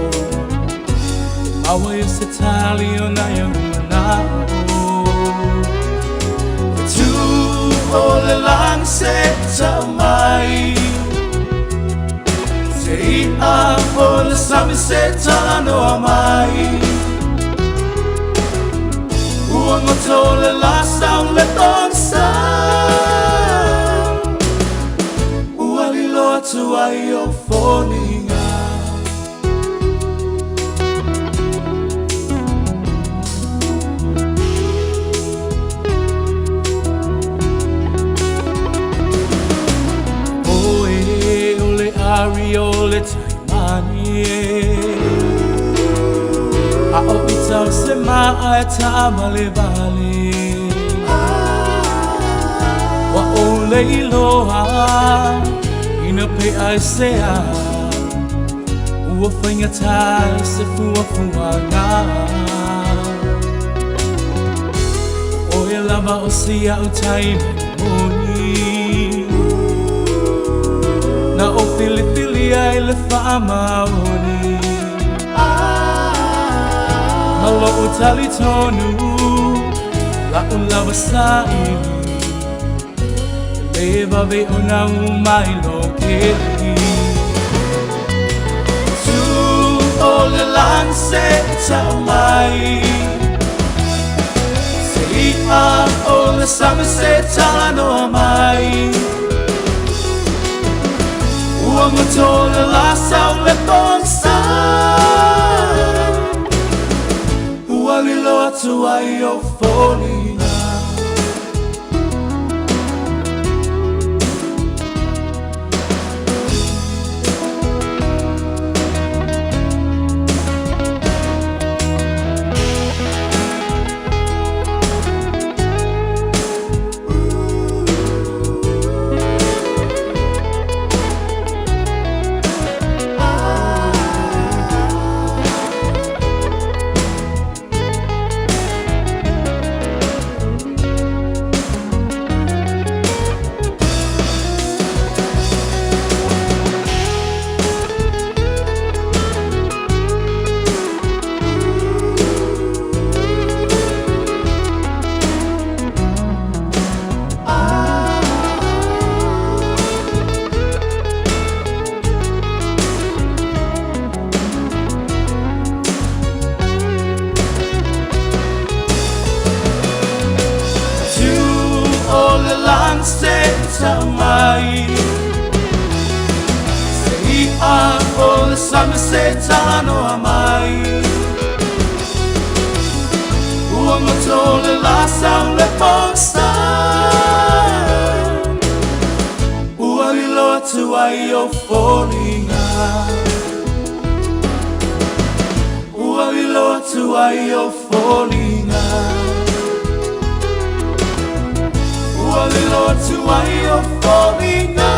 E maua ai se tali o nai ou manaʻo E tu o le lagi se tau mai Se i'a o le sami se talanoa mai Ua goto le la sau le togisa Ua lilo atu ai ou foliga. Oe o le ari o le taimani e A o ita o se ma'a e taʻavalevale Ua ou le iloa ina pe'a i se a Ua faigata i se fuafuaga O oe lava o si a'u taimani moni Na ou filifilia i le faamaoni Ma lo'u talitonu la'u lava saili E le vave ona uma i lou keli Tu o le lagi se tau mai Se i'a o le sami se talanoa mai Ua goto le la sau le pogisa Ua lilo atu ai ou foliga. tamai. Se i'a o le sami se talanoa mai. Ua goto le lasa o le posa. Ua lilo atu ai o foliga. Ua lilo atu ai o foliga. Ua lilo atu ai o foliga.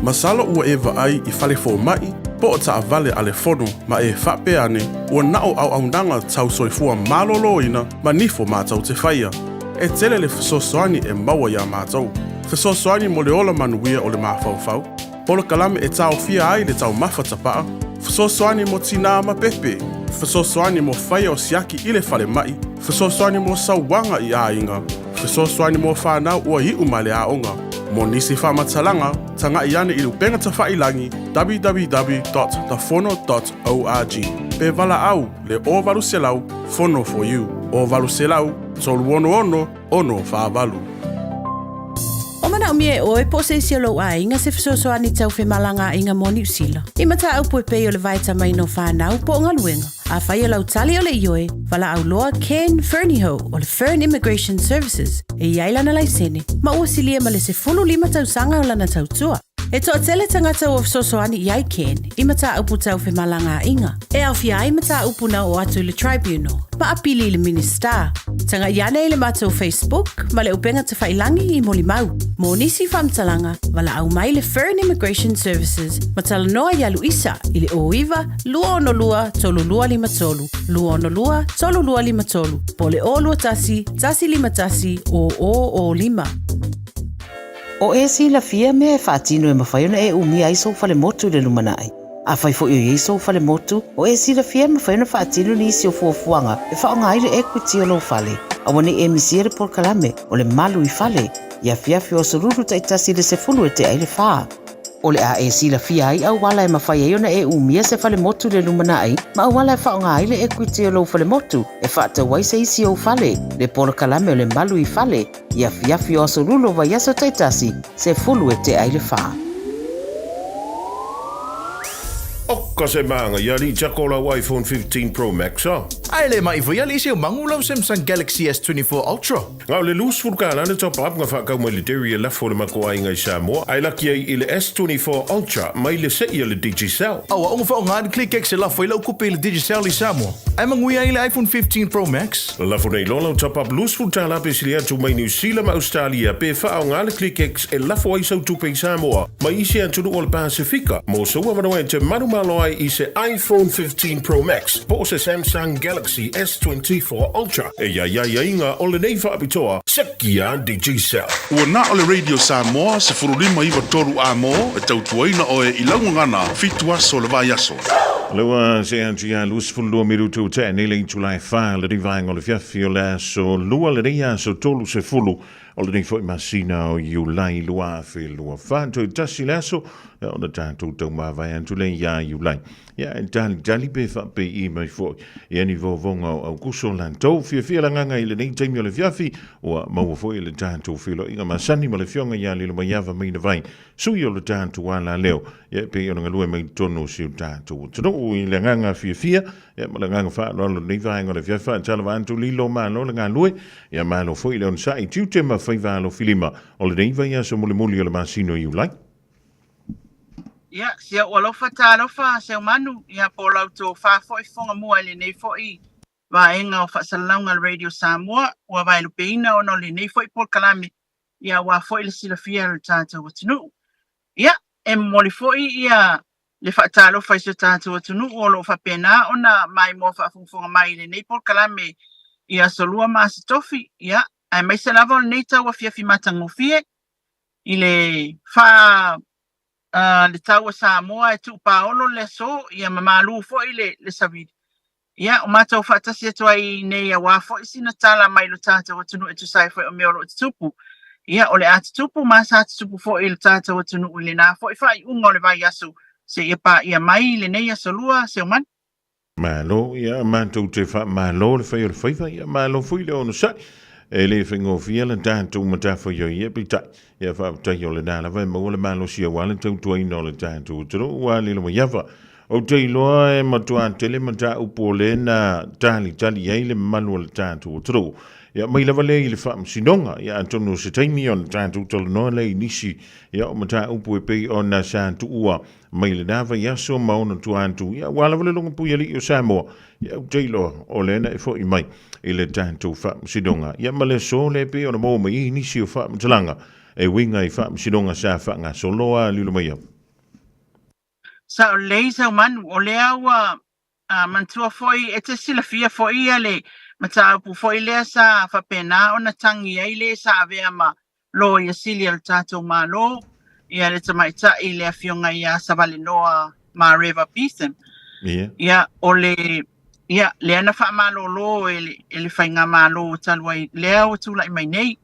Masalo ua e vaai i fale fomai po o taavale a le fono ma e faapea ane ua na o auaunaga tau soifua maloloina ma nifo matou te faia. E tele le fesoasoani e maua iā matou. Fesoasoani mo le ola manuia o le mafaufau, polokalame e taofia ai le taumafa tapaa, fesoasoani mo tinā ma pepe, fesoasoani mo faia o siaki i le falemai, fesoasoani mo sauaga i aiga, fesoasoani mo fanau ua iu mai le aoga. Mo nisi faamatalaga, tagai ane i le upega tafailagi www.thefono.org pe valaau le 0800 Fono for You, 0800 366 648. O manaomia e oe po o se isi o lou aiga se fesoasoani tau femalagaaiga mo Niu Sila. I mataupu e pei o le vaetamaina o fanau po o galuega. Afai o lau tali o le ioe, valaau loa Ken Fernihough o le Fern Immigration Services e i ai lana laisene ma ua silia ma le 15 tausaga o lana tautua. E toatele tagata ua fesoasoani i ai Ken i mataupu tau femalagaaiga, e aofia ai mataupu na oo atu i le Tribunal ma apili i le Minisita. Tagai ane i le matou Facebook ma le upega tafailangi i molimau. Mo nisi faamatalaga, valaau mai le Fern Immigration Services ma talanoa ia Luisa i le 09 262 3253, 262 3253, po o le 021 151 0005. O e silafia mea e faatino e mafai ona e umia ai sou falemotu i le lumanai. Afai foi o i ai sou falemotu, o e silafia e mafai ona faatino nisi o fuafuaga e faaaoga ai le equity o lou fale. Aua ne i e misia le polokalame o le Malu i Fale i afiafi o Aso Lulu taitasi i le 10 e tea i le fa. O le a e silafia ai auala e mafai ai ona e umia se falemotu i le lumanai ma auala e faaaoga ai le equity o lou falemotu e faatau ai se isi ou fale, le polokalame o le Malu i Fale i afiafi o Aso Lulu o vaiaso taitasi, 10 e tea i le fa. Oka se maanga ia alii tiako lau iPhone 15 Pro Max a. Ae le mai foi alii seu mangu lau Samsung Galaxy S24 Ultra. Nga o le 20 tala le top up nga whaakau mai le dairy e lafo le mako aiga i Samoa, ae laki ai i le S24 Ultra mai le sei a le Digicel. Aua ongo whaonga ni ClickX e lafo i lau kupe i le Digicel i Samoa. Ae manuia ai le iPhone 15 Pro Max. Lafo nei loa lau top up 20 tala pe sili atu mai Niu Sila ma Australia pe whaonga le ClickX e lafo ai sau tupe i Samoa mai isi atunuu o le Pasifika mo sau avanoa e te manumalo ai i se iPhone 15 Pro Max po o se Samsung Galaxy S24 Ultra e ia ia iaiga o lenei faapitoa sekia Digicel. Ua na o le Radio Samoa 15 93 A mo e tautuaina oe i lau gagana fitu aso o le vaiaso. Lua se atu ia 22 minutu ua tea nei le itula e fa le vaega o le fiafi o le aso lua lenei aso 30 o lenei foi masina o Iulai 2024. Toe tasi le aso ona tatou taumavae atu lea ia Iulai. Ia e talitali pe faapei mai foi ia ni vaovonga o Aukuso latou. Fiafia le agaga i lenei taimi o le fiafi ua maua foi le tatou feiloaiga masani ma le afioga ia Lilomaiava Mainavai, sui o le tatou alaleo, ia e pei ona galue mai totonu o si o tatou atunuu i le agaga fiafia ia ma le agaga faaaloalo i lenei vaega o le afiafi. Faatalofa atu Lilo, malo le galue, ia malo foi le onosai tiute ma faiva alofilima o lenei vaiaso mulimuli o le masina o Iulai. Ia, si au alofa talofa Seumanu, ia po o la outou fa foi fofoga mua i lenei foi vaega o faasalalauga a le Radio Samoa ua vaelupeina ona o lenei foi polokalame, ia aua foi le silafia e le tatou atunuu. Ia, e momoli foi ia le faatalofa i si o tatou atunuu o lo o faapena ona maimoa faafogafoga mai i lenei polokalame i Aso Lua ma Aso Tofi, ia, aemaise lava o lenei tauafiafi matagofie i le fa le tau a Samoa e tuupaolo le aso, ia ma malu foi le, le savili. Ia, o matou faatasi atu ai nei auā foi sina tala mai lo tatou atunuu e tusa ai foi o mea o lo o tutupu. Ia, o le a tutupu ma sa tutupu foi i lo tatou atunuu i lenā foi faaiuga o le vaiaso seia paia mai lenei aso lua, Seumanu. Malo, ia, matou te faamalo le fai o le faiva, ia, malo foi le onosai. E le faigofie le tatou matafaioi, ia, peitai, ia, faafetai o lenā lava e maua le malosi auā le tautuaina o le tatou atunuu, ua lilo mai ava. Ou te iloa e matuā tele mataupu o lea na talitali i ai le mamalu o le tatou atunuu. Ia, mai lava lea i le Faamasinoga, ia, atonu o se taimi ona tatou talanoa lea i nisi, ia, o mataupu e pei ona sa tuua mai lenā vaiaso ma ona tua atu, ia, aua lava le logopui alii o Samoa, ia, ou te iloa o lea na e fo'i mai i le tatou Faamasinoga. Ia, ma le aso lea e pei ona maua mai ai nisi o faamatalaga e uiga i Faamasinoga sa faagasolo a lilo mai au. Sao lelei Saumanu, o lea ua manatua foi, e te silafia foi ia le mataupu foi lea sa faapena ona tagi ai le sa avea ma Loia Sili a le tatou Malo, ia le tamaitai le afioga ia Savalenoa Mareva Beatham. Ia, o le, ia, lea na faamalolo e le, e le Faigamalo talu ai lea ua tulai mai nei,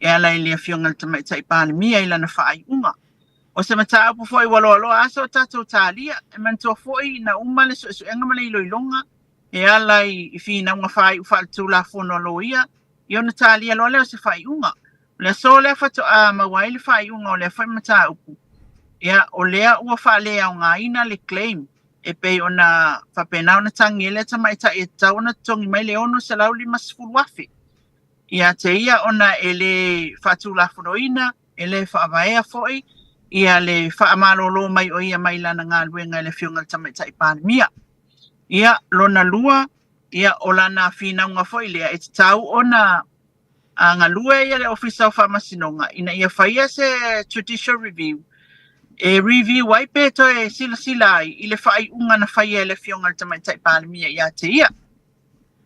e ala i le afioga i le Tamaitai Palemia i lana faaiuga. O se mataupu foi ua loaloa aso o tatou talia, e manatua foi na uma le suesuega ma le iloiloga e ala i finauga faaiu faaletulafono a loia, ia ona talia loa lea o se faaiuga. O le aso lea faatoa maua ai le faaiuga o lea foi mataupu, ia o lea ua faaleaogaina le claim e pei ona faapena ona tagi ai le tamaitai e tatau ona totogi mai le $650,000. Ia te ia ona e le faatulafonoina, e le faavaea foi ia le faamalolo mai o ia mai lana galuega e le Afioga i le Tamaitai Palemia. Ia, lona lua, ia o lana finauga foi lea e tatau ona galue ia le Ofisa o Faamasinoga ina ia faia se judicial review e review ai pe toe silasila ai i le faaiuga na faia e le Afioga i le Tamaitai Palemia ia te ia.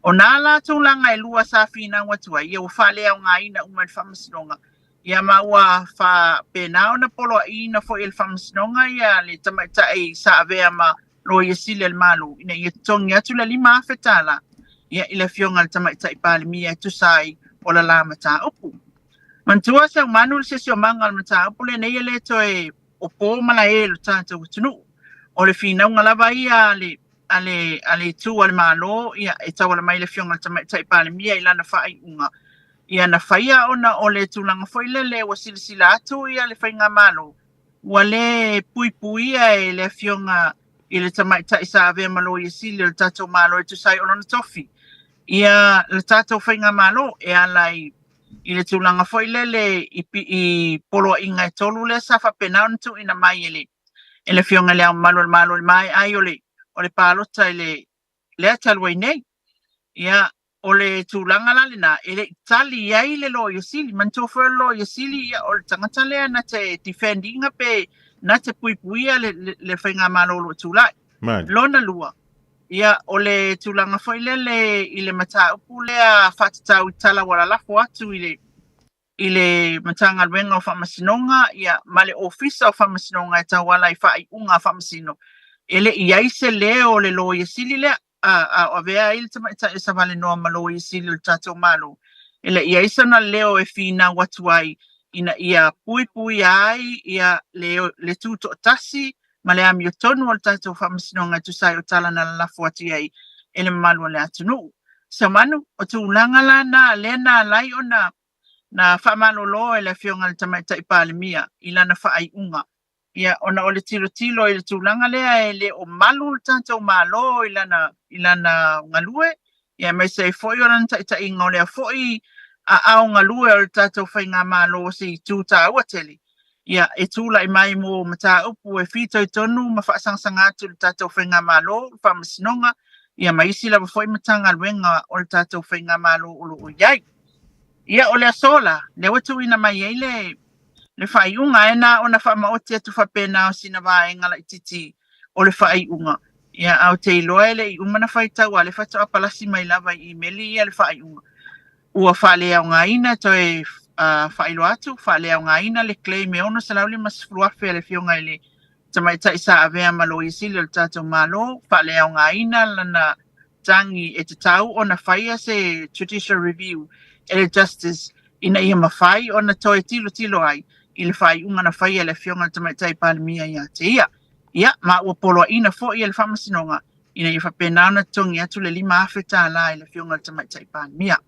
O nā la tulaga e lua sa finau atu ai, ia ua faaleaogaina uma e le Faamasinoga, ia ma ua faapena ona poloaiina foi e le Faamasinoga ia le tamaitai sa avea ma Loia Sili a le Malo ina ia totogi atu le $5,000 ia i le Afioga i le Tamaitai Palemia e tusa ai o le la mataupu. Manatua Seumanu le siosiomaga o le mataupu lenei e le toe o po ma lae i lo tatou atunuu. O le finauga lava ia a le a le a le itu a le Malo ia e tauala mai le Afioga i le Tamaitai Palemia i lana faaiuga ia na faia ona o le tulaga foi lele ua silasila atu ia le Faigamalo ua le puipuia e le Afioga i le Tamaitai sa avea ma Loia Sili o le tatou Malo e tusa ai o lona tofi ia le tatou Faigamalo e ala i i le tulaga foi lele i, i poloaiga e tolu lea sa faapena ona tuuina mai e le e le Afioga i Le Ao Mamalu o le Malo i le maea ai o le o le palota i le lea talu ai nei. Ia, o le tulaga la lena, e le i tali ai le Loia Sili. Manatua foi o le Loia Sili, ia, o le tagata lea na te defend ina pe na te puipuia le, le, le Faigamalo o lo o tulai. Lona lua, ia, o le tulaga foi lele i le mataupu lea faatatau i tala ua lalafo atu i le i le Matagaluega o Faamasinoga ia, ma le Ofisa o Faamasinoga e tauala i faaiuga a Faamasino, e le i ai se leo o le Loia Sili lea, a o avea ai le tamaitai o Savalenoa ma Loia Sili o le tatou Malo, e le i ai sona leo e finau atu ai ina ia puipuia ai ia le, le tutoatasi ma le amiotonu o le tatou Faamasinoga e tusa ai o tala na lalafo atu i ai e le mamalu o le atunuu. Seumanu, o tulaga la na lea na ala ai ona na faamalolo e le Afioga i le Tamaitai Palemia i lana faaiuga, ia, ona o le tilotilo i le tulaga lea e le o malu le tatou Malo i lana, i lana galue, ia, aemaise ai foi o lana taitaiga o lea foi aao galue o le tatou Faigamalo o se itu taua tele, ia, e tulai mai mo mataupu e fitoitonu ma faasagasagaga atu i le tatou Faigamalo, le Faamasinoga, ia, ma isi lava foi Matagaluega o le tatou Faigamalo o lo o i ai. Ia, o le aso la, lea ua tuuina mai ai le, le faaiuga, ae na ona faamaoti atu faapena o sina vaega laitiiti o le faaiuga. Ia, ae ou te iloa e le i uma ona faitau, a o lea faatoa palasi mai lava i imeli ia le faaiuga. Ua faaleaogaina, toe faailoa atu, faaleaogaina le claim e $650,000 a le Afioga i le Tamaitai sa avea ma Loia Sili o le tatou Malo, faaleaogaina lana tagi e tatau ona faia se judicial review e le Justice ina ia mafai ona toe tilotilo ai i le faaiuga na faia e le Afioga i le Tamaitai Palemia ia te ia. Ia, ma ua poloaiina foi e le Faamasinoga ina ia faapena ona totogi atu le $5,000 i le Afioga i le Tamaitai Palemia.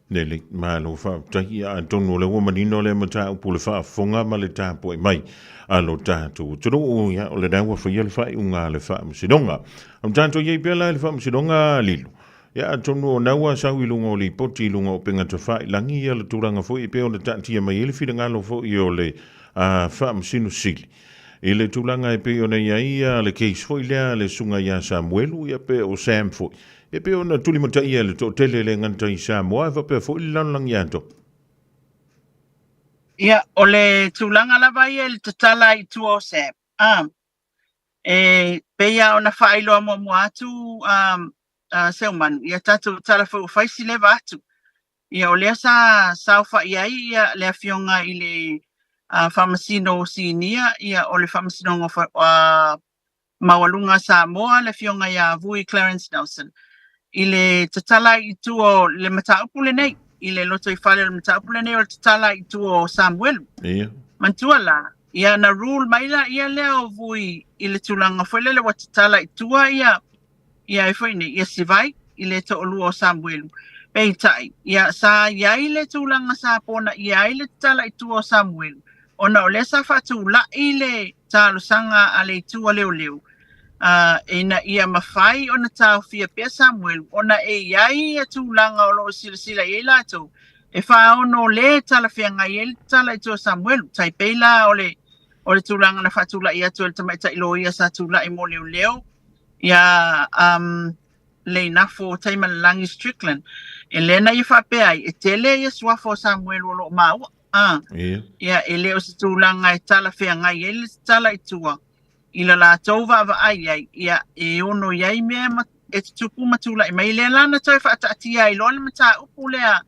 Lelei, malo faafetai. Ia atonu o lea ua manino lea mataupu le faafofoga ma le tapuai mai a lo tatou atunuu, ia o lena ua faia le faaiuga a le Faamasinoga. O tatou i ai pea la i le Faamasinoga Lilo. Ia atonu o na ua sau i luga o lipoti i luga o upega tafailagi ia le tulaga foi e pei ona taatia mai ai le finagalo foi o le Faamasino Sili i le tulaga e pei ona i ai le case foi lea a le Susuga ia Samuelu ia pe o Sam foi E pei ona tulimataia e le toatele e le gata i Samoa e faapea foi le lalolagi atoa. Ia, o le tulaga lava ia i le tatala i tua o Sam, a, E pei lava ona faailoa muamua atu a Seumanu, ia tatou tala foi ua fai si leva atu. Ia o lea sa saofai ai ia le afioga i le Faamasino Sinia ia o le Faamasinoga Maualuga a Samoa, le afioga ia Vui Clarence Nelson, i le tatala ai i tua o le mataupu lenei, i le lotoifale o le mataupu lenei o le tatala ai i tua o Samuelu. Ia. Manatua la, ia na rule mai la ia lea o Vui i le tulaga foi lele ua tatala i tua ia ia ai foi nei, ia Sivai i le toalua o Samuelu. Peitai, ia sa i ai le tulaga sa ponaia ai le tatala i tua o Samuelu, ona o lea sa faatulai le talosaga a le itu a leoleo, a, ina ia mafai ona taofia pea Samuelu, ona e i ai ia tulaga o lo o silasila i ai latou, e faaono le talafeagai ai le tatala i tua o Samuelu. Tai pei la o le, o le tulaga na faatulai atu e le tamaitai loia sa tulai mo leoleo, ia um, Leinafo Taimalelagi Strickland, e lea na ia faapea ai, e tele ia suafa o Samuelu o lo o maua. A, Ia. ia, e le o se tulaga e talafeagai ai le tatala i tua, i la latou vaavaai ai, ia, e ono i ai mea ma, e tutupu ma tulai mai. Lea la na toe faataatia ai loa le mataupu lea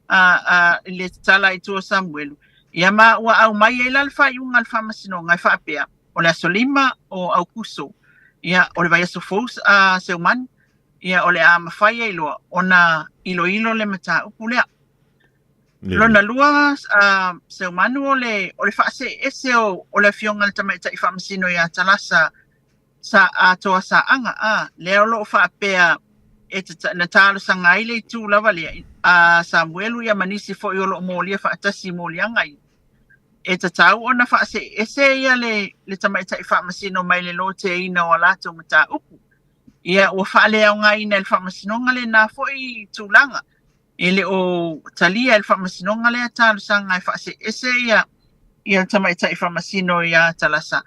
a, a, i le tatala i tua o Samuelu. Ia ma ua aumai ai la le faaiuga a le Faamasinoga e faapea, o le aso 5 o Aukuso, ia, o le vaiaso fou a Seumanu, ia, o le a mafai ai loa ona iloilo le mataupu lea. Lona lua, a Seumanu, o le, o le faaseese o, o le afioga i le Tamaitai Faamasino ia Talasa sa Atoa Saaga, a, lea o lo o faapea e tata, na talosaga ai le itu lava lea, a Samuelu ia ma nisi foi o lo o molia faatasi i moliaga ia. E tatau ona faaseese ia le, le Tamaitai Faamasino mai le loteina o a latou mataupu. Ia, ua faaleaogaina e le Faamasinoga lena foi tulaga. E le o talia e le Faamasinoga lea talosaga e faaseese ia ia le Tamaitai Faamasino ia Talasa,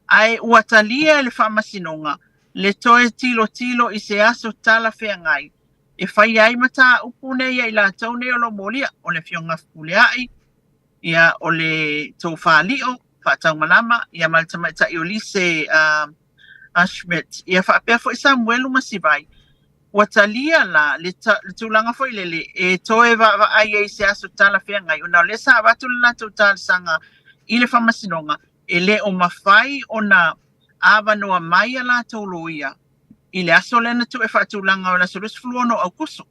ae ua talia e le Faamasinoga le toe tilotilo i se aso talafeagai e faia ai mataupu nei a i latou nei o lo o molia, o le Afioga Fepuleai, ia o le Tofa Lio Faataumalama, ia ma le Tamaitai o Lise a Schmidt, ia faapea foi Samuelu ma Sivai. Ua talia la le, le tulaga foi lele e toe vaavaai ai i se aso talafeagai, ona o lea sa avatu le latou talosaga i le Faamasinoga, e le o mafai ona avanoa mai a latou loia i le aso lea na tuu e faatulaga o le aso 26 o Aukuso,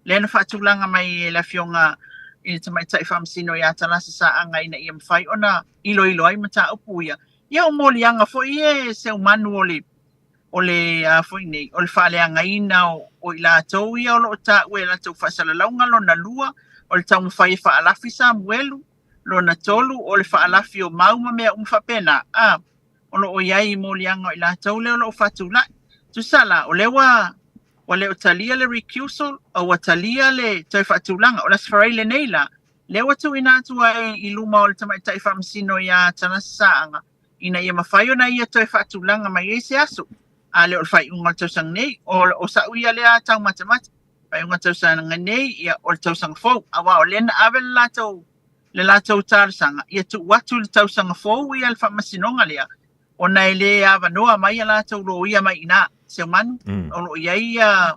lea na faatulaga mai e le Afioga i le Tamaitai Faamasino ia Talasa Saaga ina ia mafai ona iloilo ai mataupu ia. Ia o moliaga foi ia e seumanu o le o le a foi nei, o le faaleagaina o, o i latou ia o lo o taua i latou faasalalauga, lona lua, o le taumafai e faalafi Samuelu, lona tolu, o le faalafi o mau ma mea uma faapena, a, o lo o i ai i moliaga o i latou lea o lo o faatulai. Tusa la, o lea ua, ua le o talia le recusal, a ua talia le toe faatulaga. O le Aso Faraile nei la, lea ua tuuina atu ai i luma o le Tamaitai Faamasino ia Tanasi Saaga, ina ia mafai ona ia toe faatulaga mai ai se aso, a le o le faaiuga o le tausaga nei, o, o sa'u ia lea taumatamata, faaiuga o le tausaga nei, ia, o le tausaga fou, aua o lea na ave le latou, le latou talosaga, ia tuu atu i le tausaga fou ia le faamasinoga lea, ona e le avanoa mai a latou loia mai i ina, Seumanu, o lo o i ai ia,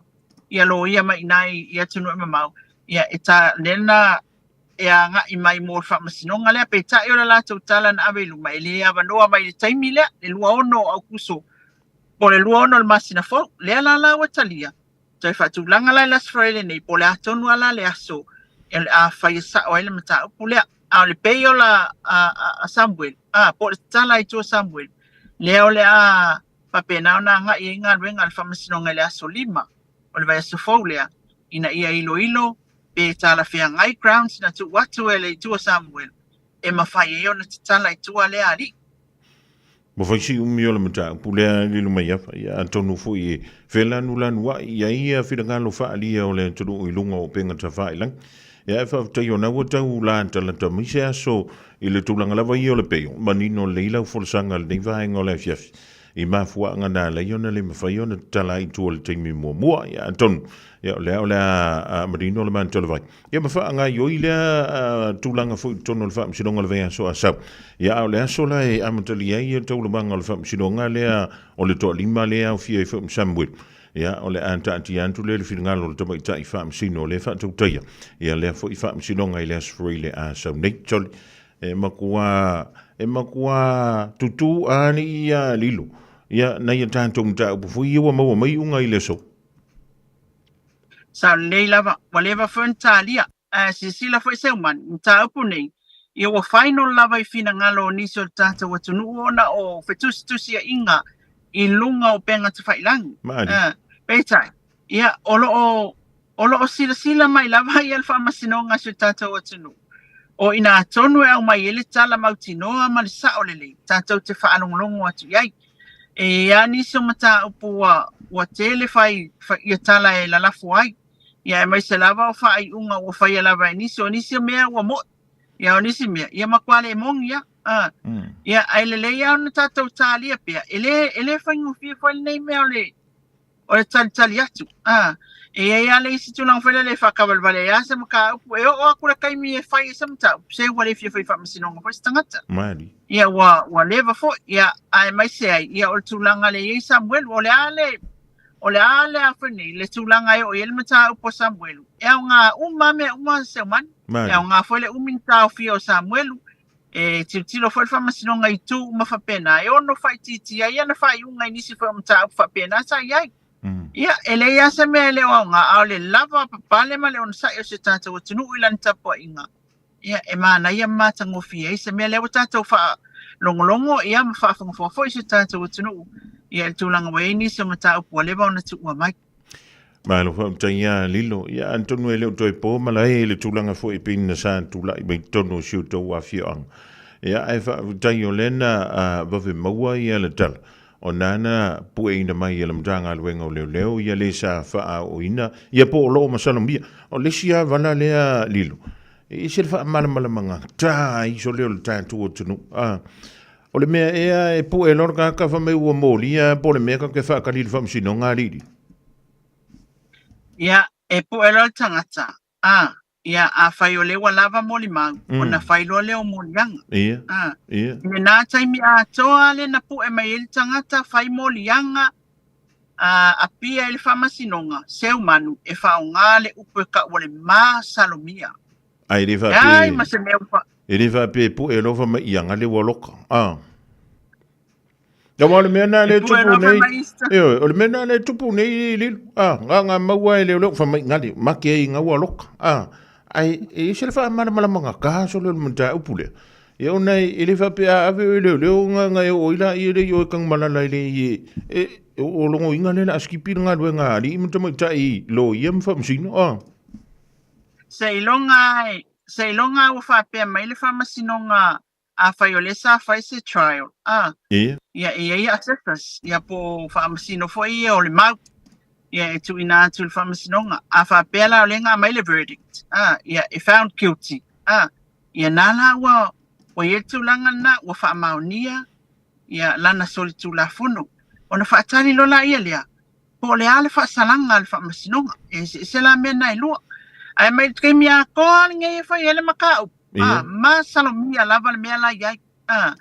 ia loia mai i ina i, i atunuu e mamao, ia, e ta, lea na e agai mai mo le faamasinoga lea, peitai o le latou tala na ave i luma, e le avanoa mai i le taimi lea, le 26 o Aukuso, po o le 26 o le masina fou, lea la la ua talia, toe faatulaga la i le Aso Faraile nei, po o le a tonu lava la le aso e o le a faia sao ai le mataupu lea. A o le pei o la a, a, a Samuel, a, po o le tatala ai tua Samuel, lea o le a faapena ona agai ai galuega a le faamasinoga i le aso 5 o le vaiaso fou lea, ina ia iloilo pe talafeagai grounds na tuu atu e le itu a Samuel e mafai ai ona tatala i tua lea alii. Ua fai si umi o le mataupu lea i luma i afa, ia atonu foi e felanulanuai i ai ia finagalo faaalia o le atunuu i luga o upega tafailagi. Ia ae faafetai ona ua tau latalata mai se aso i le tulaga lava ia o le peio, manino lelei lau folasaga i lenei vaega o le afiafi. I mafuaaga na ala ai ona le mafai ona tatala ai i tua i le taimi muamua. Ia atonu, ia o lea o le a manino le manutalavai. Ia ma faagaoioi lea tulaga foi i totonu o le Faamasinoga o le vaiaso Asau. Ia a o le aso la e amatalia ai ia taualumaga o le Faamasinoga lea o le toalima lea e aofia ai foi ma Samuel. Ia o le a taatia atu lea i le finagalo o le Tamaitai Faamasino lea e faatautaia ia lea foi Faamasinoga i le Aso Faraile Asau nei. Soli, e matua, e matua tutū alii ia lilo ia nai a tatou mataupu foi ia ua maua mai iuga i le aso. Sao lelei lava, ua leva foi ona talia, ae silasila foi Seumani, i mataupu nei, ia ua final lava i finagalo o nisi o le tatou atunuu ona o fetusitusiaiga i luga o upega tafailagi. Maali. Peitai, ia, o lo o, o lo o silasila mai lava ia le Faamasinoga a si o tatou atunuu, o i ina tonu e aumai ai le tala mautinoa ma le sao lelei tatou te faalogologo atu i ai. E i ai lava nisi o mataupu ua, ua tele fai, fai ia tala e lalafo ai, ia aemaise lava o faaiuga ua faia lava e nisi, o nisi o mea ua mo'i, ia o nisi mea, ia matua le moni lava. A, ia, ae lelei lava ona tatou talia pea, e le, e le faigofie foi lenei mea o le, o le talitali atu. A, e i ai lava le isi tulaga foi lele e faakavalevale ai lava se mataupu, e oo atu le taimi e fai ai se mataupu, se ua le fia fai faamasinoga foi se tagata. Maali. Ia, ua, ua leva foi, ia, aemaise ai, ia, o le tulaga lea e i ai Samuelu, o le a le, o le a le a foi nei, le tulaga e oo i ai le mataupu a Samuelu, e aoga uma lava mea uma Seumanu. Maali. E aoga foi le umi na taofia o Samuelu, E tilotilo foi le Faamasinoga i itu uma faapena e ono faaitiitia ai ana faaiuga i nisi foi o mataupu faapena sa i ai. Ia, e leai lava se mea e le o aoga, a o le lava papale ma le onosai o si o tatou atunuu i lana tapuaiga, ia, e manaia ma matagofie ai se mea lea ua tatou faalogologo ia ma faafogafoga foi i si o tatou atunuu ia i le tulaga ua i ai nisi o mataupu ua leva ona tuua mai. Malo faafetai ia Lilo. Ia atonu e le o toe po malae i le tulaga foi e pei ona sa tulai mai totonu o si o outou afioaga. Ia ae faafetai o lea na vave maua ia le tala ona na pueina mai e le Matagaluega o Leoleo ia le sa faaooina ia po o lo o masalomia. O le isi lava vala lea Lilo, e ese le faamalamalamaga ta ai sole o le tatou atunuu. O le mea ea e pue loa le tagata fai mai ua molia po o le mea tatou te faatali i le faamasinoga alii? Ia, e pue loa le tagata, a, ia, afai o lea ua lava molimau, ona fai loa lea o moliaga. Ia, A, ia. I lena taimi atoa lea na pue mai ai le tagata, fai moliaga, a, apia i le faamasinoga, seumanu, e faaaoga le upu e kau o le masalomia. Ae le Leai ma se mea ua. E le faapea e pue alofa mai ia ngale ua loka. Ah. Aua o le mea na le tupu nei. Ioe, o le mea na le tupu nei i lilo. Ah, nga nga maua e le o fa mai ngale, make ai nga ua loka. Ah, ai e ese le faamalamalamaga ka so le mataupu lea. Ia ona e le faapea a ave oe i leoleo nga nga e oo ai laia le i o e Tanumalala e le i e e o logoina lea o le a sikipi le galuega a alii ma tamaitai loia ma faamasino. Ah. Seiloga e, seiloga ua faapea mai le Faamasinoga afai o lea sa fai se trial, a, Ia. ia e i ai assessors, ia po o faamasino foi ia o le mau, ia e tuuina atu i le Faamasinoga. A faapea la o lea na aumai le verdict, a, ia e found guilty, a, ia na la ua, ua i ai le tulaga lena, ua faamaonia ia lana solitulafono. Ona faatali loa laia lea, po o le a le faasalaga a le Faamasinoga. E eseese la mea na e lua. Ae mai le taimi atoa lenei e fai ai le mataupu, a, masalomia lava le mea la i ai. A,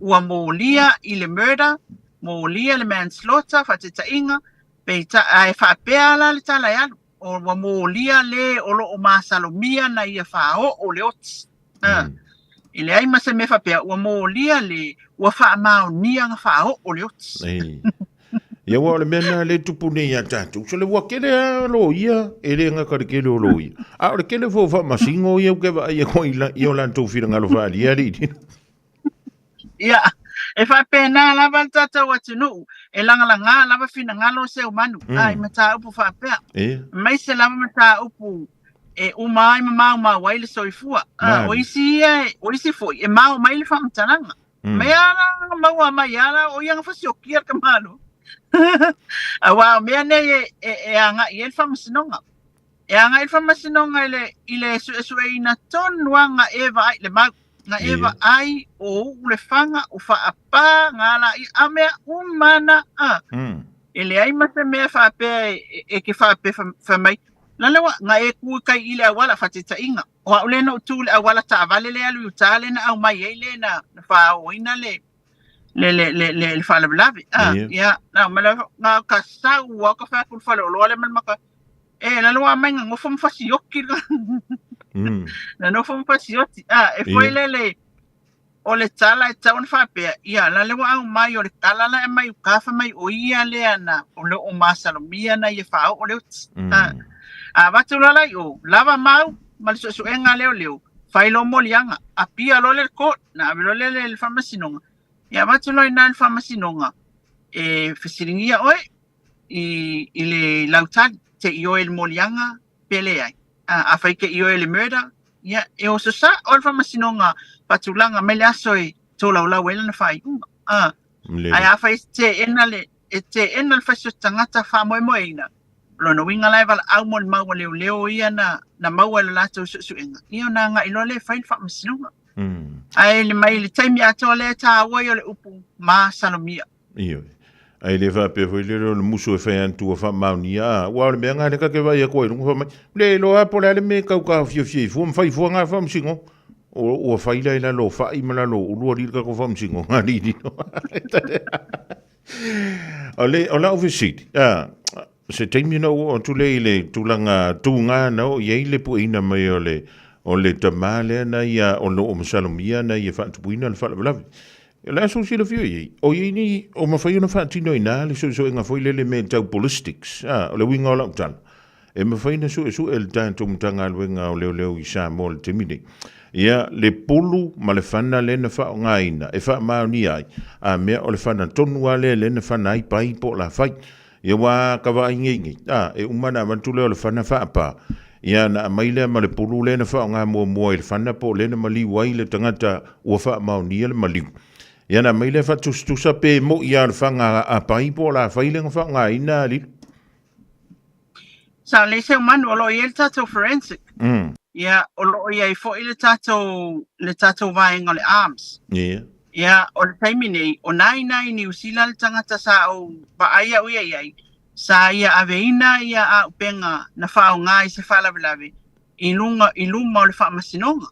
ua molia i le murder, molia le manslaughter, faataitaiga, peitai, ae faapea la le tala e alu, o, ua molia le o lo o masalomia na ia faaoo le oti. A, e leai ma se mea faapea, ua molia le, ua faamaonia na faaoo le oti. Ia aua o le mea lena lea e tupu nei ia tatou, so le ua tele lava loia, e le gata i le tele o loia, a o le tele foi o faamasino ia ou te vaai atu ai i o latou finagalo faaalia alii tino. Ia, e faapena lava le tatou atunuu, e lagalaga lava finagalo o seumanu, a i mataupu faapea. Ia. Aemaise lava mataupu e uma ai ma maumau ai le soifua. A, o isi ia, o isi foi, e mao mai le faamatalaga. Mea la maua mai ala o ia na fasiokia le tamāluu. Aua o mea nei e, e, e agai i ai le faamasinoga. E agai le faamasinoga i le, i le suesueina tonu aga e vaai le mau. Na e vaai o uʻu le faga, o faapā ngā la ia, a mea uma na, a. E leai ma se mea faapea e ke faapea fai mai, la le ua, na e ku i kai i le auala, faataitaiga, o au lea na ou tu i le auala taavale lea e alu i uta lea na aumai ai le na faaoina le le le le le le faalavelave. A, ia, na aumai la, na ka sau au ka fai atu i le faleoloa lea ma le maka, e la le ua aumai na nofo ma fasioti na nofo ma fasioti. A, e foi le le o le tala e tatau ona faapea, ia, la le ua aumai o le tala la e aumai uta fai mai o ia lea na o lo o masalomia na ia faaoo le oti. A, a avatu loa la i o, lava mau ma le suesuega a leoleo, fai loa moliaga, apia loa lea i le court, na ave loa lea i le faamasinoga. Ia avatu loa i ina i le faamasinoga, e fesiligia oe i, i le lautali, te ioe i le moliaga pe leai. A, afai e te ioe i le murder, ia, e oso sa o le faamasinoga faatulaga mai le aso e tolaulau ai lana faaiuga. A, ae afai e teena le, e teena le fasioti tagata faamoemoeina, o lona uiga la e valaau mo le mau a leoleo ia na, na maua i le latou suesuega, ia ona agai loa lea e fai le faamasinoga. Ae le mai le taimi atoa lea e tāua ai o le upu masalomia. Ioe. Ae le faapea foi lele o le musu e fai atu ua faamaonia, a, aua o le mea lena lea ta te vaai atu ai i luga fai mai, le iloa lava po o le a le mea e tau taofiofia ai fua ma fai fua na faamasinoga. Ua fai la i lalo o fai ma lalo o ulu alii le tatou faamasinoga alii lilo. O le, o lau fesili, a, se taimi ona ou oo atu lea i le tulaga tuga na oo i ai le pueina mai o le, o le tama lea na ia o lo o masalomia na ia faatupuina le faalavelave. O le a sou silafia i ai, o i ai ni, o mafai ona faatino i ina le suesuega foi lele mea tau ballistics, a, o le uiga o lau tala, e mafai ona suesue e le tatou Matagaluega o Leoleo i Samoa i le taimi nei, ia, le pulu ma le fana lea na faaaogaina e faamaonia ai, a mea o le fana tonu lava lea lea na fana ai pai po o lafai. Ia aua ka vaai nei nei, a, e uma ona avatu lea o le fana faapa, ia ona aumai lea ma le pulu lea na faaaoga muamua i le fana po o lea na maliu ai le tagata ua faamaonia le maliu. Ia ona aumai lea faatusatusa pe moi lava o le faga a pai po o lafai lea na faaaogaina a Lilo. Sa leai se manu, o lo o i ai le tatou forensic. Ia, o lo o i ai foi le tatou, le tatou vaega o le arms. Ia. Ia, o le taimi nei, o nā inā i Niu Sila le tagata sa ou vaai au ia i ai, sa ia aveina ia auupega na faaaoga i se faalavelave i luga, i luma o le faamasinoga.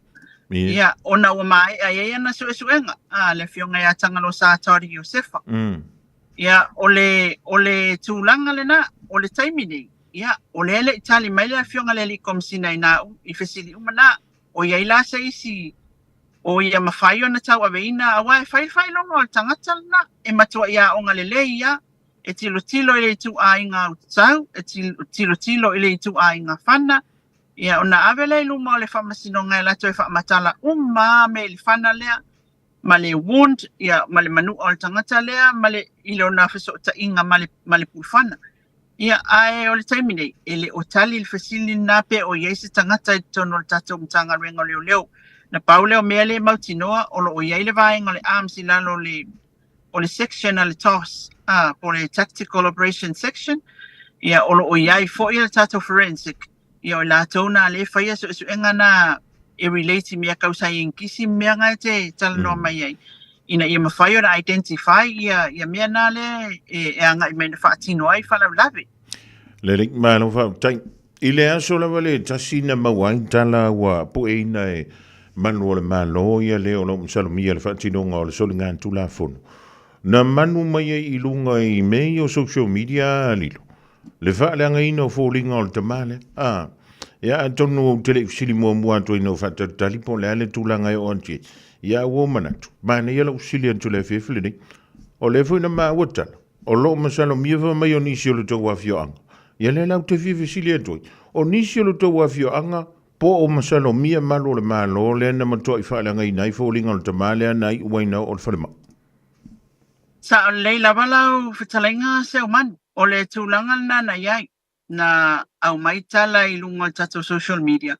Ia, ona ua maea i ai ana suesuega, a le Afioga ia Tagaloa Toddy Iosefa. Ia, o le, o le tulaga lena, o le taimi nei, ia, o lea e le i tali mai le Afioga i le Alii Komesina i nā, i fesili uma na, o i ai la se isi o ia mafai ona tauaveina, aua e fai le faailoga o le tagata lena, e matuai aoga lelei ia, e tilotilo i le ituaiga autatau, e tilotilo i le ituaiga fana, ia, ona ave lea i luma o le faamasinoga e latou e faamatala uma lava mea i le fana lea, ma le wound, ia, ma le manu'a o le tagata lea, ma le, i lona fesootaiga ma le, ma le pulufana. Ia, ae o le taimi nei, e le o tali le fesili lena pe o i ai se tagata i totonu o le tatou Matagaluega o Leoleo. Na pau lea o mea lea e mautinoa, o lo o i ai le vaega o le ARMS i lalo o le, o le section a le TOS, a, po o le Tactical Operations Section, ia, o lo o i ai foi le tatou forensic, ia, o i latou na lea e faia suesuega na e relate i mea tau saienitisi ma mea na e te talanoa mai ai, ina ia mafai ona identify ia, ia mea na lea e, e agai mai na faatino ai faalavelave. Lelei, malo faafetai. I le aso lava le tasi na maua ai tala ua pueina e malu o le Malo ia le o lo o masalomia le faatinoga o le soligatulafono. Na manu mai ai i luga i mea ia o social media a Lilo. Le faaleagaina o foliga o le tama lea. A, ia atonu ou te le i fesili muamua atu ai na ou faatalitali po o le a le tulaga e oo atu i ai. Ia ua ou manatu, manaia lau fesili atu i le afiafi lenei. O lea foi na maua tala, o lo o masalomia fai mai o nisi o le tou afioaga. Ia lea la ou te fia fesili atu ai, o nisi o le tou afioaga po o masalomia malu o le Malo lea na matuai faaleagaina ai foliga o le tama lea na iu ai na oo i le falemai? Sao lelei lava lau fetalaiga Seumanu. O le tulaga lena na i ai, na aumai tala i luga o le tatou social media,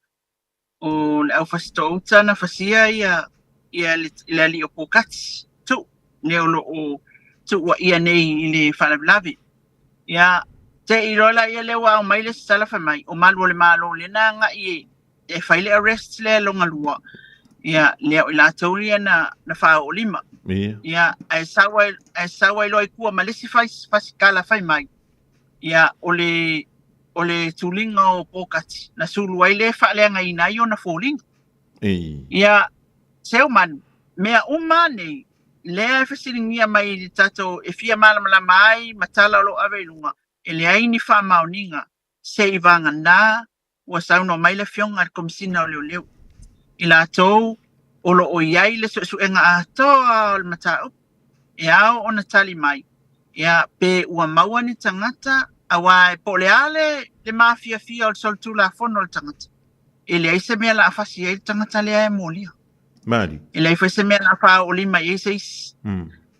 o le aufasitouta na fasia ia, ia le, le alii o Pokati, Tuu, le o lo o tuuaia nei i le faalavelave. Ia, te i loa laia lea ua aumai le isi tala fai mai, o malu o le Malo lea na agai e, e fai le arrest lea longa lua. Ia, lea o i latou ia na, na faaoolima. Ia. Ia, ae sau ai, ae sau ai loa i tua ma le isi fasikala fai mai. Ia, o le, o le tuliga o Pokati, na sulu ai le faaleagaina ai ona foliga. Ia, Seumanu, mea uma nei, lea e fesiligia mai i le tatou e fia malamalama ai ma tala o lo o ave i luga, e leai ni faamaoniga se i vagana ua saunoa mai le Afioga i le Komesina o Leoleo, i latou o lo o i ai le suesuega atoa o le mataupu, e ao ona tali mai, ia, pe ua maua ni tagata, aua po o le a le, le mafiafia o le solitulafono o le tagata, e leai se mea la a fasi ai le tagata lea e molia. Mali. E leai foi se mea la a faaoolima i ai se isi.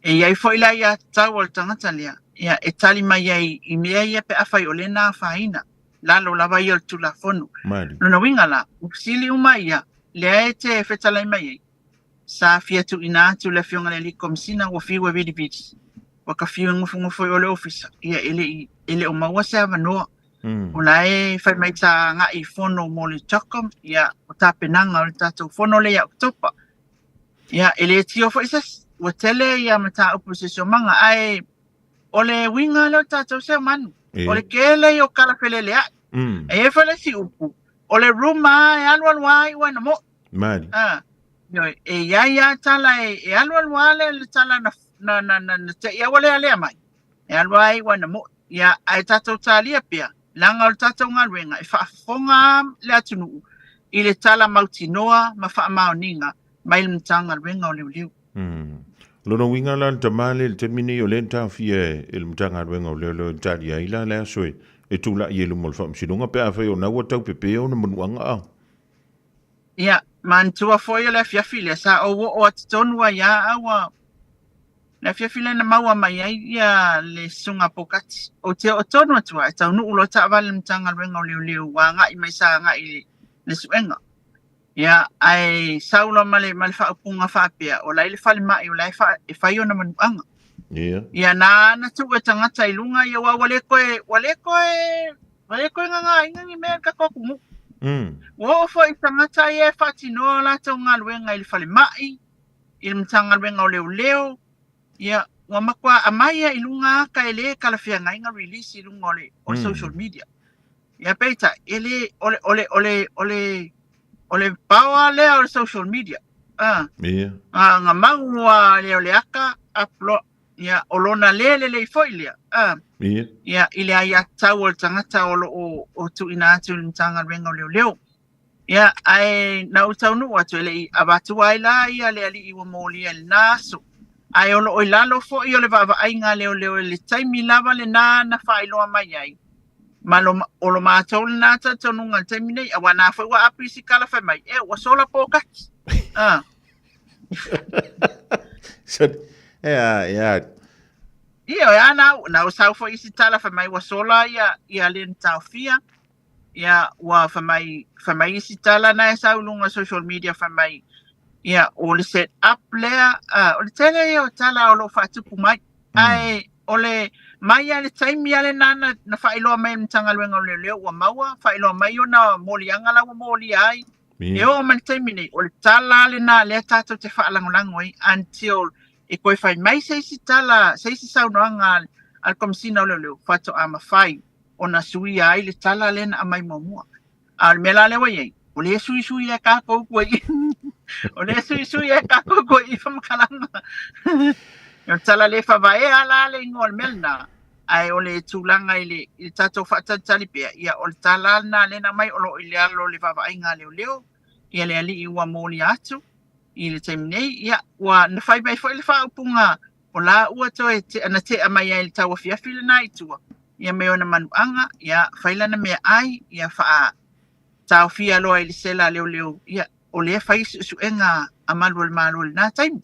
E i ai foi le aiatatau a le tagata lea, ia, e tali mai ai i mea ia pe afai o lea na afaina, lalo lava ia o le Tulafono. Mali. Lona uiga la, o fesili uma ia, lea e te fetalai mai ai, sa fia tuuina atu le Afioga i le Alii Komesina ua fiu e vilivili, ua ka fiu e gofogofo i o le ofisa, ia e le i, e le o maua se avanoa. O la e fai mai sa agai i fono mo le CHOGM, ia, o tapenaga o le tatou fono lea ia Oketopa. Ia, e le tio foi se isi, ua tele ia mataupu i siosiomaga, ae o le uiga lea o tatou seumanu, o le kele ia o kala feleleai. E i ai foi le isi upu, o le ruma e alualu lava iu ai na mo'i. Mali. Ah, ioe, e i ai lava tala e alualu lava le, le tala na, na, na, na, na te i aua lea mai. E alu lava iu ai na mo'i. Ia, ae tatou talia pea, leaga o le tatou galuega e faafofoga le atunuu i le tala mautinoa ma faamaoniga mai le Matagaluega o Leoleo. Lona uiga la le tama lea i le taimi nei o lea na taofia e le Matagaluega o Leoleo e talia ai la le aso e tulai ai i luma o le Faamasinoga pe afai o na ua tau pepe ona manuaga a. Ia, manatua foi o le afiafi lea sa ou oo atu tonu ai a ua le afiafi lea na maua mai ai ia le susuga Pokati. Ou te oo tonu atu ai, e taunuu loa taavale le Matagaluega o Leoleo ua agai mai sa agai i le suega. Ia, ae sau loa ma le, ma le faaupuga faapea, o la e i le falemai o la e, fa, e fai ona manuaga. Ia. Ia, na na tuu e tagata i luga, ia ua, ua le toe, ua le toe, ua le toe gagāina ni mea i le tatou atunuu. Ua oo foi i tagata ia e faatinoa o latou galuega i le falemai, i le Matagaluega o Leoleo, ia, ua matua aumai lava i luga ata e le talafeagai na release i luga o le, o le social media. Ia, peitai, e le, o le, o le, o le, o le, o le power lea o le social media. Ah. Ia. Ah, na mau lava lea o le ata, upload, ia, o lona le lelei foi lea. Ah. Ia. Ia, i le aiatatau o le tagata o lo o, o tuuina atu i le Matagaluega o Leoleo. Ia, ae na ou taunuu atu e le i avatua ai la ia le alii ua molia i lena aso. Ae o lo o i lalo foi o le vaavaaiga a leoleo i le taimi lava lena na faailoa mai ai. Ma lo, o lo matou lena talitonuga i le taimi nei, aua na foi ua api isi tala fai mai, e, ua sola Pokati. Ah. So, ea, ea. Ia, ea, na, na o sau foi isi tala fai mai ua sola ia, ia le na taofia. Ia, ua fai mai, fai mai isi tala na e sau i luga o social media fai mai, ia, o le set up lea, uh, o le tele ia o tala o lo o faatupu mai. Ae o le mai lava le taimi lava lena na, na faailoa mai e le Matagaluega o Leoleo ua maua, faailoa mai ona moliaga la ua molia ai. E oo mai le taimi nei, o le tala lena lea tatou te faalagolago ai until e toe fai mai se isi tala, se isi saunoaga a le Komesina o Leoleo faatoa mafai ona suia ai le tala lea na aumai muamua. A o le mea la lea ua i ai, o lea e suisui e kākou kua i o lea e suisui e kākou kua i faamatalaga. O le tala le faavaea la le igoa o le mea lena, ae o le tulaga i le, i le tatou faatalitali pea, ia o le tala lena lea na aumai o lo o i le alo o le vaavaaiga a leoleo, ia le alii ua molia atu i le taimi nei, ia ua na fai mai foi le faaupuga o la ua toe te, na tea mai ai le tauafiafi lena i tua, ia me ona manuaga, ia fai lana meaai, ia faa taofia loa i le sela a leoleo, ia o lea fai suesuega a malu o le Malo i lena taimi.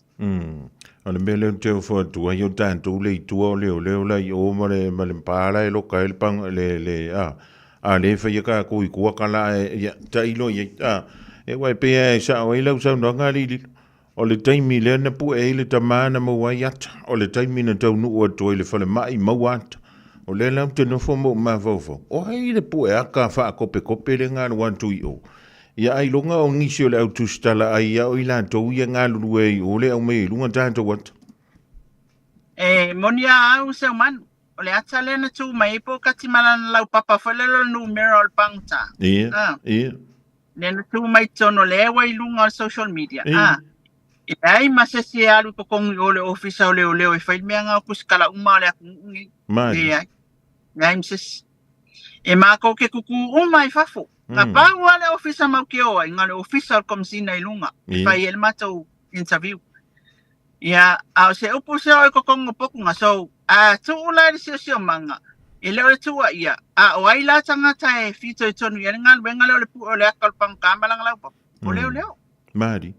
O le mea lea ou te ofo atu ai o tatou le i tua o leoleo la i o ma le ma le pa la e loka ai le pang le le a a le faia kākou i kua kala e ia tailo i ai a e wai pea e sao ai lau saunoaga alii lilo. O le taimi lea na pue ai le tama na maua ai ata, o le taimi na taunuu atu ai i le falemai maua ata. O lea la ou te nofo ma ou mafaufau, o ai le pue aka faakopekope le galu atu i o? Ia ailoga o nisi o le au tusitala ai ia o i latou ia galulue ai o le aumai i luga tatou ata. E moni a au Seumanu, o le ata lea na tu mai ai po o kati ma lana laupapa foi lele o le numera o le pagota. Ia, ia. Lea na tu mai totonu o lea ua i luga o le social media. E leai ma se isi e alu i totogi o le ofisa o leoleo e fai le mea na o tusikala uma o le atunuu nei. Mali. Leai. Leai ma se isi. E matou te tutū uma i fafo. Na pau lava le ofisa matou te o ai, na o le ofisa o le Komesina i luga e fai ai le matou interview. Ia, a o se upu se o i totonu o Potuga, so a tuu la i le siosiomaga, e le o le tuuaia, a o ai la tagata e fitoitonu i ai le galuega lea o le pue o le ata o le pagota ma lana laupapa? O leoleo. Mali.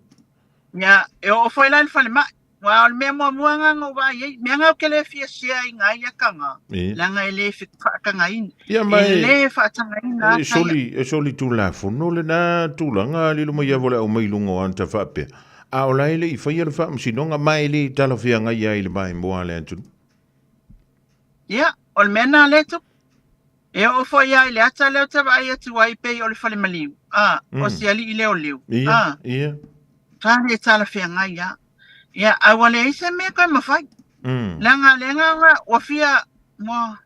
Ia, e oo foi la i le falemai. Aua o le mea muamua lena na ou vaai ai, mea na ou te le fia share ina ai ataga, leaga e le faatagaina. Ia, ma E le faatagaina e ata ia. soli, e soli tulafono lena tulaga lilo mai ia le au mai luga o ata faapea. A o la e le i faia le faamasinoga ma e le talafeagai ai i le maimoa a le atunuu. Ia, o le mea lena lea e tupu. E oo foi lava i le ata lea ou te vaai atu ai pei o le fale maliu, a, o si alii leoleo, a, sa le talafeagai lava. Ia, a ua leai se mea toe mafai. Leaga le agaga ua fia, ua,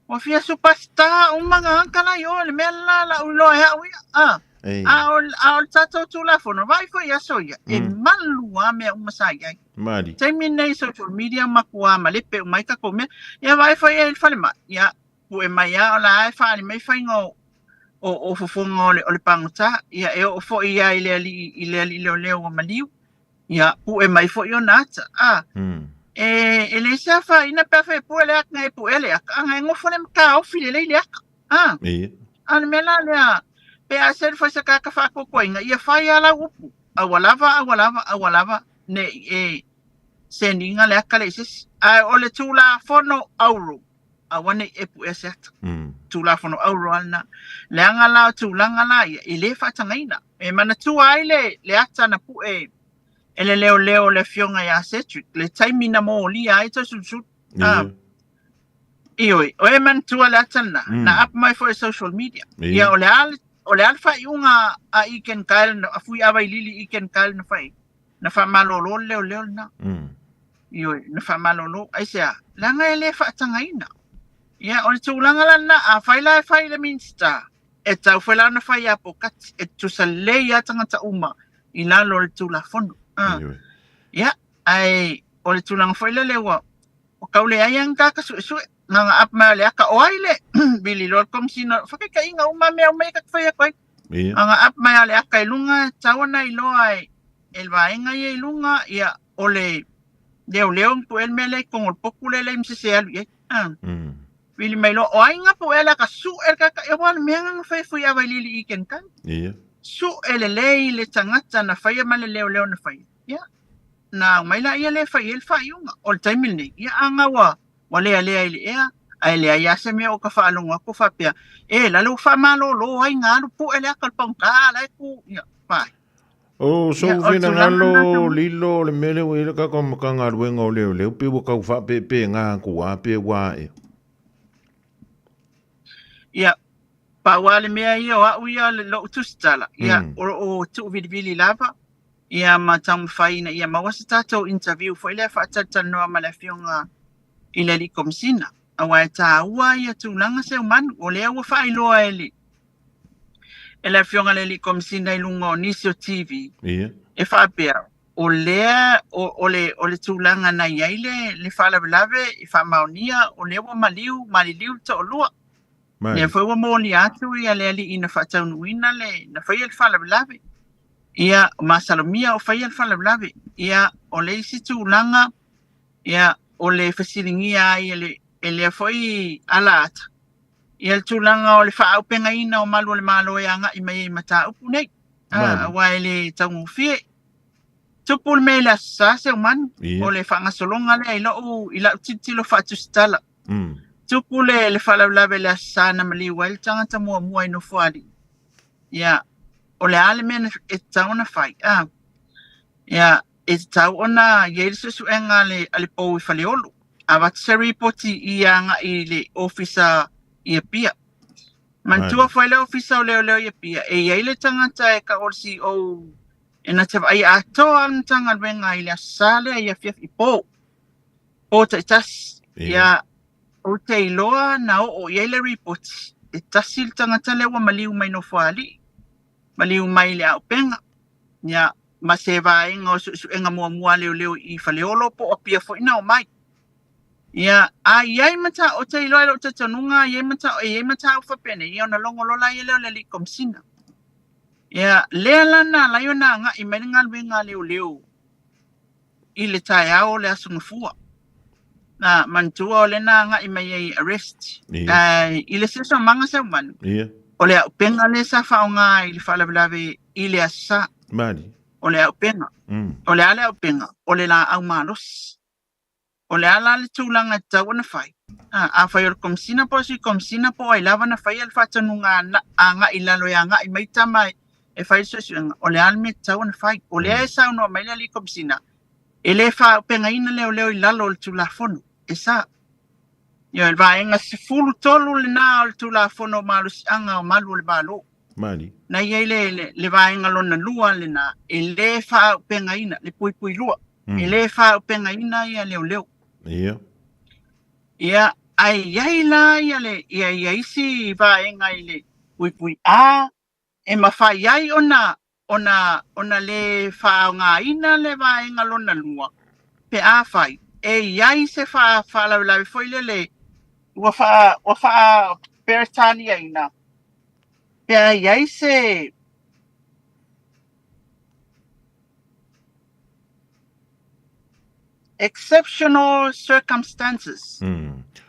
ua fia superstar uma tagata la i o, le mea le la lau iloa e au ia, a. A o, a o le tatou Tulafono, vaai foi i aso ia, e malu lava mea uma sa i ai. Mali. Taimi lenei social media matua malepe uma ai tatou mea. Ia vaai foi i ai i le falemai, ia, pue mai lava o la e faaali mai faiga o o fofoga o le pagota, ia e oo foi ia i le alii i le alii leoleo ua maliu, ia pue mai foi ona ata. A e leai se afaina pe afai e pue le ata e pue le ata, a na e nofo lea ma taofi lelei le ata. A a le mea la lea, pe a selu foi se tagata faatuatuaina, ia fai lava lau upu, aua lava, aua lava, aua lava ne i e send ina le ata lea i se isi. Ae o le Tulafono Auro, aua ne i e puea se ata. Tulafono auro lava lena. Leaga la o tulaga la ia, e le faatagaina. E manatua ai le, le ata na pue e le leoleo o le afioga ia Cedric, le taimi na molia ai Toesulusulu. Ah, ioe, o e manatua le ata lena, na up mai foi i social media. Ia, o le a le, o le a le faaiuga a Egan Kyle, a Fuiavailili Egan Kyle na fai ai? Na faamalolo le leoleo lena. Ioe, na faamalolo. Aisea? Leaga e le faatagaina. Ia, o le tulaga la lena, afai la e fai i le Minista, e tatau foi la ona fai ia Pokati, e tutusa lelei lava tagata uma i lalo o le Tulafono. Ia, ae o le tulaga foi lele ua tau leai lava ni tagata suesue, na ona up mai o le ata, o ai le vili loa le Komesina, faataitaiga uma mea uma ia ta te fai atu ai. Na ona up mai o le ata i luga, e tatau ona iloa e le vaega ia i luga, ia, o le leoleo na pue le mea lea i totonu o le potu lea e leai ma se isi e alu i ai. Vili mai loa, o ai na pue le ata, sue le tagata, aua o le mea lena na fai e Fuiavailili i Ken Kai. Sue lelei le tagata na faia ma le leoleo na faia. Ia, na aumai laia lea e fai ai le faaiuga. O le taimi lenei, ia a na ua ua lealea i le ea, ae leai lava se mea o ka faalogo atu faapea, e, lale ua faamalolo ai na alu pue le ata o le pagota la e tu, ia, fai. O sou Ia, o le tulaga lena finagalo lilo o le mea lea ua i ai le tatou Matagaluega o Leoleo pei ua tau faapeepeega atu lava pe ua ae. Ia, pau lava le mea ia o au ia lou tusitala, ia, o lo o tuuvilivili lava, ia ma taumafai ina ia maua se tatou interview foi lea faatalatalanoa ma le afioga i le alii Komesina, aua e taua ia tulaga seumanu, o lea ua faailoa e le e le afioga i le alii Komesina i luga o nisi o TV, e faapea, o lea o, o, le, o le tulaga na i ai le, le faalavelave i faamaonia, o lea ua maliu, maliliu le toalua. Lea foi ua molia atu ia le alii na faataunuuina le, na faia le faalavelave. Ia, masalomia o faia le faalavelave. Ia, o le isi tulaga, ia, o le fesiligia ai e le, e lea foi ala ata, ia le tulaga o le faaaupegaina o malu o le Malo e agai mai ai i mataupu nei. Aua e le taugofie. Tupu le mea i le Aso Sa, Seumanu, o le faagasologa lea i lou, i lau tilotilo faatusitala. Tupu le, le faalavelave i le Aso Sa na maliu ai le tagata muamua i Nofoalii. Ia, o le a le mea e tatau ona fai? Ia, e tatau ona i ai le suesuega a le, a le pou i Faleolo. Avatu se ripoti i agai i le ofisa i Apia. Manatua foi le ofisa o leoleo i Apia, e i ai le tagata e tau o le CO e na te vaaia atoa le Matagaluega i le Aso Sa lea i afiafi i po, po taitasi. Ia, ou te iloa na oo i ai le ripoti, e tasi le tagata lea ua maliu mai Nofoalii, maliu mai i le Auupega, ia, ma se vaega o suesuega muamua a leoleo i Faleolo po o Apia foi na omai. Ia, a i ai mata, ou te iloa i lou talitonuga, e i ai mataupu faapenei, ia ona logo loa lea o le alii Komesina. Ia, lea la na ala ai ona agai mai le galuega a leoleo i le taeao o le Aso Gafua. Na manatua o lea na agai mai ai i arrest. Ia. I le siosiomaga Seumanu, Ia. o le auupega lea sa faaaoga i le faalavelave i le Aso Sa. Mali. O le auupega. O le a le auupega? O le laau malosi. O le a la le tulaga e tatau ona fai? A, afai o le Komesina po o le Sui Komesina po o ai lava na faia le faatonuga agai i lalo e agai mai tama e fai le suesuega, o le a le mea e tatau ona fai? O lea e saunoa mai le Alii Komesina, e le faaaupegaina leoleo i lalo o le Tulafono, e sa. Ioe, le Vaega 13 lena o le Tulafono o Malosiaga o Malu o le Malo. Mali. Na i ai le, le, le vaega lona lua lena, e le faaaupegaina, le puipui lua, e le faaaupegaina ia leoleo. Ia. Ia, ae i ai la ia, le, ia, ia isi vaega i le puipui A, e mafai ai ona, ona, ona le faaaogaina le vaega lona lua, pe afai e i ai se faa, faalavelave foi lele ua faa, ua faa-Peretaniaina, pe a i ai se exceptional circumstances.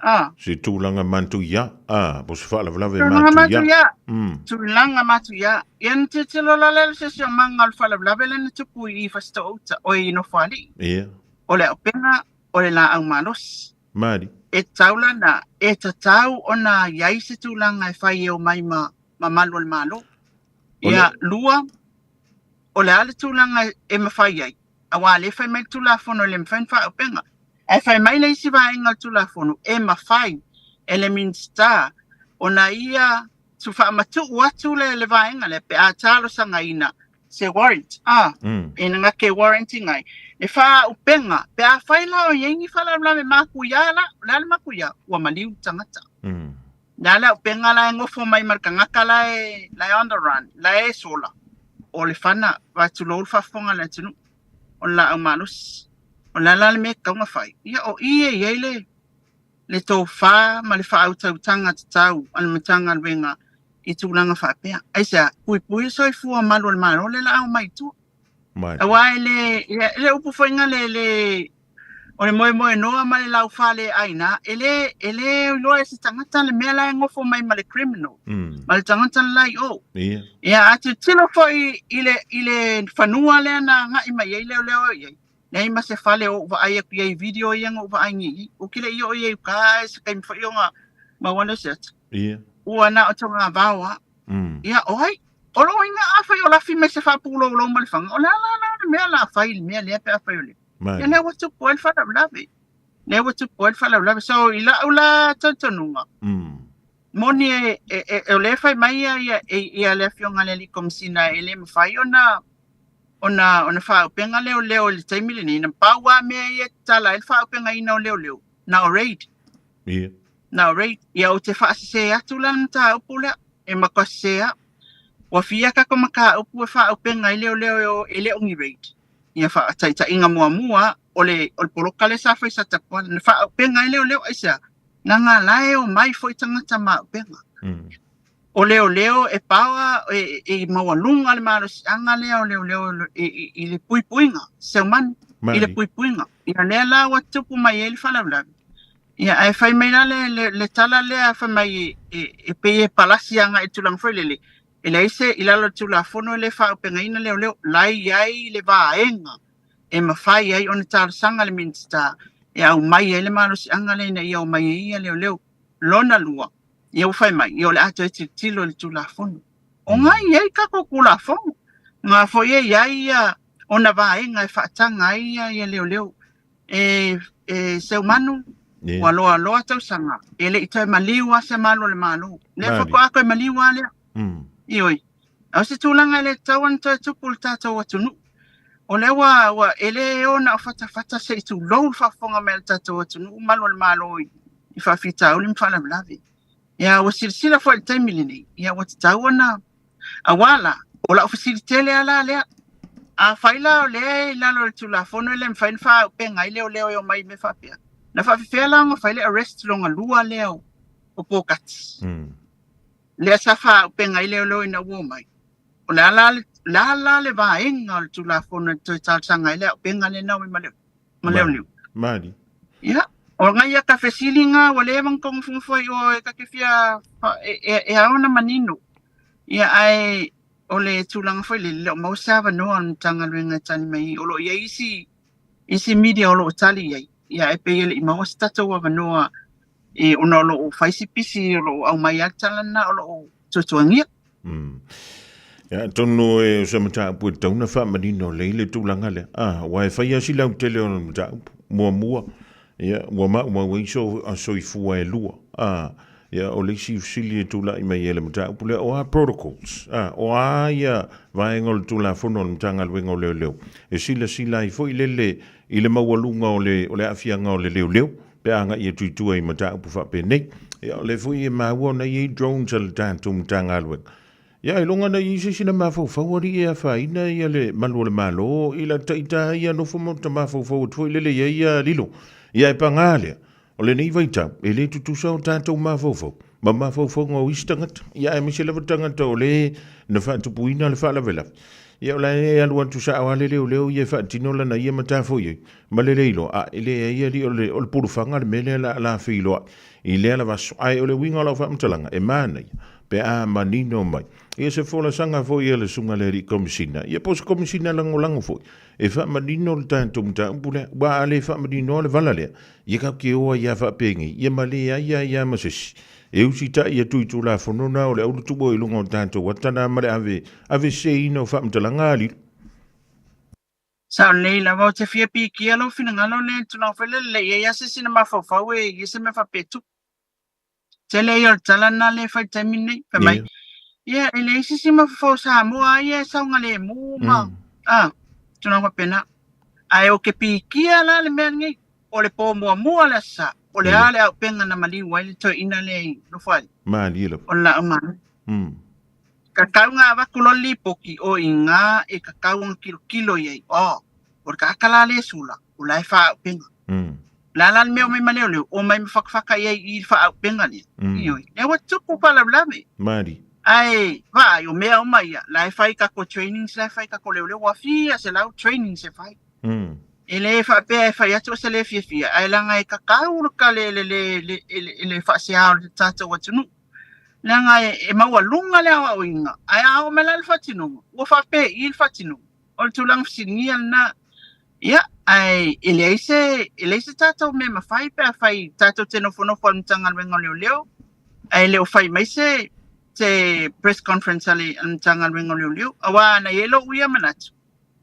Ah. Se tulaga matuia, ah, po se faalavelave Tulaga matuia. matuia. Tulaga matuia. Ia na tilotilo la lea i le siosiomaga o le faalavelave lea na tupu i Fasitoo-uta, oi i Nofoalii. Ia. O le auupega, o le laau malosi. Mali. E tatau la na, e tatau ona i ai se tulaga e fai e omai ma, ma malu o le Malo. Ia, lua, o le a le tulaga e mafai ai, aua o lea e fai mai le Tulafono e le mafai ona faaauupega. Ae fai mai le isi vaega o le Tulafono, e mafai e le Minisita ona ia faamatuu atu le, le vaega lea pe a talosagaina se warrant, ah, ina nga ke warrant ingai, le faaupega, pe afai la o i ai ni faalavelave makuia la, o le a le makuia? Ua maliu le tagata. Le a le auupega la e gofo mai ma le tagata la e, la e on the run, la e sola, o le fana, vae tulou le faafofoga a le atunuu, o le laau malosi. O le a la le mea e tatau ona fai? Ia, o i e i ai le, le tofa ma le faautautaga tatau a le Matagaluega i tulaga faapea. Aisea? Puipui le soifua malu o le Malo lea la a omai i tua. Mai. Aua e le, ia, le upu foi nga le, le, o le moemoenoa ma le laufale aina, e le, e le iloa e se tagata le mea la e gofo mai ma le criminal, ma le tagata le la i o. Ia. Ia, a tilotilo foi i le, i le fanua lea na agai mai ai leoleo i ai, leai ma se fale o ou vaai atu i ai i video ia na ou vaai nei i ai. Ou te le i oo i ai i uka ae se taimi foi ona maua lea o se ata. Ia. Ua na o togavao lava. Ia, o ai? O lona uiga afai o lafi mai se faapuloulou ma le faga, o le a la la le mea o le a fai i le mea lea pe afai o le. Mai. Ia lea ua tupu ai le faalavelave. Lea ua tupu ai le faalavelave. So, i lau la talitonuga, moni e, e, e, o lea e fai mai ia, ia, ia le Afioga i le Alii Komesina e le mafai ona ona ona faaauupega leoleo i le taimi lenei, na pau lava mea ia e tatala ai le faaauupegaina o leoleo, na o raid. Ia. Na o raid. Ia ou te faasese atu la le mataupu lea, e matua sese lava. Ua fia tatou mataupu e faaauupega ai leoleo e le o ni raid. Ia faataitaiga muamua, o le, o le poloka lea sa fai i Satapuala, na faaauupega ai leoleo aisea? Leaga la e omai foi tagata ma auupega. O leoleo e paoa e, e maualuga le malosiaga lea o leoleo i, i, le puipuiga, seumanu, i le puipuiga. Ia lea la ua tupu mai ai le faalavelave. Ia ae fai mai la le, le, le tala lea fai mai e, e, e pei e palasi agai i le tulaga foi lele, e leai se i lalo o le Tulafono e le faaaupegaina leoleo, la e i ai le vaega e mafai ai ona talosaga le Minisita e aumai ai le malosiaga lea ina ia omai ai ia leoleo. Lona lua, ia ua fai mai, ia o le a toe tilotilo i le Tulafono. O nga e i ai tatou Tulafono, nga foi e i ai ia ona vaega e faataga ai ia leoleo. E, e Seumanu, Ua loaloa tausaga, e le i toe maliu lava se malu o le Malo. Lea faatoa toe maliu lava lea. Ioe. O se tulaga e le tatau ona toe tupu i le tatou atunuu. O lea ua, ua e le o na o fatafata se i tulou le faafofoga mai a le tatou atunuu malu o le Malo i, i faafitauli ma faalavelave. Ia, ua silasila foi i le taimi lenei, ia ua tatau ona Aua la, o lau fesili tele lava la lea, afai la o lea e i lalo o le Tulafono e le mafai ona faaauupega ai leoleo e omai i mea faapea, na faafefea la ona fai le arrest lona lua lea o Pokati? Lea sa faaauupega ai leoleo ina ua omai. O le a la le, le a la le vaega o le Tulafono e toe talosaga ai le auupega lea na omai ma ma leoleo? Mali. Ia, o ngai ia ka fesili ngā, ua leva ona togofogofoa i o e ta te fia, e ao ona manino. Ia, ae o le tulaga foi lele, le o maua se avanoa o le Matagaluega e tali mai ai. O lo o i ai isi, isi media o lo o tali i ai, ia, ae pei e le i maua se tatou avanoa e, ona o lo o fai si pisi, o lo o aumai lava le tala lena o lo o tuatuagia. Ia, atonu e o se mataupu e tatau ona faamanino lelei le tulaga lea. Ah, aua e fai lava si lautele o le mataupu. Muamua, ia, ua maumau ai so, soifua e lua. Ah, ia, o le isi fesili e tulai mai ai le mataupu lea, o a protocols? Ah, o a ia vaega o le Tulafono a le Matagaluega o Leoleo e silasila ai foi lele i le maualuga o le, o le aafiaga o le leoleo pe a agai atu i tua i mataupu faapenei. Ia, o lea foi e maua ona i ai drones a le tatou Matagaluega. Ia, ailoga na i ai se isi na mafaufau alii e afaina ia le malu o le Malo i la taita ia nofo ma ta mafaufau atu foi lele i ai ia lilo. Ia, e paga lea, o lenei vaitau, e le tutusa o tatou mafaufau ma mafaufauga o isi tagata, ia aemaise lava tagata o le na faatupuina le faalavelave. Ia, o la e alu atu sao lava le leoleo ia e faatino lana ia matafaioi ma le le iloa, a e leai alii o le, o le pulufaga le mea lea la, la feiloai i lea lava aso. Ae o le uiga o lau faamatalaga, e manaia pe a manino mai ia se folasaga foi a le Susuga i le Alii Komesina, ia po o se Komesina Lagolago foi, e faamanino le tatou mataupu lea. Aua a le faamaninoa le vala lea, ia tatou te o ai lava faapenei, ia ma leai ai lava ma se isi e usitai atu i Tulafono na o le aulutubo i luga o tatou ata na ma le ave, aveseseina o faamatalaga a lilo. Sao lelei lava, ou te fia pikia lou finagalo lea i le tulaga foi lele, e i ai lava se isi na mafaufau e i ai se mea faapea e tupu. Tele ia o le tala lena lea e fai i le taimi lenei, fai mai, ia e leai se isi mafaufau o Samoa a ia e saogalemu ma, a, tulaga faapena. Ae ou te pikia la le mea lenei, o le po muamua le Aso Sa, o le a le auupega na maliu ai le toeaina lea i Nofoalii? Malie lava. O le laau manaia. Kakau nga avatu loa le lipoti o i nga e kakau ona kilokilo i ai, oh, o le tagata la lea e sula, o la e faaauupega. La la le mea o mai ma leoleo, o mai ma fatafata i ai i le faaauupega lea. Ioe. Lea ua tupu faalavelave. Mali. Ae vaai, o mea uma ia, la e fai i tatou trainings, la e fai i tatou leoleo, ua fia selau trainings e fai. E le faapea e fai atu o se le fiafia, ae leaga e kakau le ka le le le le le le faasea o le tatou atunuu. Leaga e maualuga le aoaoina, ae a oo mai la i le faatinoga, ua faapei le faatinoga. O le tulaga fesiligia lena. Ia, ae e leai se, e leai se tatou mea e mafai pe afai tatou te nofonofo i le Matagaluega o Leoleo, ae le o fai mai se, se press conference a le Matagaluega o Leoleo. Aua ana i ai lou ia manatu,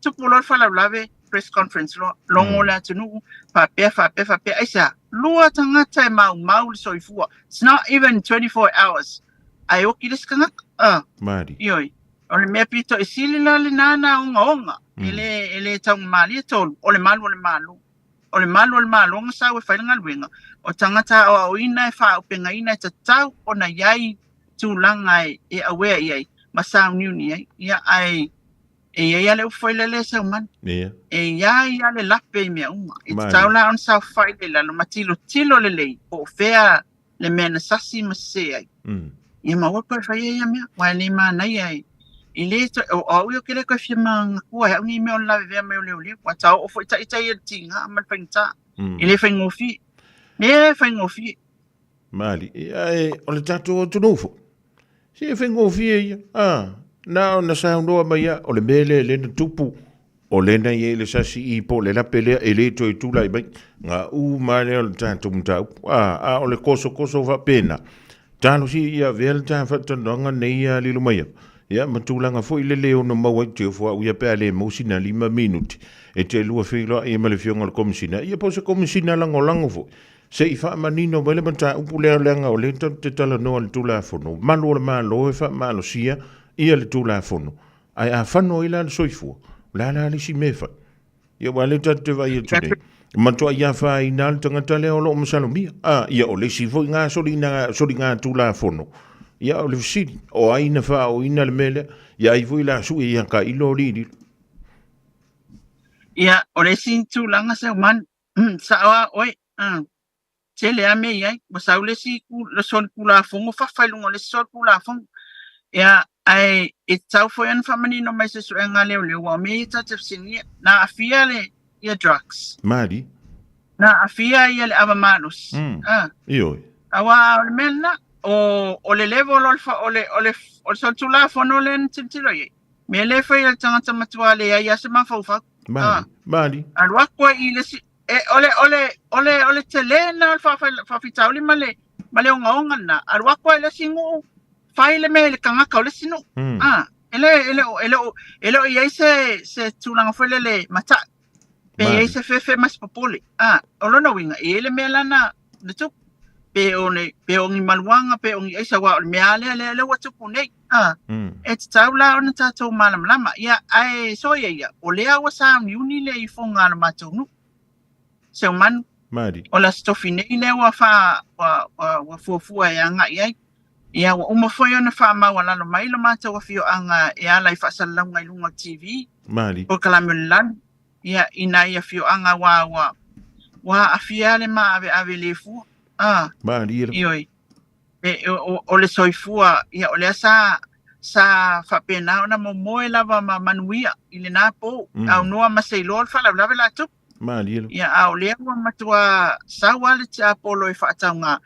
tupu loa le faalavelave, press conference loa, logo le atunuu, faapea, faapea, faapea. Aisea? Lua tagata e maumau le soifua. It's not even 24 hours. Ae oki le isi tagata. Ah. Mali. Ioe. O le mea pito i sili la lena na ogaoga. E le, e le taugamalie tolu, o le malu o le Malo. O le malu o le Malo na sau e fai le galuega. O tagata aoaoina e faaaupegaina e tatau ona i ai tulaga e, e aware i ai ma sauniuni ai. Ia, ae E i ai lava le upu foi lele e sau mai. Ia. E i ai lava le lape i mea uma. E tatau la ona saofai i lalo ma tilotilo lelei po o fea le mea na sasi ma sese ai. Ia ma aua toe faia ia mea, aua e le manaia e e le toe, o au ia ou te le toe fia manatua e au nei mea o le lavevea mai o leoleo, aua ta oo foi ita ia i le tiga ma le faigata. E le faigofie. E le faigofie. Mali, ia e, o le tatou atunuu foi. Se e faigofie ia. A, na ona saunoa mai lava, o le mea lea lea na tupu, o lea na i ai le sasi i po o le lape lea e le toe tulai mai. Ga uma lea o le tatou mataupu. A, a o le kosokoso faapena, talosia ia avea le ta faatalanoaga nei ia lilo mai au. Ia, ma tulaga foi le le ono maua ai te ofo au ia pe a le maua sina 5 minute e te lua feiloai ai ma le Afioga i le Komesina, ia po o se Komesina lagolago foi. Se i faamanino mai le mataupu lea leaga o lea tatou te talanoa i le Tulafono, malu o le Malo e faamalosia ia le Tulafono, ae a fano ai la le soifua, o le a la le isi mea e fai? Ia aua o lea tatou te vaai atu nei, matuai afaina lava le tagata lea o lo o masalomia. A, ia o le isi foi na soligatulafono, ia o le fesili, o ai na faaooina le mea lea? Ia ai foi la sue ia tailo lililo. Ia, o le isi tulaga Seumanu, sao a oe, tele a mea i ai. Ua sau le isi solitulafono fafa i luga o le isi solitulafono. Ia, ae e tatau foi ona faamanino mai se suega a leoleo, aua o mea ia tatou te fesiligia. Na aafia le, ia drugs. Mali. Na aafia ia le ava malosi. Ah. Ioe. Aua o le mea lena, o, o le level o le, o le, o le, o le solitulafono lea na tilotilo i ai. Mea lea e fai e le tagata matua leai lava se mafaufau. Mali. Ah. Mali. Alu atu ai i le isi, e, o le, o le, o le, o le tele lena o le faafitauli ma le, ma le ogaoga lena. Alu atu ai i le isi nuu, fai le mea i le tagata o le isi nuu. Ah, e le, e le, e le, e le o i ai se, se tulaga foi lele mata'i. Pe i ai se fefe ma se popole. Ah, o lona uiga, e i ai le mea la na, na tupu. Pe o le, pe o ni maluaga, pe o ni aisa, aua o le mea lava lea, lea, lea ua tupu nei. Ah, e tatau la ona tatou malamalama. Ia, ae soia ia, o lea ua sauniuni le ifoga a le matou nuu. Seumanu. Mali. O le Aso Tofi nei lea ua fa, ua, ua, ua fuafua e agai ai. Ia, ua uma foi ona faamaualalo mai lo matou afioaga e ala i faasalalauga i luga o le TV. Mali. Polokalame o le Lanu. Ia, i nai afioaga aua ua, ua aafia le maaveave le fua. Ah. Mali. Ioe. E, o, o le soifua, ia, o lea sa, sa faapena ona momoe lava ma manuia i lena po, aunoa ma se iloa o le faalavelave la tupu. Malie. Ia, a o lea ua matua sau lava le tiapolo e faatauga,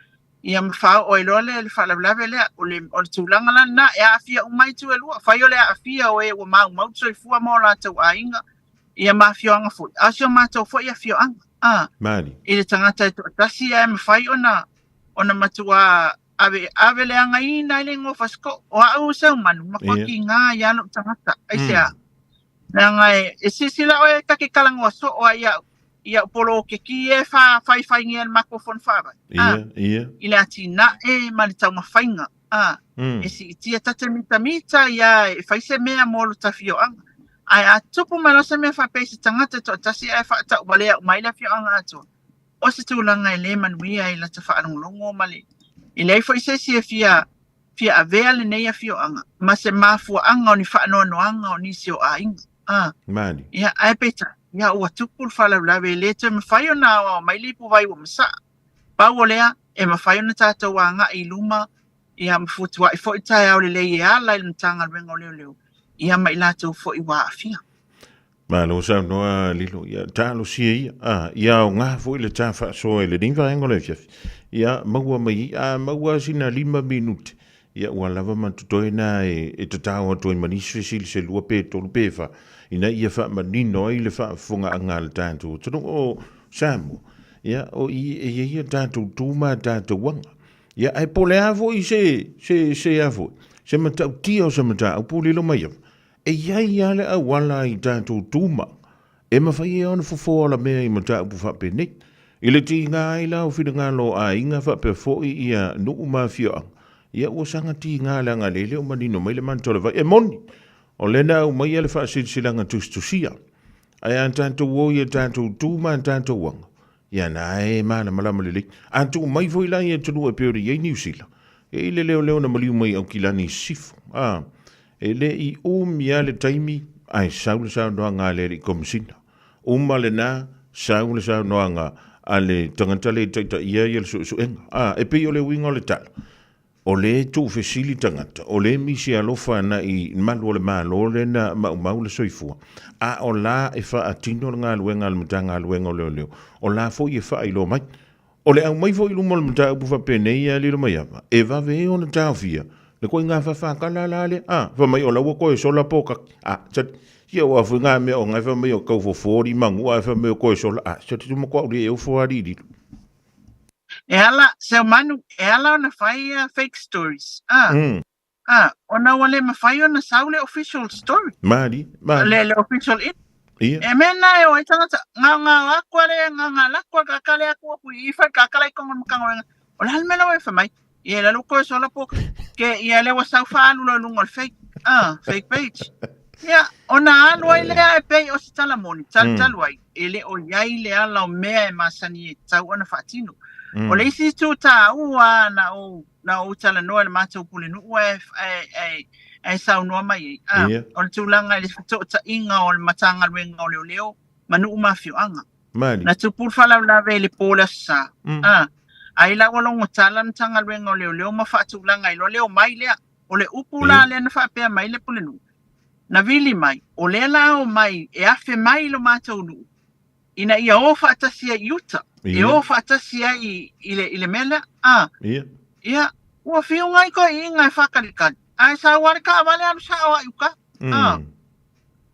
ia ma faaoo ai loa le, le faalavelave lea. O le, o le tulaga la lena, e aafia uma itu e lua. Fai o le aafia o e ua maumau le soifua ma o latou aiga, ia ma afioaga foi. A o si o matou foi afioaga, a, Malie. i le tagata e toatasi ae mafai ona, ona matua ave, ave leagaina ai le igoa fasiko'o. O a'u Seumanu, matua kigā ai lava lo'u tagata. Aisea? Leaga e, e silasila oe ta te talanoa so'o ai ia'u, i a'u poloketi ia e fa, faifaingia e le matou fono faavae, a, i le atina'e ma le taumafaiga, a, e siitia ta te mitamita ia e fai se mea mo lo ta afioaga. Ae a tupu mai loa se mea faapea i se tagata e toatasi ae faatauvalea uma ai le afioaga atoa, o se tulaga e lē manuia ai lata faalogologo ma le e leai foi se isi e fia fia avea lenei afioaga ma se mafuaaga o ni faanoanoaga o nisi o aiga. A. Mali. Ia, ae peitai, ia ua tupu le faalavelave e lē toe mafai ona aoao mai le ipuvai ua masaa. Pau o lea, e mafai ona tatou agai i luma, ia ma fuatua'i foi taeao lelei e ala i le Matagaluega o Leoleo, ia ma i latou foi ua aafia. Malo saunoa Lilo, ia talosia ia, a, ia aoga foi le ta faasoa i lenei vaega o le afiafi. Ia maua mai, a maua sina 5 minute, ia ua lava ma totoe na e, e tatao atu ai ma nisi fesili se 2 pe 3 pe 4, ina ia faamanino ai le faafofogaaga a le tatou atunuu o Samoa. Ia, o i e i ai a tatou tu ma a tatou aga. Ia, ae po o le a foi se, se, se a foi, se matautia o se mataupu Lilo Maiava, E i ai lava le auala i tatou tuma e mafai ai ona fofo alamea i mataupu faapenei. I le tiga ai la o finagalo o aiga faapea foi ia nuu ma afioaga, ia ua saga tiga leaga le le o manino mai le manta o le vai. E moni, o lea na aumaia le faasilasilaga tusitusia, ae a tatou o i a tatou tu ma a tatou aga, ia na e malamalama lelei. A tuu mai foi la i atunuu e pei ona i ai Niu Sila, e i le leoleo na maliu mai i Aukilani i sisifo, a, E le i umi lava le taimi ae sau le saunoaga a le Alii Komesina. Uma lena, sau le saunoaga a le tagata lea i taitaia ia le suesuega. A, e pei o le uiga o le tala, o lea e tuufesili tagata, o lea e misi alofa ana i malu o le Malo lea na maumau le soifua, a o la e faatino le galuega a le Matagaluega o Leoleo, o la foi e faailoa mai. O le aumai foi i luma o le mataupu faapenei ia Lilo Maiava, e vave ai ona taofia le koiga faafakala la lea. A, fai mai o la ua koe sola pōkaki. A, sali, ia ua foi ngā mea o ngai fai mai o kau fofo li mangu a fai mai o koe sola. A, sali tu makoa uri e ufo a li lilo. E ala, Seumanu, e ala ona fai ia fake stories. A, a, ona ua le mawhai ona sau le official story. Mali, mali. Le, le official in. Ia. E mea na e o ai tagata, ngaongao aku ale, ngaongao lako ale kakale aku aku i fai kakala i kongo makango O le a le mea la ua e fai mai? Ia le alu koe sola po ke ia le ua sau faalu loa i luga o le fake, fake page. Ia, ona alu ai lea e pei o se tala moni, talutalu ai, e le o i ai le ala o mea e masani e tatau ona faatino. O le isi itu taua na ou, na ou talanoa i le matou pulenuu ae, ae, ae, ae saunoa mai ai, o le tulaga i le fetootaiga o le Matagaluega o Leoleo ma nuu ma afioaga. Mali. Na tupu le faalavelave i le po o le Aso Sa. A, ai la ua logo tala le Matagaluega o Leoleo ma faatulaga ai loa le omai lea. O le upu la lea na faapea mai le pulenuu, na vili mai, o lea la omai e afe mai i lo matou nuu ina ia o faatasi ai i uta, e o faatasi ai i le, i le mea lea. A, ia, ua fiu ngai toeaiina e faakalikali, ae sau lava le taavale alu sao lava i uta. A,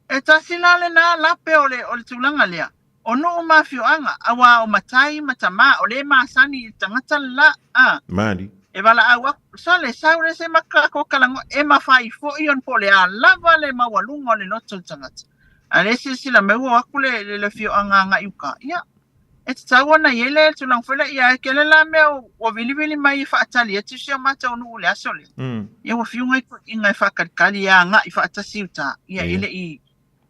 E tasi la lena lape o le, o le tulaga lea, o nuu ma afioaga, auā o matai ma tamā, o le masani i le tagata le la, a. Mali. E valaau aku, sole, sau le se maka ko kalago, e mafai foi ona po o le a lava le maualuga o le loto o le tagata. A le silasila mai ua o aku le, le, le afioaga agai i uka, ia, e tatau ona i ai le tulaga foi lea, ia, e tele la mea ua vilivili mai e faatali atu si o matou nuu i le aso lea. Ia ua fiu ngai toeaiina e faakalikali e agai faatasi i uta, ia e le i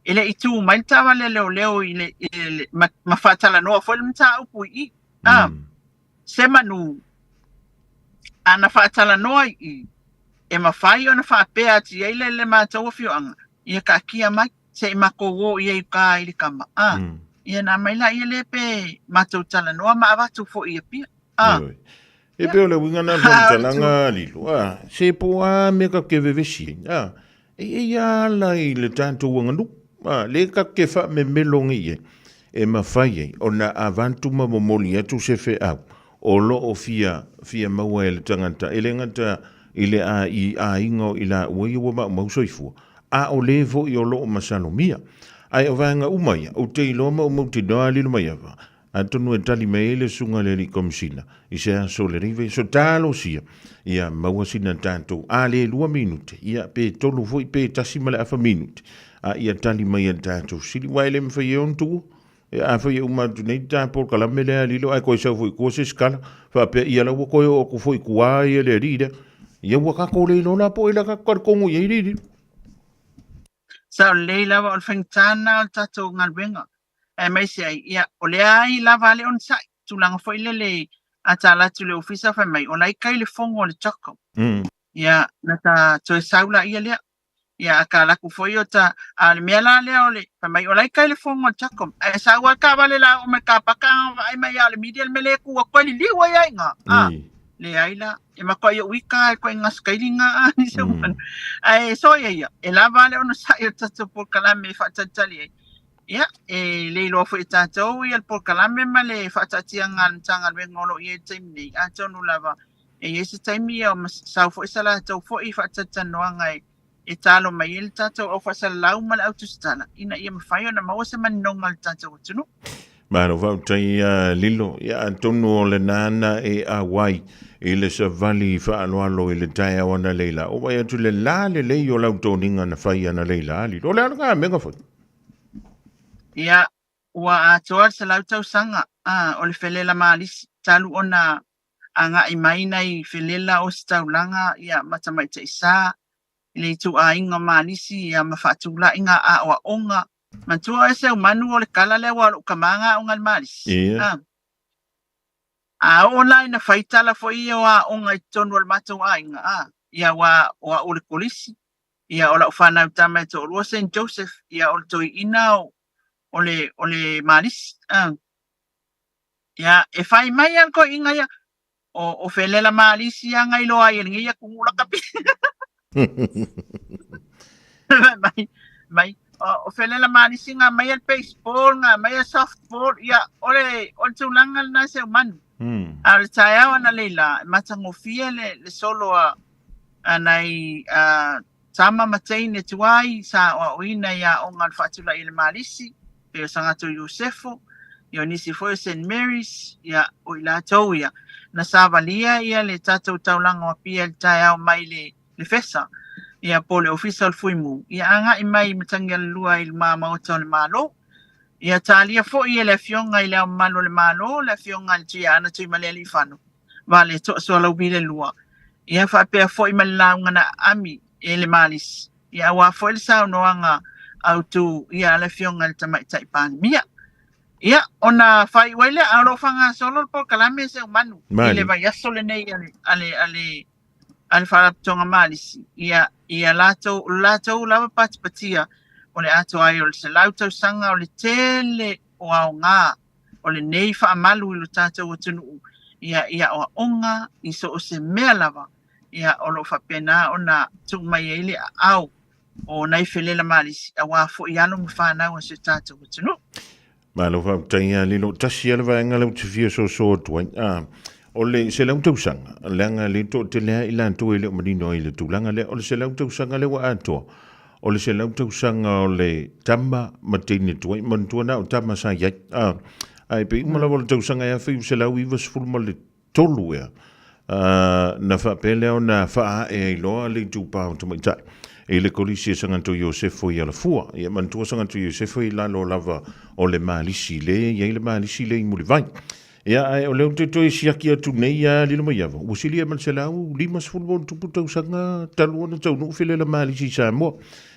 e le i tu mai le taavale a leoleo i le, i le ma, ma faatalanoa foi le mataupu i i. A, se manu ana faatalanoa i i, e mafai ona faapea atu i ai le, le matou afioaga, ia taatia mai. se i matou o i ai i uka i le kama, a, ia na aumai laia lea pe matou talanoa ma avatu foi i Apia, a. Ioe. E pei o le uiga na o le faamatalaga a Lilo, a, se po o a mea tatou te vevesi ai, a, e i ai lava ala i le tatou aganuu, a, lea tatou te faamemelo nei i ai, e mafai ai ona avatu ma momoli atu se feau o lo o fia, fia maua e le tagata, e le gata i le a, i aiga o i laua ia ua maumau soifua, a o le foi o lo o masalomia. Ae o vaega uma ia, ou te iloa ma ou mautinoa a lilo mai ava, atonu e tali mai ai le Susuga i le Alii Komesina i se aso o le Rive, so talosia, ia maua sina tatou, a le 2 minute, ia pe 3 foi pe 1 ma le afa minute, a ia tali mai e le tatou sili, aua e le mafai ai ona tuua. E afai e uma atu nei ta polokalame lea lilo ae koe sau foi i tua se isi tala faapea ia la ua toe oo atu foi i tua ia le alii lea. Ia ua tatou le iloa la po o ai la tatou talitonu i ai le lilo. Sao lelei lava o le faigata lena o le tatou galuega aemaise ai ia o lea ai lava le onosai tulaga foi lele a tala atu i le ofisa fai mai o la e kai le fogo o le Jocko. Ia na ta toe sau laia lea Ia, a ka laku foi o ta, a o le mea la lea o le, fai mai, o la e kai le fogo o le Telkom. Ae sau lava le taavale la oo mai ka paka a vaai mai lava o le media le mea lea e tu atu ai liliu ai lava i ina. A, leai la, e matuai ou ita lava i koe gasekaili na a nisi o manu. Ae soia ia, e lava lava le onosai o le tatou polokalame e faatalitali ai. Ia, e le iloa foi e tatou ia le polokalame ma le faataatiaga a le Matagaluega o lo o i ai i le taimi nei, atonu lava E i ai se taimi ia ma sau foi sa latou foi faatalatalanoaga e e talo mai ai le tatou au faasalalau ma le au tusitala ina ia mafai ona maua se maninoga i le tatou atunuu. Malo faafetai ia Lilo. Ia atonu o lena na e auai i le savali faaaloalo i le taeao analeila. O vaai atu le la lelei o lau toniga na fai analeila a Lilo. O le a lena mea na fai? Ia, ua atoa le 100 tausaga a o le felela malisi talu ona agai mai nai felela ositaulaga ia ma tamaitai sa i le ituaiga o malisi ia ma faatulaiga aoaoga. Manatua oe seu manu o le kala lea ua o lou kama ga aoga i le malisi. Ia. A oo la ina fai tala foi ia o aoga i totonu o le matou aiga, a, ia ua o au o le kolisi, ia o lau fanau tama e toalua Saint Joseph, ia o le toeaina o le, o le malisi. A. Ia, e fai mai a le toeaina ia, o, o felela malisi ia na iloa ai e lenei atunuu lakapi. Mai, mai, o, o felela malisi nga mai a le baseball, nga mai a softball, ia, o le, o le tulaga lena seu manu. A o le taeao analeila, e matagofie le, le solo a, a nai a, tama ma teine tuai sa aoaoina i aoga o le faatulai i le Malisi, pei o Sagato Iosefo, ia o nisi foi o Saint Mary's, ia o i latou ia, na savalia ia le tatou taulaga o Apia i le taeao mai le le Fesa, ia po o le Ofisa o le Fuimu, ia agai mai i Matagialalua i luma maota o le Malo. Ia talia foi e le Afioga i Le Ao Mamalu o le Malo, le Afioga i le Tuiaana Tuimalealiifano Vaaletoa Sualauvi le Lua, ia faapea foi ma le lauga na aami e le Malisi, ia aua foi le saunoaga autu ia a le Afioga i le Tamaitai Palemia. Ia, ona faaiu ai lea, a o lo o faagasolo le polokalame Seumanu i le vaiaso lenei a le, a le, a le, a le Faalapotopotoga Malisi, ia, ia latou, o le latou lava patipatia o le atoa ai o le 100 tausaga o le tele o aoga o lenei faamalu i lo tatou atunuu, ia, i aoaoga, i so o se mea lava, ia, o lo o faapena ona tuu mai ai le aao o nai felela malisi, aua foi alo ma fanau a si o tatou atunuu. Malo faafetai a lilo tasi a le vaega lea ou te fia soso atu ai. Ah, o le 100 tausaga, leaga le toatele lava i latou e le o manino ai i le tulaga lea. O le 100 tausaga lea ua atoa, o le 100 tausaga o le tama ma teine tuai, manatua na o tama sa i ai. Ah, ae pei uma lava o le tausaga e 1993 ea, na faapea lea ona faaee ai loa le itupa o tamaitai i le Kolisi e Saganto Iosefo i Alafua. Ia manatua Saganto Iosefo i lalo lava o le Malisi le i ai le Malisi le i Mulivai. Ia ae o lea ou te toe siaki atu nei ia lilo mai ava, ua silia ma le 150 ma tausaga talu ona taunuu felela Malisi i Samoa.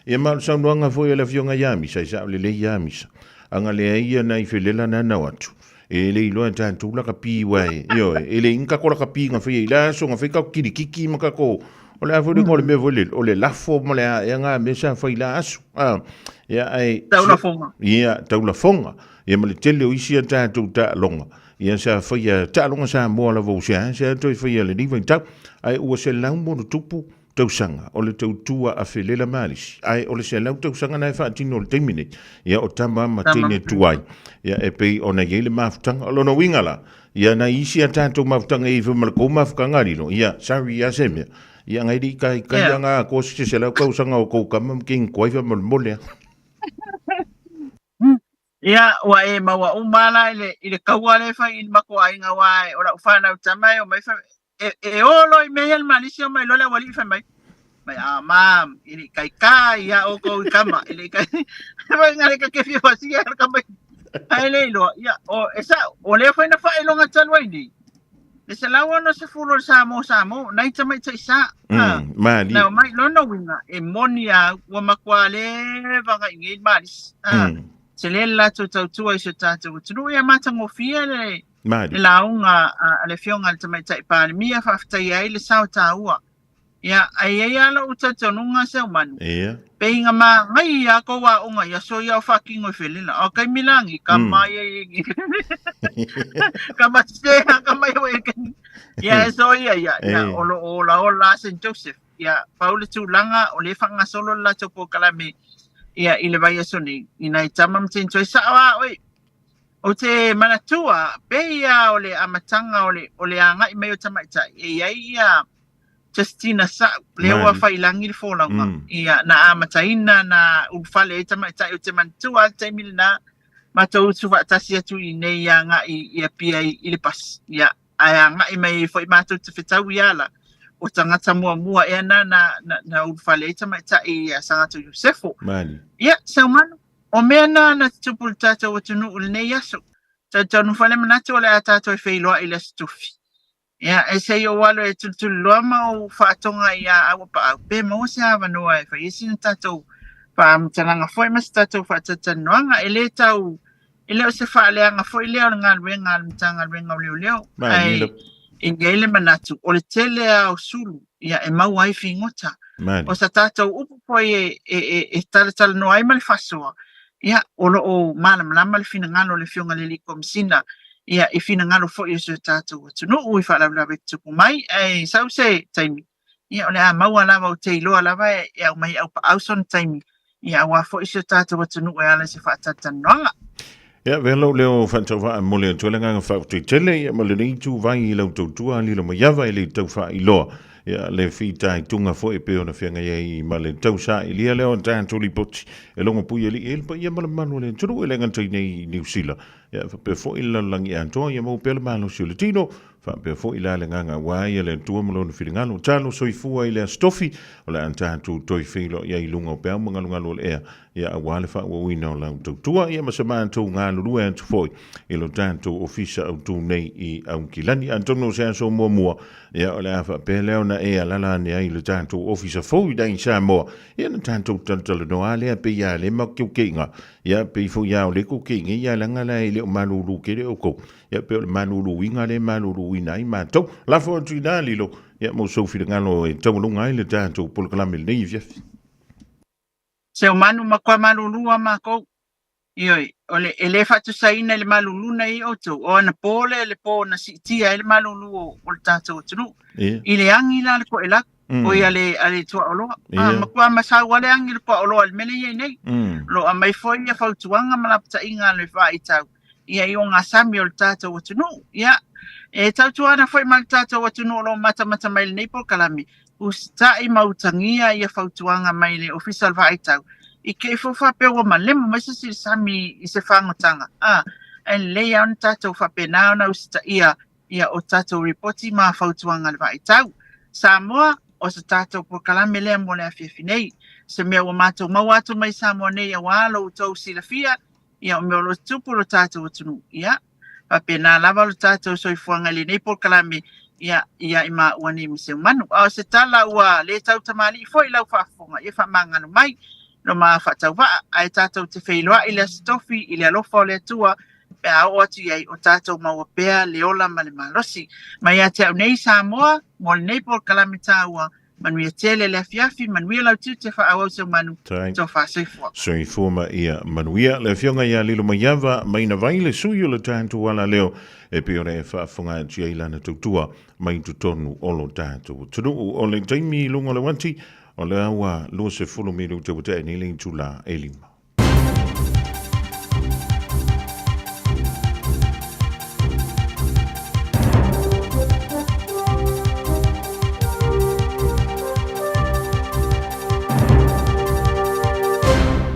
Ia ma o le saunoaga foi a le Afioga ia Misa, e sao lelei ia Misa. Aga leai ia nai felela na nao atu. E le iloa e tatou lakapi uae, ioe, e le inga kako lakapi nga whai i la aso nga whai kako kirikiki ma kako, o le a foi le o le mea foi le, o le lafo ma le a ea nga mea sa whai la aso. Ah, ia ai, Taulafoga. Ia, taulafoga. Ia ma le tele o isi a tatou taaloga. Ia sa whai a taaloga Samoa lava o se a, se a toe whai a le niwa i tau. Ai ua se lau mo le tupu, tausaga o le tautua a Felela Malisi, ae o le 100 tausaga na e faatino i le taimi nei, ia o tama ma teine tuai, ia e pei ona i ai le mafutaga. O lona uiga la, ia nai isi a tatou mafutaga e i ai foi ma le kou mafutaga lilo, ia sorry ia se mea, ia ngai li kai kai anga a kosi se 100 tausaga o kou kama ma king kuai fa molemole a. Ia, ua e maua uma la i le, i le kaua lea e fai i le matou aiga aua o lau fanau tama e omai fai, e, e o loa i mea ia le malisi omai loa le aualii fai mai, mai a mam, e le i kaikā ia oukou i kama, e le i kai, fai ngā le ka ke fia fasia le kama ai le iloa, ia, o, e sa'o, o lea foi na faailoga talu ai nei, le 160 o le Samoa Samoa, nai tamaitai sa, Mali. Na omai, lona uiga, e moni a ua matua leva agai nei le malisi. Tele le latou tautua i si o tatou atunuu, ia matagofie le, Mali. le lauga a le Afioga i le Tamaitai Palemia, faafetaia ai le sao taua. Ia, ae i ai lava lou talitonuga Seumanu, Ia. pei nga magai a kou aoga i aso ia o faatino i felela. O taimi lagi, ka mai ai ka matea, ka mai au e Ia, e so ia, ia, ia, o lo o ola ola a St. Joseph. Ia, pau le tulaga, o lea e faagasolo le latou polokalame, ia, i le vaiaso nei, i nai tama ma teine tuai. Sao lava oe, ou te manatua, pei lava o le amataga o le, o le agai mai o tamaitai, e i ai ia, Justina Sa'u, lea ua faiilagi le folauga, ia, na amataina, na ulufale ai tamaitai, ou te manatua lava le taimi lena, matou usu faatasi atu i inei agai i Apia i le pasi, ia, ae agai mai ai foi matou te fetau ia la, o tagata muamua ea na na, na, na ulufale ai tamaitai ia Sagato Iosefo. Mali. Ia, Seumanu, o mea na na tutupu i le tatou atunuu i lenei aso. Talitonu foi le manatu o le a tatou e feiloai i le Aso Tofi. Ia, e se i ou alo e tulituliloa ma ou faatoga iā Auapaau, pe maua se avanoa e fai ai sina tatou faamatalaga foi ma se tatou faatalatalanoaga. E le tau, e le o se faaleaga foi lea o le galuega a le Matagaluega o Leoleo, ae e i ai le manatu, o le tele lava o sulu, ia, e maua ai figota. O sa tatou upu foi e, e, e, e talatalanoa ai ma le faasoa, ia, o lo o malamalama le finagalo o le Afioga i le Alii Komesina ia, i finagalo foi o si o tatou atunuu i faalavelave tutupu mai, ae sau se taimi, ia, o le a maua lava, ou te iloa lava e, e aumai aupaau sona taimi, ia, aua foi si o tatou atunuu e ala i se faatalatalanoaga. Ia, avea lou leo faatauvaa e momoli atu ai le agaga faafetai tele, ia, ma lenei ituvai i lau tautua lilo mai ava e le tau faailoa, ia, le fitaituga foi e pei ona feagai ai ma le tau sailia lea o tatou lipoti e logo pui alii ai le paia ma le mamalu o le atunuu e le gata i nei i Niu Sila. Ia, faapea foi le lalolagi atoa, ia maua pea le malosi o le tino, faapea foi la le agaga aua ia le Atua ma Lona finagalo. Talo soifua i le Aso Tofi, o le a tatou toe feiloai ai i luga o peau ma galugalu o le ea. ia aua le faaauauina o lau tautua, ia ma se matou galulue atu foi i lo tatou ofisa autu nei i Aukilani. Atonu o se aso muamua, ia o le a faapea lea ona e alala ane ai i le tatou ofisa fou i i Samoa, ia na tatou talatalanoa lea pei a le makeukeiga, ia pei foi a o le kokeiga ia laga la e le o malulu tele outou, ia pei o le maluluina le maluluina ai matou. Lafo atu i ina Lilo, ia mo sou finagalo e taualuga ai le tatou polokalame i lenei afiafi. Se o manu ma kua malulu a makou. Ioe, o le, e le faatusaina i le malulu na i outou, o anapo lea le pō na siitia ai le malulu o, o le tatou atunuu. Ia. I le agi la le koʻelaku, o ia le, a le tuaoloa. Ah, Ia. matua masau a le agi le tuaoloa i le mea lea e i ai nei. O lo o aumai foi ia fautuaga ma lapataiga a le vaaitau, ia i ogasami o le tatou atunuu. Ia, e tautuana foi ma le tatou atunuu o lo o matamata mai i lenei polokalame, Usitai ma utagia ia fautuaga mai le Ofisa o le Vaaitau i te i foi faapea ua malemo mai se isi i le sami i se fagotaga, a, ae lelei lava ona tatou faapena ona usitaia ia o tatou ripoti ma fautuaga a le Vaaitau. Samoa, o se tatou polokalame lea mo le afiafi nei. Se mea ua matou maua atu mai Samoa nei auā lo outou silafia ia o mea o lo o tutupu lo tatou atunuu. Ia, faapena lava lo tatou soifuaga i lenei polokalame, ia, ia i maua nei ma Seumanu. A o se tala ua le tau tamalii foi i lau faafofoga, ia faamagalo mai lo ma faatauvaa, ae tatou te feiloai i le Aso Tofi i le alofa o le Atua, pe a oo atu i ai o tatou maua pea le ola ma le malosi. Mai ia te au nei Samoa, mo lenei polokalame taua, Manuia tele le afiafi, manuia lau tiute faaauau Seumanu, tofa soifua. Soifua ma ia manuia. Le Afioga ia Lilomaiava Mainavai le sui o le tatou alaleo e pei ona e faafofoga atu ai lana tautua mai totonu o lo tatou atunuu. O le taimi i luga o le uati, o lea ua 20 minute ua tea nei le itula e 5.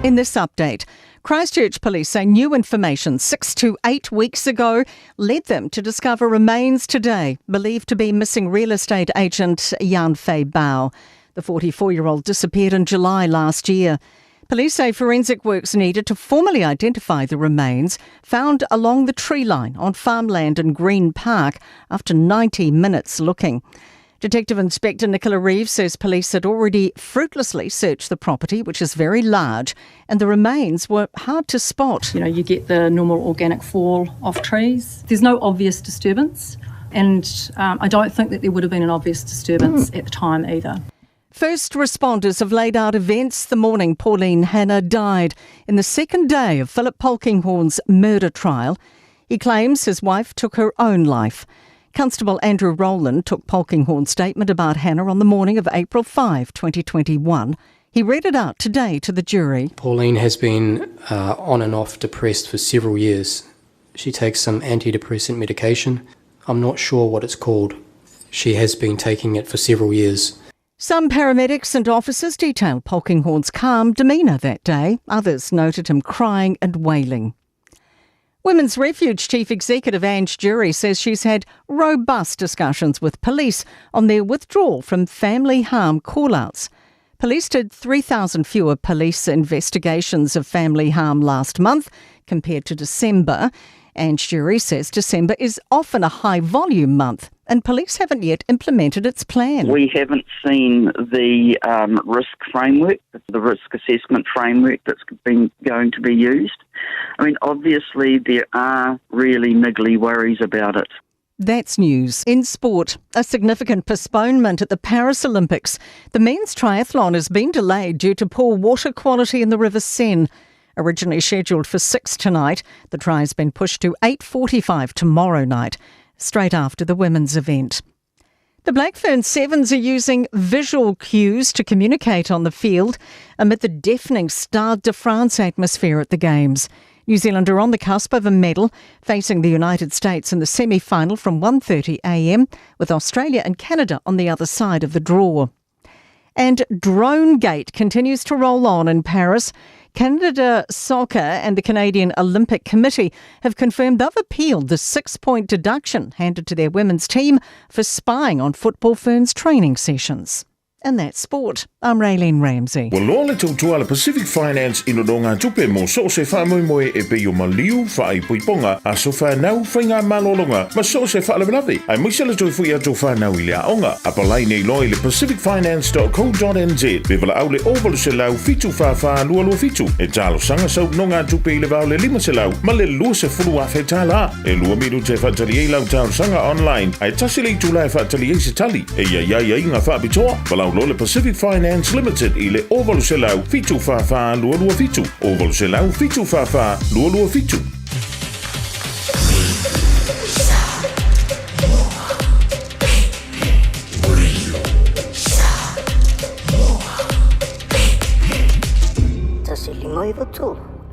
In this update, Christchurch police say new information 6 to 8 weeks ago led them to discover remains today believed to be missing real estate agent Yanfei Bao. The 44-year-old disappeared in July last year. Police say forensic work's needed to formally identify the remains found along the tree line on farmland in Green Park after 90 minutes looking. Detective Inspector Nicola Reeves says police had already fruitlessly searched the property, which is very large, and the remains were hard to spot. You know, you get the normal organic fall off trees. There's no obvious disturbance, and I don't think that there would have been an obvious disturbance at the time either. First responders have laid out events the morning Pauline Hanna died in the second day of Philip Polkinghorne's murder trial. He claims his wife took her own life. Constable Andrew Rowland took Polkinghorne's statement about Hanna on the morning of April 5, 2021. He read it out today to the jury. Pauline has been on and off depressed for several years. She takes some antidepressant medication. I'm not sure what it's called. She has been taking it for several years. Some paramedics and officers detailed Polkinghorne's calm demeanour that day. Others noted him crying and wailing. Women's Refuge Chief Executive Ange Jury says she's had robust discussions with police on their withdrawal from family harm call-outs. Police did 3,000 fewer police investigations of family harm last month compared to December. Ange Jury says December is often a high-volume month and police haven't yet implemented its plan. We haven't seen the risk framework, the risk assessment framework that's been going to be used. Obviously there are really niggly worries about it. That's news. In sport, a significant postponement at the Paris Olympics. The men's triathlon has been delayed due to poor water quality in the River Seine. Originally scheduled for 6 tonight, the tri has been pushed to 8:45 tomorrow night, straight after the women's event. The Black Ferns Sevens are using visual cues to communicate on the field amid the deafening Stade de France atmosphere at the Games. New Zealand are on the cusp of a medal, facing the United States in the semi-final from 1:30am, with Australia and Canada on the other side of the draw. And DroneGate continues to roll on in Paris. Canada Soccer and the Canadian Olympic Committee have confirmed they've appealed the 6-point deduction handed to their women's team for spying on Football Ferns training sessions. And that's sport. I'm Raylene Ramsey. Ua loa le tautua a le Pacific Finance i nonogatupe mo so o se faamoemoe e pei o maliu, faaipoipoga, aso fanau, faigamalologa ma so o se faalavelave, aemaise le toe foi atu o fanau i le aoga. Apalai nei loa i le pacificfinance.co.nz pe valaau le 0800 744 227 e talosaga sau nonogatupe i le va o le 500 ma le 20,000 tala. E lua minute e faatali ai lau talosaga online, ae tasi le itula e faatali ai se tali. E i ai aiaiga faapitoa, valaau loa le Pacific Finance Limited i le 0800 744 227, 0800 744 227.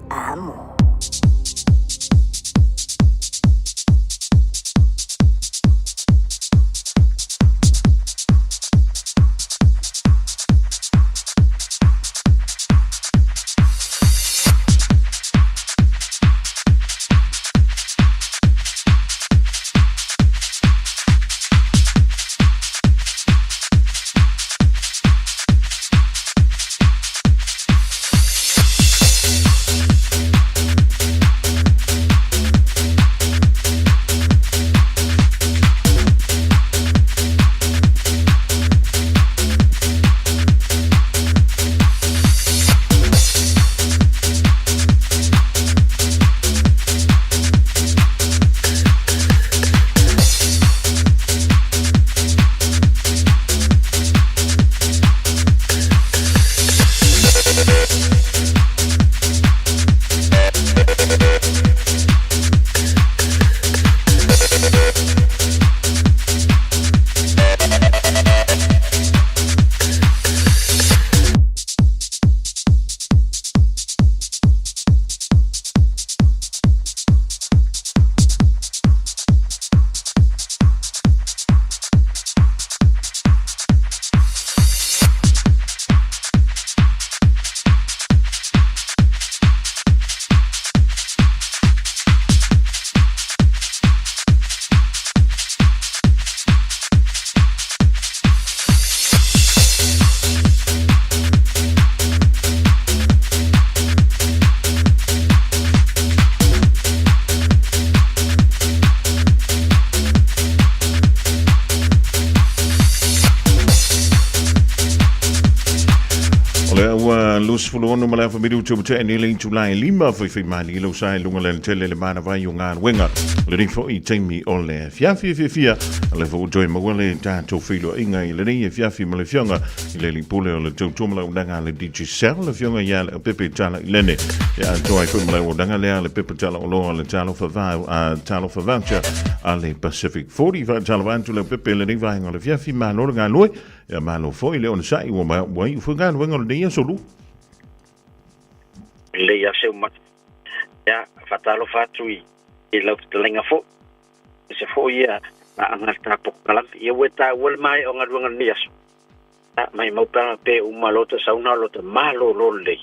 Amo. O lea ua 26 ma le afa minuti ua tea nei le itula e lima faifai mali lau sa e luga le tele le manavai o galuega. O lenei foi taimi o le afiafi e fiafia o le foi ua toe maua le tatou feiloaiga i lenei afiafi ma le afioga i le alii pule o le tautua ma le auaunaga a le Digicel, le afioga ia Leaupepe Tala Ilene. E atoa ai foi ma le auaunaga lea a le pepa tala oloa le Talofa Vau, a Talofa Voucher a le Pacific 40. Faatalofa atu Leaupepe i lenei vaega o le afiafi, malo le galue, ia malo foi le onosai ua ua iu foi galuega o lenei aso lua. Lelei lava se uma. Ia, faatalofa atu i i lau fetalaiga foi, aemaise foi ia aga le tapokalame. Ia ua e taua le maea o galuega o lenei aso. Ia, maimau pe ana pe uma lota sauna o lota malolo lelei.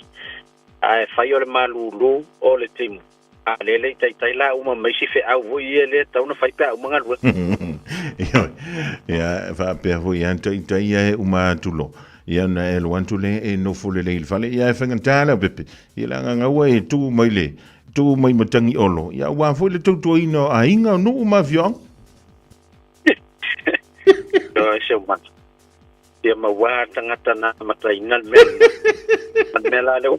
Ae fai o le malulu o le timu. A lea le i taitai la uma ma isi feau foi ia lea e tatau ona fai pe a uma galuega. Ioe, ia, faapea foi ia taitai ia e uma atu loa. Ia ona e alu atu lea e nofo lelei i le fale. Ia e faigata Leaupepe, ia leaga gaua e tu mai le, tu mai matagi olo. Ia aua foi le tautuaina o aiga, o nuu ma afioaga. Ioe, se o mata. Ia maua tagata na amataina le mea lena. Ma le mea la lea ua,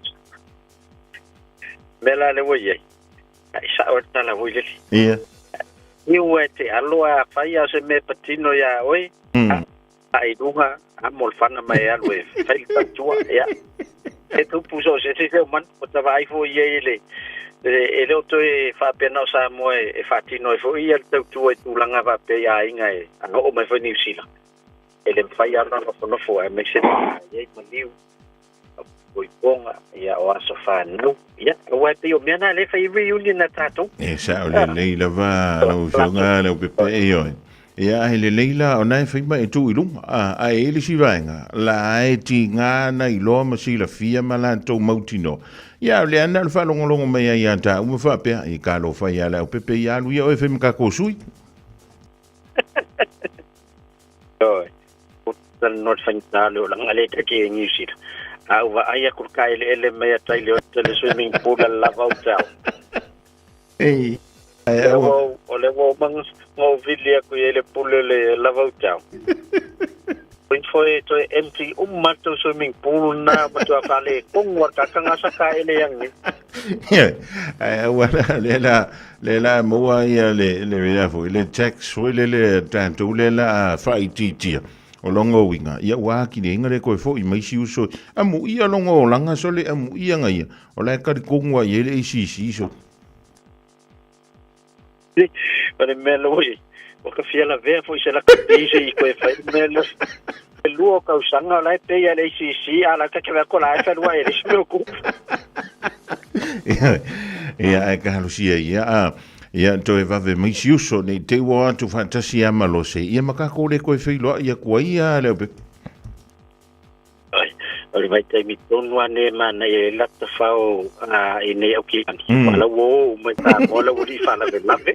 mea la lea ua i ai, ai sao le tala foi lele. Ia. Iu e te alo a fai a o se mea patino iā oe, a i luga, a mo le fana mai e alu e fai le tautua, ia. E tupu so o se isi o manu, o ta vaai foi i ai le, e le o toe faapea na o Samoa e faatino ai foi ia le tautua i tulaga faapea i aiga e oo mai foi Niu Sila. E le mafai lava ona nofonofo aemaise le i ai maliu, poipoga, ia, o aso fanau, ia, aua e pei o mea na lea e fai ai reunion a tatou. E sao lelei lava lau Afioga Leaupepe, ioe. Ia, ae lelei la ona e fai ma e tuu i luga, a, ae i ai le isi vaega, la e tiga na iloa ma silafia ma latou mautinoa. Ia, o lea na o le faalogologo mai ai ia tāua ma faapea, i talofa ia Leaupepe, ia alu ia oe e fai ma tatou sui. Ioe. talanoa i le faigata o le olaga lea e take i Niu Sila. A ou vaai aku i le taeleele mai a tai le ote le swimming pool a le Lava Hotel. Ei, ai Lea ua o lea ua uma ona ou vili aku i ai le pule o le Lava Hotel. Oi foi toe empty uma le tou swimming pool na matua faaletonu lava le tagata gasa taele ai nei. Ai aua la le la le la maua ia le le mea foi le tax foi le le tatou le la faaitiitia o longa uiga ia ua atili ai na le toe fo'i mai isi uso amuia longa olaga sole amuia ga ia o la e talitonu lava i ai le ACC so. O le mea lea ua ua ka fia lavea foi se lakapi se i koe fai le mea lea. E lua o tausaga o la e pay a le ACC a la ta ke ko la e whenua e le isi mea o kupu. Ia, ia ae talosia ia a ia toe vave mai si uso nei te ua atu faatasi ia ma Lose ia ma kākou le koe feiloai atu ai ia le au Ai, o le vaitaimi tonu lava nei e manaia ai le tafao i nei au kilani. Ua lau ua o uma i Samoa lau alii faalavelave.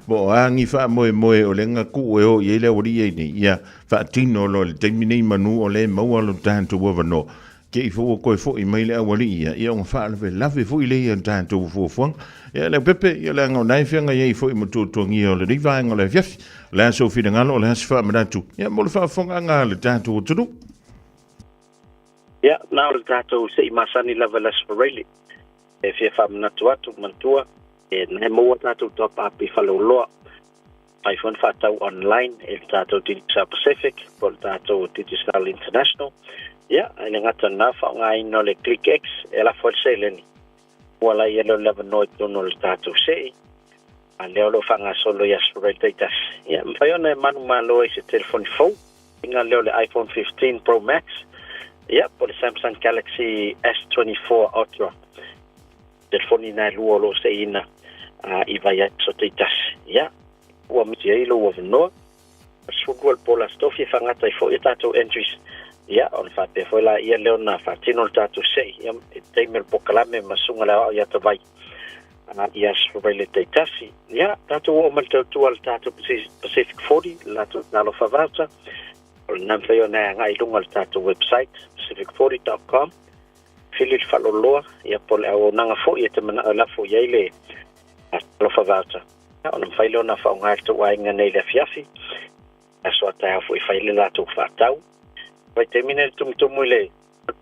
Po o a ni faamoemoe o lea na tuu e o i ai le aualii ai nei, ia faatino loa i le taimi nei manu o lea e maua lo tatou avanoa. Te i foi ua toe foi mai le aualii ia, ia ona faalavelave foi lea ia tatou fuafuaga. Ia Leaupepe, ia leaga o na e feagai ai foi ma tuatuagia o lenei vaega o le afiafi. O le a sou finagalo, o le a se faamanatu, ia mo le faafofogaaga a le tatou atunuu. Ia, na o le tatou se i masani lava i le Aso Faraile. E fia faamanatu atu, manatua, e na e maua tatou toapaapi faleoloa. Mafai foi ona faatau online i le tatou Digicel Pacific po o le tatou Digicel International. Ia, e le gata i lena, faaaogaina o le ClickX e lafo ai le seleni. Ua la ia lea o le avanoa i totonu o le tatou sei, a lea o lo o faagasolo i Aso Faraile taitasi. Ia, mafai ona e manumalo ai i se telefoni fou, inga lea o le iPhone 15 Pro Max, ia, po o le Samsung Galaxy S24 Ultra. Telefoni na e lua o lo o seiina i vaiaso taitasi. Ia, ua misi ai lou avanoa. 12 le po o le Aso Tofi e faagata ai foi a tatou entries. Ia, ona faapea foi laia lea ona faatino le tatou sei, ia, i le taimi o le pokalame ma Susuga le Aoao ia Tavai i Aso Faraile taitasi. Ia, tatou oo mai le tautua a le tatou Pacific 40, le latou talofa voucher. O lena mafai ona e agai i luga o le tatou website, pacific40.com. Fili le faaloloa, ia po o le auaunaga foi e te manao e lafo i ai le Talofa Voucher. Ona mafai lea ona faaaoga e le tou aiga nei i le afiafi, aso a taeao foi e fai ai le latou faatau. Vaitaimi nei le tumutumu i le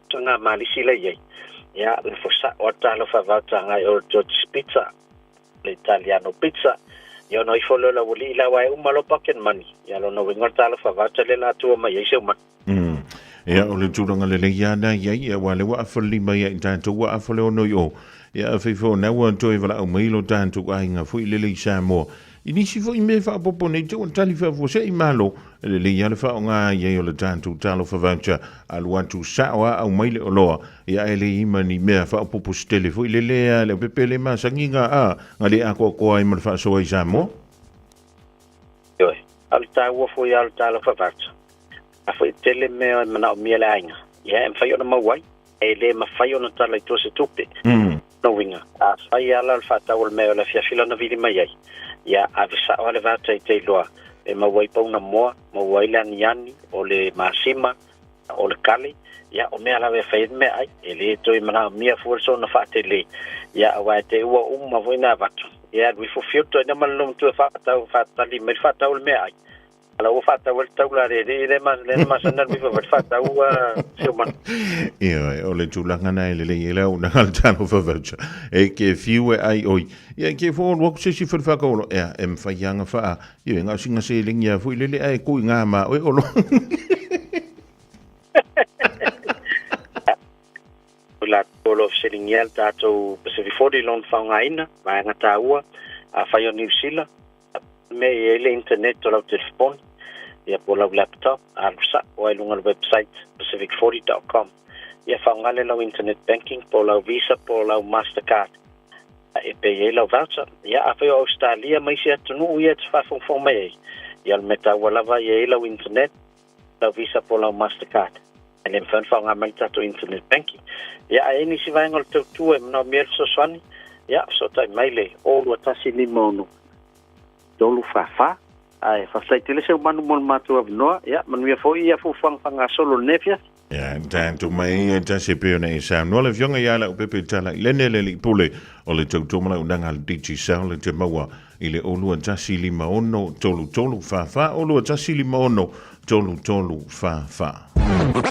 tulaga malisi la i ai, ia lafo sao lava le Talofa Voucher agai o le George's Pizza, le Italiano Pizza, ia ona ifo lea o le aualii la aua e uma loa pocket money, ia lona uiga o le Talofa Voucher lea o le a tua mai ai se umana. Ia, o le tulaga lelei lava na i ai, ia, aua o lea ua afa le lima ia i tatou, ua afa le ono i o. Ia, afai foi o na ua toe valaau mai lo tatou aiga foi lele i Samoa. I nisi foi mea faaopoopo nei te ua tali faafuasei Malo, e lelei lava le faaaoga i ai o le tatou talofa voucher, alu atu sao lava aumai le oloa, ia ae le i ma ni mea faaopoopo se tele foi lele a le aupepe le masani ga a, ga le atoatoa ai ma le faasoa i Samoa. Ioe, a o le taua foi lava o le talofa voucher. A foi e tele mea e manaomia le aiga, ia e mafai ona maua ai, e le mafai ona tala i tua se tupe. Lona uiga, a fai lava la le faatau o le mea o le afiafi lana vili mai ai, ia ave sao lava le voucher i Teiloa e maua ai pauna moa, maua ai le aniani, o le masima, o le kale, ia o mea lava e fai ai le meaai, e le toe manaomia fua le soona faatele, ia aua e te ua uma foi ona avatu, ia alu ifo fioto ai na ma le loomatua e faatau, faatali mai le faatau o le meaai. Ala ua faatau ai le taula a le alii lea ma lea na masani alu ifo le faatau a si o manu. Ioe, o le tulaga na e lelei ai le auaunaga a le Talofa Voucher. E ke fiu e ai oi. Ia e ke fo olu aku se isi fale whakaolo. Ea, e mwhai anga whaa. Ioe, ngā singa se lengi a fui lele ae kui ngā mā oe olo. O la o lo fesiligia le tatou Pacific 40 lona faaaogaina, vaega taua, afai o Niu Sila, mea e i ai le internet o lau telefoni, ia po o lau laptop, alu sao ai i luga o le website pacific40.com. Ia faaaoga lea lau internet banking po o lau Visa po o lau Mastercard e pay ai lau voucher. Ia afai o Ausetalia ma isi atunuu ia e te faafogafoga mai ai, ia o le mea taua lava ia i ai lau internet, lau Visa po o lau Mastercard. E le mafai ona faaaoga mai le tatou internet banking. Ia a i ai nisi vaega o le tautua e manaomia ai le fesoasoani, ia fesootai mai le 02156 344. Ae faafetai tele Seumanu mo le matou avanoa, ia manuia foi ia fuafuaga faagasolo i lenei afiafi. Ia, tatou mai e tasi e pei ona e saunoa le Afioga ia Leaupepe Talailene le Alii Pule o le Tautua ma Launaga a le Digicel e te maua i le 2156 3344 2156 3344.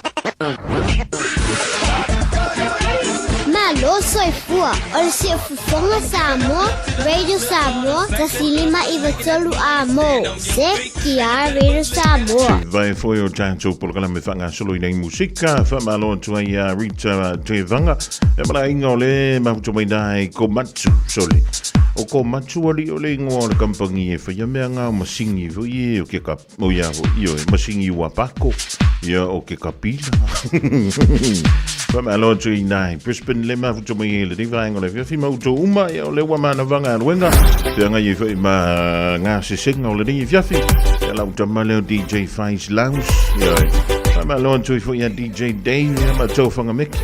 Malo soifua o le siufofoga Samoa, Radio Samoa, 1593 Amo, CKR Radio Samoa. Vai foi o tatou polokalame faagasolo i nei musika, faamalo atu ai ia Rita Tevaga, e malaiga o le mafuta mai na i Komatsu, sole. O Komatsu ali o le ingoa o le kampangi e whaia mea ngā masingi foi e o ke ka O ia ho, ioe, masingi ua pako, ia o ke kapila. Faamalo atu i nai Brisbane le mafuta mai e le nei vaega o le afiafi ma uto uma, ia o le ua manava galuega. Feagai ai foi ma ngā sesenga o lenei afiafi. Ia lau tama leo DJ Faiz Lounge. Ioe. Faamalo atu ai foi ia DJ Dave ia ma tau whangameki.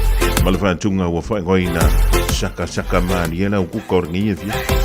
Ma le whātunga ua whaingoina saka saka mārie lau kuka o lenei afiafi.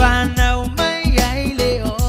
fanau mai ai le oti.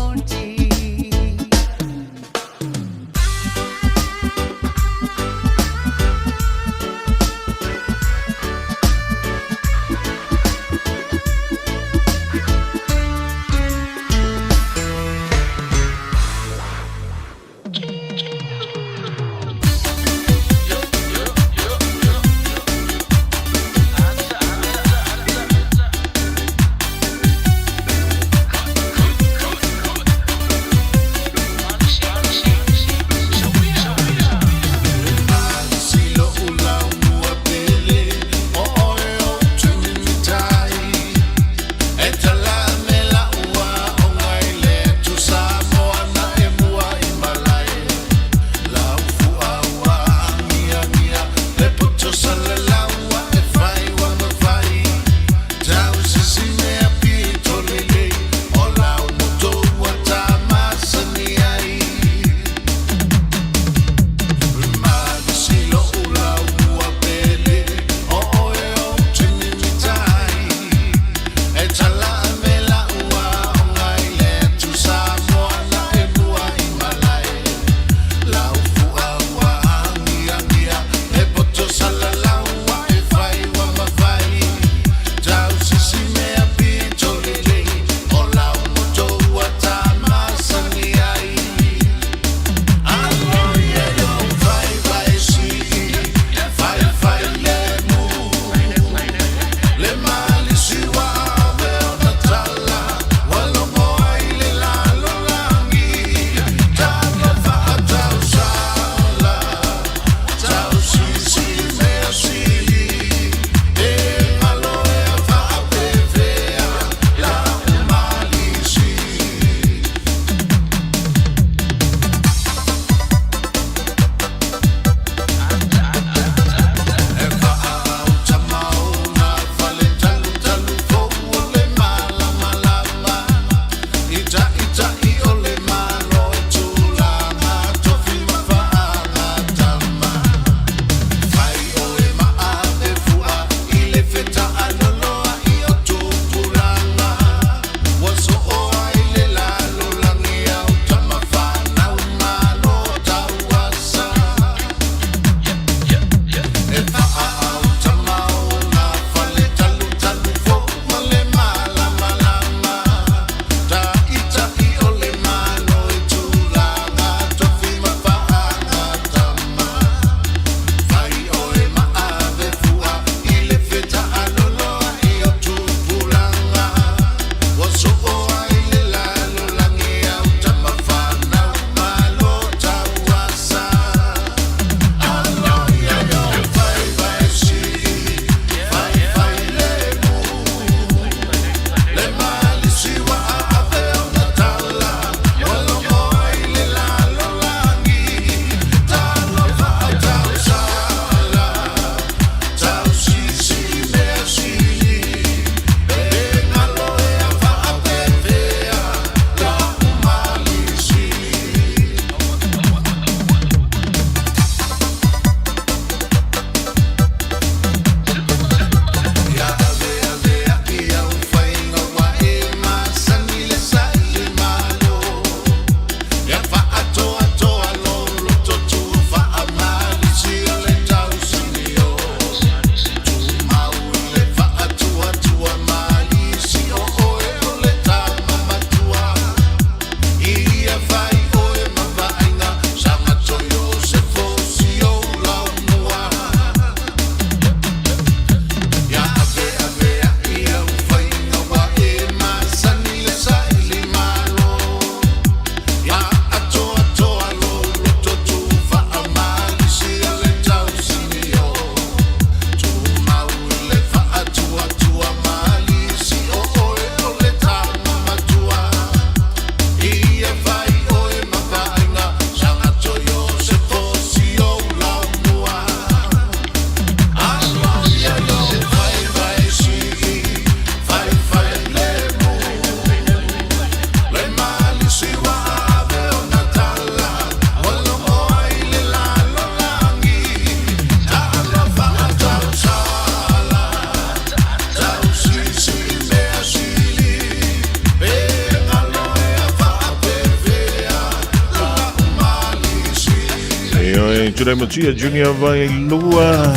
Tulai Matia Junior Vailua.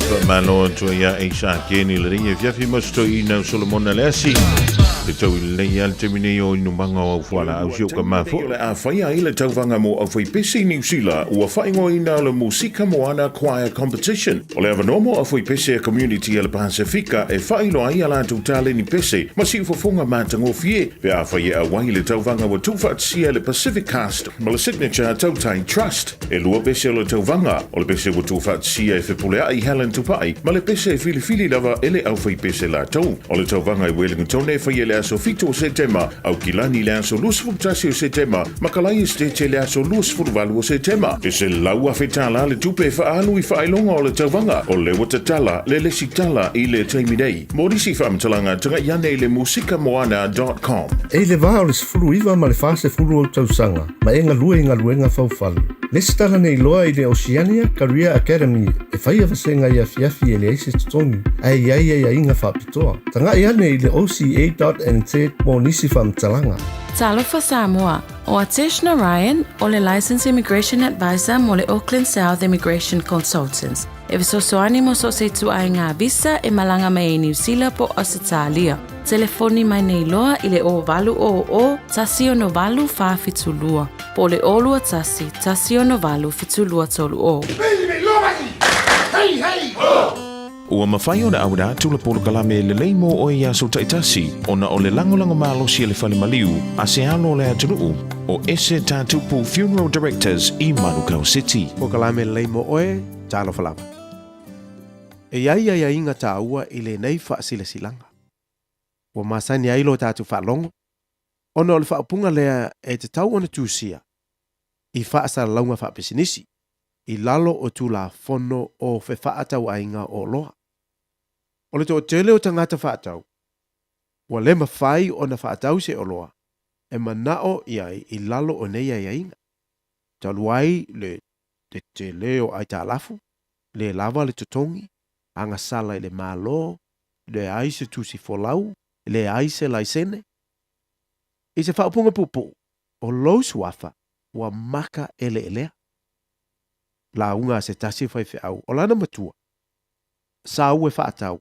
Faamalo atu ai ia Aisa Keni le lenei afiafi ma se toeaina o Solomona Leasi. Le tau i lenei lava le taimi nei o inumaga o au fualaau si o ka mafua. O le a faia ai le tauvaga mo aufaipese i Niu Sila, ua faaigoaina o le Musika Moana Choir Competition. O le avanoa mo aufaipese a community a le Pasefika e faailoa ai a latou taleni pese ma siufofoga matagofie pe afai e auai i le tauvaga ua tuufaatasia e le Pacific Cast ma le Signature Tautai Trust. E lua pese o le tauvaga, o le pese ua tuufaatasia e Fepuleai Helen Tupai ma le pese e filifili lava e le aufaipese latou. O le tauvaga i Wellington e faia i le aso 7 o Setema, Aukilani i le aso 21 o Setema, ma Kalaia Esiteti i le aso 28 o Setema. E $100,000 le tupe e faaalu i faailoga o le tauvaga, o lea ua tatala le lesitala i le taimi nei. Mo nisi faamatalaga, tagai ane i le musikamoana dot com. E i le va o le 19 ma le 40 ou tausaga, ma e galue i galuega faufale. Lesitala nei loa i le Oceania Career Academy e faia vasega i afiafi e leai se totogi, ae i ai aiaiga faapitoa. Tagai ane i le oca.nz mo nisi faamatalaga. Talofa Samoa, O Atesh Narayan o le Licensed Immigration Advisor mo le Auckland South Immigration Consultants. E fesoasoani mo so o se ituaiga visa e malaga mai ai Niu Sila po o Ausetalia. Telefoni mai nei loa i le 0800 168 472 po o le 021 168 7230. Ua mafai ona auina atu le polokalame lelei mo oe i aso taitasi ona o le lagolago malosi a le fale maliu a se alo o le atunuu o Ese Tatupu Funeral Directors i Manukau City. Polokalame lelei mo oe, talofa lava. E i ai aiaiga taua i lenei faasilasilaga. Ua masani ai lo tatou faalogo ona o le faaupuga lea e tatau ona tusia i faasalalauga faapisinisi i lalo o Tulafono o Fefaatauaiga o Oloa. O le toatele o tagata faatau, ua le mafai ona faatau se oloa e manao i ai i lalo o nei aiaiga. Talu ai le tetele o aitalafu, le lava le totogi, agasala i le Malo, leai se tusi folau, leai se laisene. I se faaupuga puupuu, o lou suafa ua maka eleelea. Lauga a se tasi faifeau o lana matua, sa ua e faatau,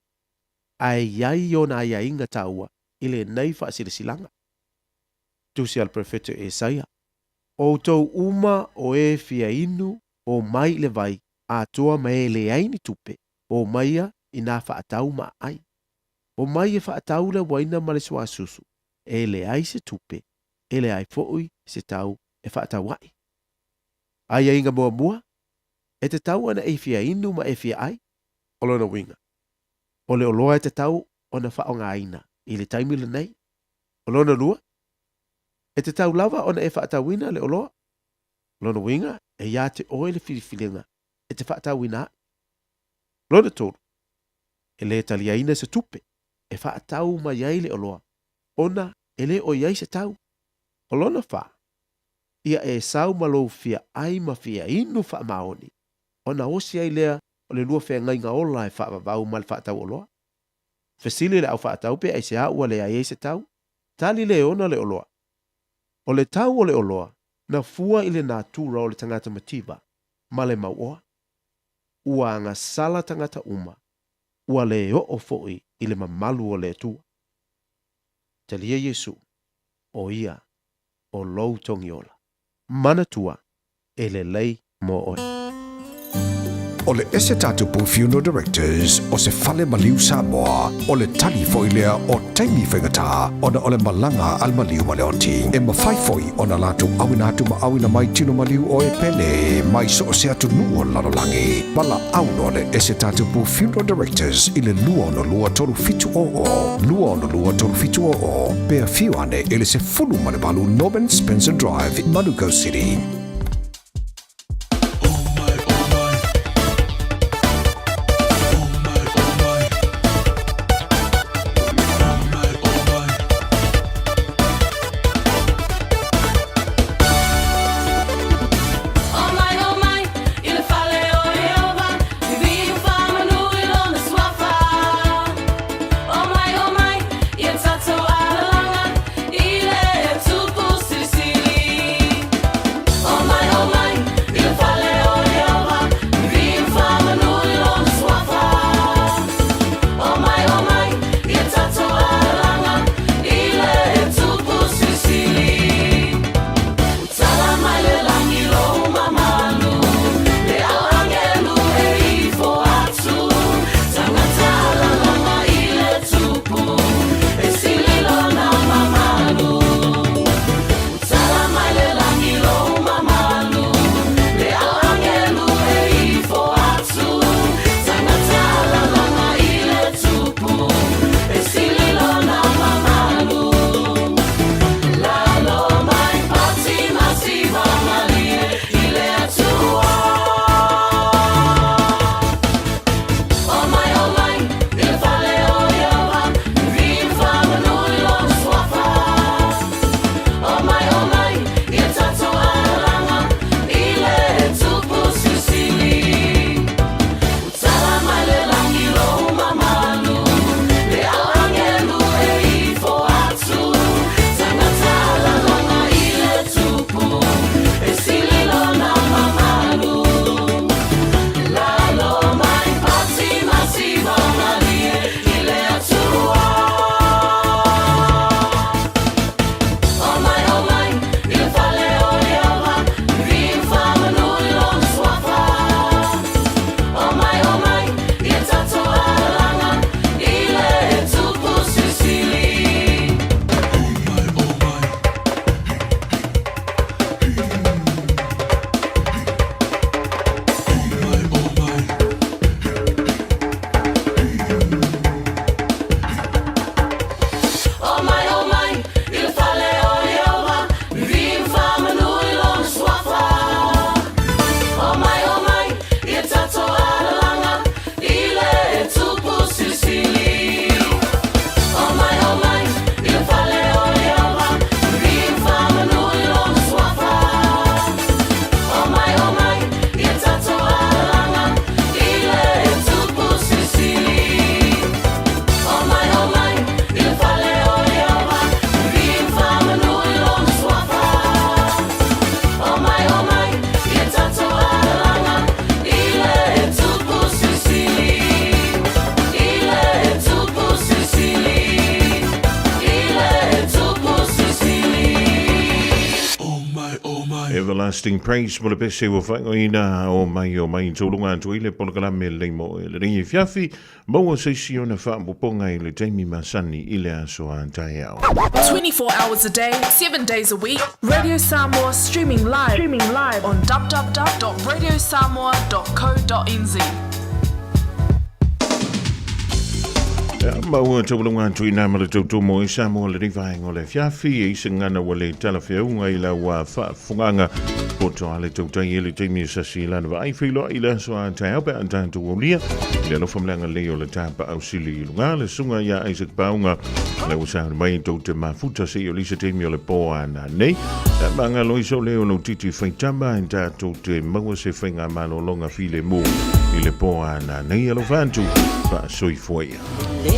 ae i ai ona aiaiga taua i lenei faasilasilaga. Tusi a le Perofeta Esaia, O outou uma o e fia inu, o mai i le vai, atoa ma e leai ni tupe, o mai ia i nā faatau ma ai. O mai e faatau le uaina ma le suasusu, e leai se tupe, e leai foi se tau e faatau ai. Aiaiga muamua, e tatau ona e fia inu ma e fia ai, o lona uiga, o le oloa e tatau ona faaaogaina i le taimi lenei. O lona lua, e tatau lava ona e faatauina le oloa, o lona uiga, e ia te oe le filifiliga e te faatauina ai. Lona tolu, e le taliaina se tupe e faatau mai ai le oloa ona e le o i ai se tau. O lona fa, ia e sau ma lou fia ai ma fia inu faamaoni, ona osi ai lea o le lua feagaiga ola e faavavau ma le faatau oloa. Fesili le au faatau pe aisea ua leai ai se tau? Tali le ona le oloa. O le tau o le oloa, na fua i le natura o le tagata mativa ma le mauoa. Ua agasala tagata uma, ua le oo foi i le mamalu o le Atua. Talia Iesu, o ia o lou togiola. Manatua, e lelei mo oe. O le Ese Tatupu Funeral Directors o se fale maliu Samoa, o le tali foi lea o taimi faigata ona o le malaga a le maliu ma le oti. E mafai foi ona latou auina atu ma auina mai tino maliu o e pele mai so o se atunuu o le lalolagi. Valaau loa le Ese Tatupu Funeral Directors i le 262 3700, 262 3700, pe afio ane i le 18 Norman Spencer Drive, Manukau City. Everlasting Praise mo le pese ua faaigoaina o mai o mai tauloga atu ai le polokalame lelei mo e lenei afiafi, maua se isi ona faaopoopoga i le taimi masani i le aso a taeao. 24 hours a day, 7 days a week, Radio Samoa streaming live, streaming live on www.radiosamoa.co.nz. Ia, ma ua taualoga atu i nā ma le tautumo i Samoa lenei vaega o le afiafi, e i se gagana ua le talafeauga i lau faafofogaaga. Poto a le tautai e le taimi e sasi i lana vaai feiloai i le aso a taeao pe a tatou aulia i le alofa ma le agalelei o le Tapaau Sili i luga le susuga ia Isaac Pauga le ua sauni mai tou te mafuta seia o lisa taimi o le po a nanei. Ia, magalo i so leo lau titi faitama e tatou te maua se faiga malologa filemu i le po a nanei. Alofa atu, faasoifua ia. Le